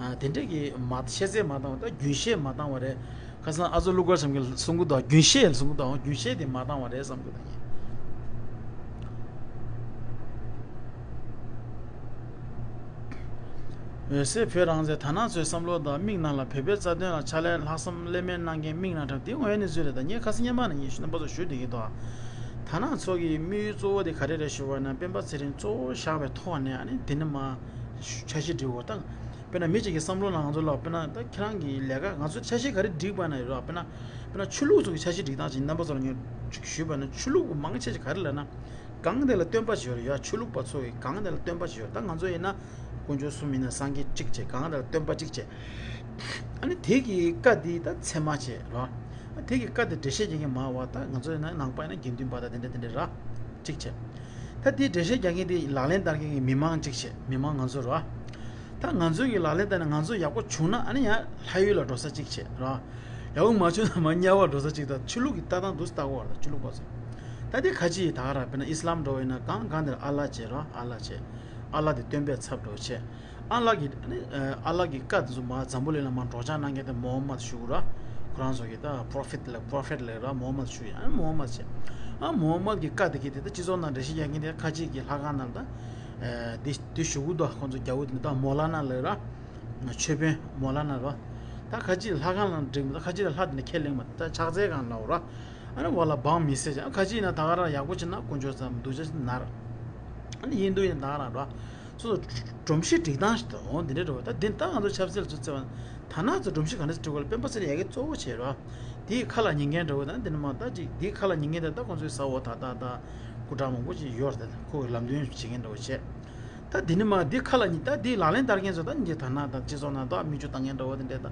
ཨ། དེ་འདྲས་ཀྱི་མ་ཤེས་ཚད་མ་བཏང་བ། ད་རྒྱུན་ཤེས་མ་བཏང་བ་རེད། ཁ་སང་ཨ་ཚོ་ཀླུ་མཁར་བྱམས་ཀྱིས་གསུང་གི་འདུག་རྒྱུན་ཤེས་གསུང་གི་འདུག་རྒྱུན་ཤེས་དེ་མ་བཏང་བ་རེད་བསམ་གི་འདུག་ཡིན། འོད་ཟེར་བོད་རང་བཙན་དར་ནག་ཚོའི་བསམ་བློ་དང་དམིགས་རྣམ་ལ། བོད་པའི་རྩ་དོན་ལ་ཕྱག་ལས་ལྷག་བསམ་ལྷད་མེད་གནང་མཁན་དམིགས་རྣམ་འཁྲབ། དེ་དངོས་ཡོད་གནས་ཚུལ་རེད། ད་ངས་ཁ་སང་སྔོན་མ་ནས་ངས་ཞུ་ན་པ་ཚོ་ཞུ་བསྡད་ཀྱི་འདུག་དར་ནག་ཚོ་གི་དམིགས་ཡུལ་གཙོ་བོ་དེ་ག་རེ་རེད་ཞུ་བ་ན། སྤེན་པ་ཚེ་རིང་གཙོ་བོ་བཞག་པའི་ཐོག་ནས་ཨ་ནི་འདི་ནི་མ་འཆར་གཞི་སྒྲིག་དགོས་དང་། དཔེར་ན་མི་གཅིག་གི་བསམ་བློ་ནང་ང་ཚོ་ལ། དཔེར་ན་ད་ཁྱེད་རང་གི་ལས་ཀ་ང་ཚོ་འཆར་གཞི་ག་རེ་སྒྲིག་པ་ན་ཡོད་ར། དཔེར་ན་དཔེར་ན་ཆོས་ལུགས་ཚོ་གི་འཆར་གཞི་སྒྲིག་སྟངས་ཅིག་རྣམ་པ་ཚོ་ལ་ངས་ཅིག་ཞུས་པ་ན། ཆོས་ལུགས་མང་ཆེ་ཅིག་ག་རེ་ལབ་ན། སྒང་དེ་ལ་སྟོན་པ་ཞིག་ཡོད་རེད་ཡ། ཆོས་ལུགས་པ་ཚོ་གི་སྒང་དེ་ལ་སྟོན་པ་ཞིག་ཡོད། ད་ང་ཚོ་ཡིན་ན་དཀོན་མཆོག་གསུམ་ཡིན་ན་སངས་རྒྱས་གཅིག་བྱས། སྒང་དེ་ལ་སྟོན་པ་གཅིག་བྱས། ཨ་ནི་དེ་གི་བཀའ་འདི་ད་ཚད་མ་བྱས་ར། ཨ་དེ་གི་བཀའ་འདི་འགྲེལ་བཤད་རྒྱག་མཁན་མང་བ། ད་ང་ཚོ་ཡིན་ན་ནང་པ་ཡིན་ན་དགེ་འདུན་པ་དང་དེ་འདྲ་དེ་འདྲ་ར་གཅིག་བྱས། ད་དེ་འགྲེལ་བཤད་རྒྱག་མཁན་དེ་ལག་ལེན་བསྟར་མཁན་གྱི་མི་མང་གཅིག་བྱས། མི་མང་ང་ཚོ་ར། ད་ང་ཚོའི་གི་ལག་ལེན་བསྟར་ནས་ང་ཚོ་ཡག་པོ་བྱུང་ན་ཨ་ནི་ཡང་ལྷ་ཡུལ་ལ་འགྲོ་ས་གཅིག་བྱས་ར། ཡག་པོ་མ་བྱུང་ན་མར་དམྱལ་བར་འགྲོ་ས་གཅིག་དང་། ཆོས་ལུགས་ཀྱི་ལྟ་སྟངས་འདུག་སེ་ལྟ་དགོས་བ་དང་། ཆོས་ལུགས་པ་ཚོས། ད་དེ་ཁ་ཅིག་ད་ག་ར་དཔེར་ན་ཨི་སི་ལམ་འགྲོ་བ་ཡིན་ན་སྒང་སྒང་དེར་ཨ་ལ་བྱས་ར། ཨ་ལ་བྱས། ཨ་ལ་དེ་སྟོན་པའི་ཚབ་འགྲོ་བྱས། ཨ་ལ་གི་ཨ་ནི་ཨ་ལ་གི་བཀའ་དེ་ཚོ་མར་འཛམ་བུ་གླིང་ལ་མར་སྒྲོག་སྦྱང་གནང་མཁན་དེ་མོ་ཧམ་མད་ཞུ་གི་ར། ཁོ་རང་ཚོ་གི་ད་པོ་རོ་ཕེཊ་ལབ། པོ་རོ་ཕེཊ་ལབ་ར། མོ་ཧམ་མད་ཞུ་ཡ། ཨ་ནི་མོ་ཧམ་མད་བྱས། ཨ་མོ་ཧམ་མད་གི་བཀའ་དེ་གི་དེ་ད་སྤྱི་ཚོགས་ནང་འགྲེལ་བཤད་རྒྱག་མཁན་དེ་ཁ་ཅིག་གི་ལྷ་ཁང་ནང་ད་ཨ་དེ་དེ་ཞུ་གི་འདུག་ཁོ་ཚོ་རྒྱ་བོ་དེ་ད་མོ་ལ་ན་ལབ་ར། ཆོས་དཔོན་མོ་ལ་ན་ར། ད་ཁ་ཅིག་ལྷ་ཁང་ལ་འགྲིག་མི་འདུག་ཁ་ཅིག་ལ་ལྷ་དེ་ནས་ཁས་ལེན་མ། ད་ཕྱག་འཚལ་གང་ལབ་ར། ཨ་ནི་འོག་ལ་འབངས་མི་སེར་བྱས། ཨ་ཁ་ཅིག་ཡིན་ན་ད་ག་རང་ཡག་པོ་བྱེད་ན་དཀོན་མཆོག་ཙམ། སྡུག་ཅག་ཅིག་ནར། ཨ་ནི་ཡིན་འདུག་ཡིན་ད་ག་རང་ར། སོ་སོ་སྒྲོམ་གཞི་སྒྲིག་སྟངས་ཤིག་ད་འོང་འདི་འདྲ་འགྲོ་བ། ད་འདི་ད་ང་ཚོ་ཆབ་སྲིད་ལ་ཚུད་ཚེ་བ་ད་ན་ཚོ་སྒྲོམ་གཞི་ག་འདྲ་སྒྲིག་དགོས་ལ། སྤེན་པ་ཚེ་རིང་ཡ་གི་གཙོ་བོ་བྱས་ར། དེའི་ཁ་ལ་ཉན་མཁན་འདྲ་བོ་ད་འདི་ནི་མ། ད་ཅིག་དེའི་ཁ་ལ་ཉན་མཁན་དེ་ད་ཁོང་ཚོའི་ས་འོག་ད་ད་ད་སྐུ་དྲག་མང་པོ་ཅིག་ཡོད་རེད། ད་ཁོ་གི་ལམ་སྟོན་བྱེད་མཁན་འདྲ་བོ་བྱས། ད་འདི་ནི་མ་འདི་ཁ་ལ་ཉན། ད་འདི་ལག་ལེན་བསྟར་མཁན་ཚོ་ད་འདི་ད་ན་ད་སྤྱི་ཚོགས་ནང་ད་མིག་ཆུ་བཏང་མཁན་འདྲ་བོ་དེ་འདྲས་ད་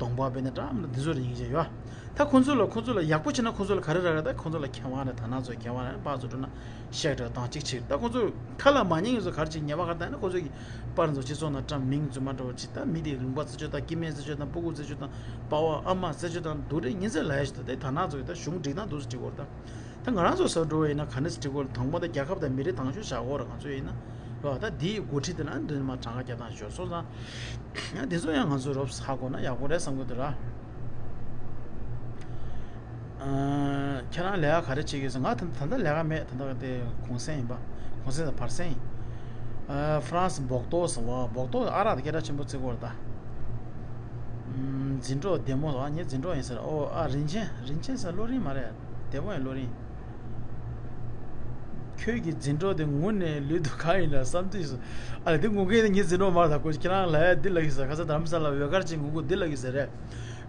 གདོང་པ་བེ་ནས་འདྲ་མི་འདི་ཚོ་རེད། སྙིང་རྗེ་ཡོད། ད་ཁོ་ཚོ་ལ་ཁོ་ཚོ་ལ་ཡག་པོ་བྱེད་ན་ཁོ་ཚོ་ལ་ག་རེ་རག་རེད། ད་ཁོ་ཚོ་ལ་མཁས་དབང་རེད། ད་ན་ཚོ་མཁས་དབང་རེད། ཕར་ཚུར་འགྲོ་ན་བཤད་འདྲ་དང་གཅིག་བྱེད། ད་ཁོ་ཚོ་ཁ་ལ་མ་ཉན་མཁན་ཚོ་ག་རེ་བྱེད། ཉེས་པ་ག་རེ་བཏང་ན་ཁོ་ཚོ་གི་པར་ཚོ་སྤྱི་ཚོགས་ནང་བཀྲམ། མིང་རྫུན་མ་འདྲ་བོ་བྱེད། ད་མི་དེ་ལུང་པ་རྩད་གཅོད་དང་། སྐྱེ་དམན་རྩད་གཅོད་དང་། སྤུ་གུ་རྩད་གཅོད་དང་། པ་ཕ་ཨ་མ་རྩད་གཅོད་དང་། སྡུག་རེད། ཉིན་མཚན་ལ་ཡ་ཞིག་ད་དེ་ད་ན་ཚོ་གི་ད་གཞུང་སྒྲིག་སྟངས་འདུག་སེ་སྒྲིག་དགོས་རེད། ད། ད་ང་རང་ཚོ་ས་འགྲོ་བ་ཡིན་ན་ག་འདྲ་སེ་འགྲིག་དགོས་ལ། དང་པོ་ད་རྒྱལ་ཁབ་དང་མི་རིགས་དང་ཤོས་བཞག་དགོས་ར། ང་ཚོ་ཡིན་ན་ར། ད་འདིའི་འགོ་ཁྲིད་དེ་ལ་འདི་མ་གྲངས་ཀ་རྒྱག་སྟངས་ཤོར་སོང་ཙང་། ཡང་འདི་ཚོ་ཡང་ང་ཚོ་རོབ་ཧ་གོ་ན་ཡག་པོ་རེད་བསམ་གི་འདུག་ར། ཨ། ཁྱེད་རང་ལས་ཀ་ག་རེ་བྱེད་ཀྱི་ཡོད་ཟེར། ང་ད་ད་ལྟ་ལས་ཀ་མེད། ད་ལྟ་དེ་གུང་སེང་ཡིན་པ། གུང་སེང་དང་བར་གསེང་ཡིན། ཨ། ཧྥ་རན་སི་སྦོག་ཏོ་ཟེར་བ། སྦོག་ཏོ་ཨ་རག་དེ་སྐད་གྲགས་ཆེན་པོ་བརྩི་གི་ཡོད་རེད་ད། ཨམ། འཛིན་གྲོགས་བདེ་མོ་ཟེར་བ། ངའི་འཛིན་གྲོགས་ཡིན་ཟེར། ཨོ་ཨ། རིན་ཆེན། རིན་ཆེན་ཟེར། བློ་རིང་མ་རེད། བདེ་མོ་ཡིན། བློ་རིང་། ཁྱོད་ཀྱི་འཛིན་གྲོགས་དེ་ངུ་ནས་ལུས་འདུག་ག་ཡིན་ལ་བསམ་དུས་སུ། ཨ་ལ་དེ་ངུ་མཁན་དེ་ངའི་འཛིན་གྲོགས་མ་རེད་ད། ཁོ་ཁྱེད་རང་ལ་ཡ་འདི་ལབ་ཀྱི་ཟེར། ཁ་སང་རྡ་རམ་ས་ལ་འོད་དཀར་ཅན་ངུ་གུ་འདི་ལབ་ཀྱི་ཟེར་རེད།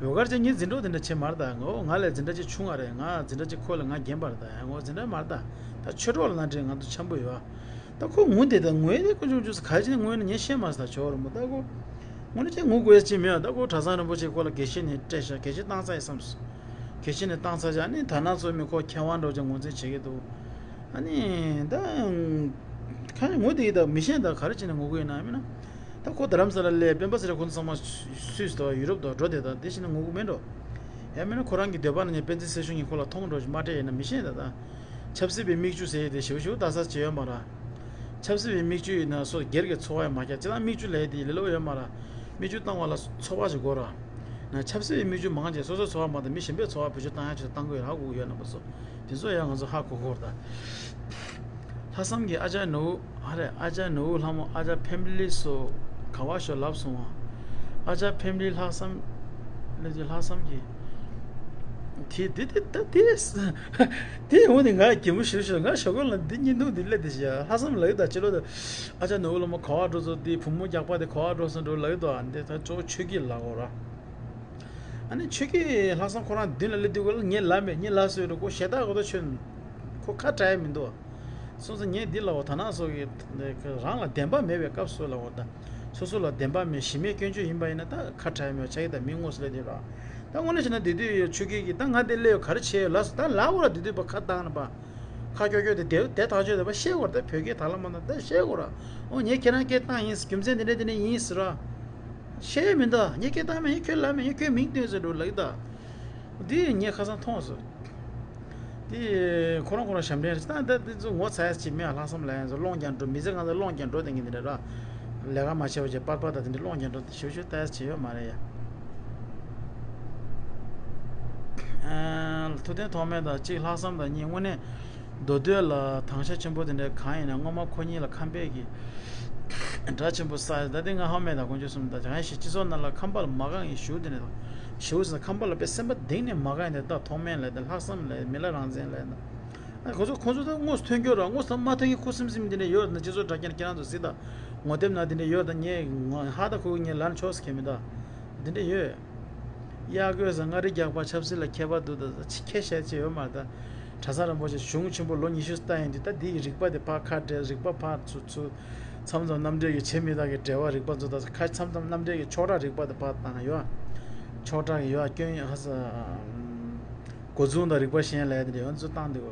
འོད་དཀར་ཅན་ངའི་འཛིན་གྲོགས་དེ་འདྲ་ཆེ་མ་རེད་ད། ངོ་ང་ལས་འཛིན་གྲྭ་གཅིག་ཆུང་བ་རེད། ང་འཛིན་གྲྭ་གཅིག་ཁོ་ལས་ང་རྒན་པ་རེད་ད། ཡ་ངོ་འཛིན་གྲྭ་མ་རེད་ད། ད་ཆོས་གྲོགས་ལ་ན་འདྲེ་ང་ཚོ་འཆམ་པོ་ཡོད། ད་ཁོ་ངུ་དེ་ད་ངུ་ཡ་དེ་ཀུན་འབྱུང་འབྱུང་ས་ག་རེ་བྱས་ནས་ངུ་ཡ་ན་ངས་ཤེས་མ་སོང་ད། ཇོ་བོ་རིན་པོ་ད་ཁོ་ངུ་ནི་ཅིག་ངུ་དགོས་ཡ་ཅིག་མེད་ཡ། ད་ཁོ་གྲྭ་ཚང་རིན་པོ་ཆེ་ཁོ་ལ་དགེ་བཤེས་ནས་སྤྲད་ཤག་དགེ་བཤེས་བཏང་ཚར་ཡ་བསམ་སོང་། དགེ་བཤེས་ནས་བཏང་ཚར་ཤག་ཨ་ནི་ད་ན་ཚོ་མི་ཁོ་མཁས་དབང་འདྲ་བོ་ཅིག་ངོས་འཛིན་བྱེད་ཀྱི་འདུག་ཨ་ནི་ད་ཁ་ངུ་དེ་ད་མི་ཤེས་ད་ག་རེ་བྱས་ནས་ངུ་དགོས་ཡིན་ན་མིན་ན། ད་ཁོ་རྡ་རམ་ས་ལ་སླེབས། སྤེན་པ་ཚེ་རིང་ཁོ་ཚོ་ཚང་མ་སུད་སི་དང་ཡུ་རོབ་དང་འགྲོ་བསྡད། ད་དེ་བྱས་ན་ངུ་གི་མེད་འགྲོ། ཡང་མིན་ན་ཁོ་རང་གི་འདོད་པ་ནང་བཞིན་སྤེན་ཚེ་ཚེ་ཆུང་གིས་ཁོ་ལ་མཐོང་འགྲོ་ཅིག་མ་སྤྲད་ཡིན་ན་མི་ཤེས་ད། ད་ཆབ་སྲིད་པའི་མིག་ཆུ་ཟེར་ཡས་དེ་ཞེ་པོ་ཞེ་པོ་ལྟ་ས་ཅིག་ཡོད་མ་རེད། ཆབ་སྲིད་པའི་མིག་ཆུ་ཡིན་ན་སོ་སྒེར་གྱི་འཚོ་བ་ཡང་མ་རྒྱག་སྤྱིར་བཏང་མིག་ཆུ་ལབ་ཡས་དེ་ལེ་ལོ་ཡོད་མ་རེད། མིག་ཆུ་བཏང་བ་ལ་འཚོ་བ་ཞིག་དགོས་རེད། ན་ཆབ་སྲིད་པའི་མིག་ཆུ་མང་ཆེ་སོ་སོའི་འཚོ་བ་མ་གཏོགས་མི་གཞན་པའི་འཚོ་བ་བེད་སྤྱོད་བཏང་ཡ་ཆེད་དུ་བཏང་གི་ཡོད་ཧ་གོ་གི་ཡོད་རྣམ་པ་ཚོ། དེ་ཚོ་ཡང་ང་ཚོ་ཧ་གོ་དགོས་རེད་ད། ལྷག་བསམ་གྱིས་ཨ་ཅག་ནུ་བོ་ཧ་རེ། ཨ་ཅག་ནུ་བོ་ལྷ་མོ། ཨ་ཅག་ཕེ་མི་ལི་སོ། ག་བ་ཤོ་ལབ་སོང་བ། ཨ་ཅག་ཕེ་མི་ལི་ལྷག་བསམ། ལས་ཀྱི་ལྷག་བསམ་གྱིས། དེ་དེ་དེ་ད་དེ་དེ་འོ་ནི་ང་གད་མོ་ཤོར་ཤོར། ང་ཞོགས་ཀས་ལ་འདི་བརྙན་ཐུང་འདི་སླེབས་དེ་བཞག་ལྷག་བསམ་ལགས་ད་ཕྱི་ལོགས་ད་ཨ་ཅག་ནོར་བུ་ལོ་མ་ག་བ་འགྲོ་སོང་། དེ་བུ་མོ་རྒྱགས་པ་དེ་ག་བ་འགྲོ་སོང་འགྲོ་ལགས་ད། འདི་ད་ཅོག་ཆོས་སྐྱིད་ལགས་འོ་ར། ཨ་ནི་ཆོས་སྐྱིད་ལྷག་བསམ་ཁོ་རང་མདུན་ལ་སླེབས་དུས་ག་ལ་ངས་ལབ་མེད། ངས་ལབ་སོང་ར། ཁོ་ཞེ་དྲག་གོ་ད་ཆོས་ཁོ་ཁ་བྲལ་མི་འདུག་སོང་ཙང་ངས་འདི་ལབ་འོ། ད་ནང་སོགས་ཀྱི་རང་ལ་བདེན་པ་མེད་པའི་སྐབས་སུ་ལབ་འོ་ད། སོ་སོ་ལ་བདེན་པ་མེད་གཞི་མེད་སྐྱོན་བརྗོད་ཡིན་པ་ཡིན་ན་ད་ཁ་བྲལ་མེད་ཆགས་ཀྱི་ད་མི་དངོས་སུ་སླེབས་དུས་ར། ད་དངོས་གནས་བྱས་ན་དེ་དུས་ཡོད་ཆོས་སྐྱིད་ཀྱིས་ད་ང་དེ་སླེབས་ཡོད་ག་རེ་བྱས་ཡོད་ལབ་སོང་། ད་ལབ་འོ་ར། དེ་དུས་པ་ཁ་བཏང་ན་པ། ཁ་ཀྱོག་ཀྱོག་དེ་དེ་དེ་ཐག་ཆོད་དེ་པ་བཤད་འོ་ར། ད་བོད་སྐད་དག་ལ་མ་གཏོང་ད་བཤད་འོ་ར། འོ་ངས་ཁྱེད་རང་སྐད་བཏང་ཡིན། རྒྱུ་མཚན་དེ་འདྲ་དེ་འདྲ་ཡིན་ཟེར་ར། བཤད་མི་འདུག་ངས་སྐད་བཏང་མེད། ངས་ཁྱོད་ལབ་མེད། ངས་ཁྱོད་མིང་བཏོན་ཟེར་འགྲོ་ལབ་ཀྱི་ད། འདི་ངས་ཁ་སང་མཐོང་སོང་། དེ་ཁོ་རང་ཁོ་རང་ཞབས་འདྲེན་རེད། ད་ད་དེ་ཚོ་ངོ་ཚ་ཡ་ཅིག་མེད། ལྷག་བསམ་ལ་ཡང་ཚོ་སློང་རྒྱག་འགྲོ། མི་ཚེ་གང་ཚོ་སློང་རྒྱག་འགྲོ་དེ་ངས་འདི་འདྲ་ར། ལས་ཀ་མ་བྱས་པ་བྱས་པར་པར་དང་དེ་འདྲ་སློང་རྒྱག་འགྲོ་དེ་ཞུ་ཞུ་ལྟ་ཡ་ཅིག་ཡོད་མ་རེད་ཡ། ཨ། ཐུབ་བསྟན་ཐོགས་མེད་དང་གཅིག་ལྷག་བསམ་དང་གཉིས་དངོས་གནས་མདོ་སྟོད་ལ་དྭངས་ཤ་ཆེན་པོ་དེ་འདྲ་གང་ཡིན་ན་སྔོན་མ་ཁོ་གཉིས་ལ་ཁམས་པའི་གི་སྒྲ་ཆེན་པོ་ས་ཡ། ད་དེ་ང་ཧ་མེད་དང་དཀོན་མཆོག་གསུམ་དང་། གང་ཞིག་སྤྱི་ཚོགས་ནང་ལ་ཁམས་པ་ལ་མ་དགའ་ཡི་ཞུ་དེ་འདྲ་དང་ཞུ་ཟེར་ན་ཁམས་པ་ལ་དཔེ་སེམས་པ་གཏིང་ནས་མ་དགའ་ཡི་དེ། ད་ཐོགས་མེད་ལ་དེ་ལྷག་བསམ་ལ་མི་ལ་རང་བཙན་ལ་ད། ཨ་ཁོ་ཚོ་ཁོ་ཚོ་ད་དངོས་སུ་ཐོན་རྒྱུ་ར། དངོས་སུ་མ་ཐོན་གྱི་ཁུ་སིམ་སིམ་དེ་འདྲ་ཡོད་ན་སྤྱི་ཚོགས་དྲ་རྒྱ་ཁྱེད་རང་ཚོ་གཟིགས་དང་། ངོ་དེབ་ནང་དེ་འདྲ་ཡོད་དང་། ངས་ཧ་ད་ཁུ་ངས་ལན་ཆོག་ཟེར་མཁན་མི་འདུག་དེ་འདྲ་ཡོད། གཡག་རྒོད་ཟ་མངའ་རིས་རྒྱགས་པ་ཆབ་སྲིད་ལ་མཁས་པ་འདུག་ད་ཁྱད་བཤད་ཅེས་ཡོད་མ་རེད་ད། གྲྭ་ས་རིན་པོ་ཆེ་གཞུང་ཆེན་པོ་ལོ་ཉི་ཤུ་ལྟ་ཡིན་དུས་ད་འདི་ཡི་རིག་པ་དེ་ཕར་ཁ་བྲལ། རིག་པ་ཕར་ཚུར་ཚུར། མཚམས་མཚམས་རྣམ་འགྲེལ་གྱི་ཆེ་མི་དག་གི་འགྲེལ་བ་རིག་པ་ཚོ་ད་ཁ། མཚམས་མཚམས་རྣམ་འགྲེལ་གྱི་ཕྱོགས་བྲག་རིག་པ་དེ་ཕར་བཏང་ཡོད། ཕྱོགས་བྲག་གི་ཡོད། སྐྱོན་ཡོད་ཧ་ས། འགོ་རྫུན་དང་རིག་པ་གཞན་ལས་དེ་འདྲ་ཡོད་ཚོ་བཏང་འདུག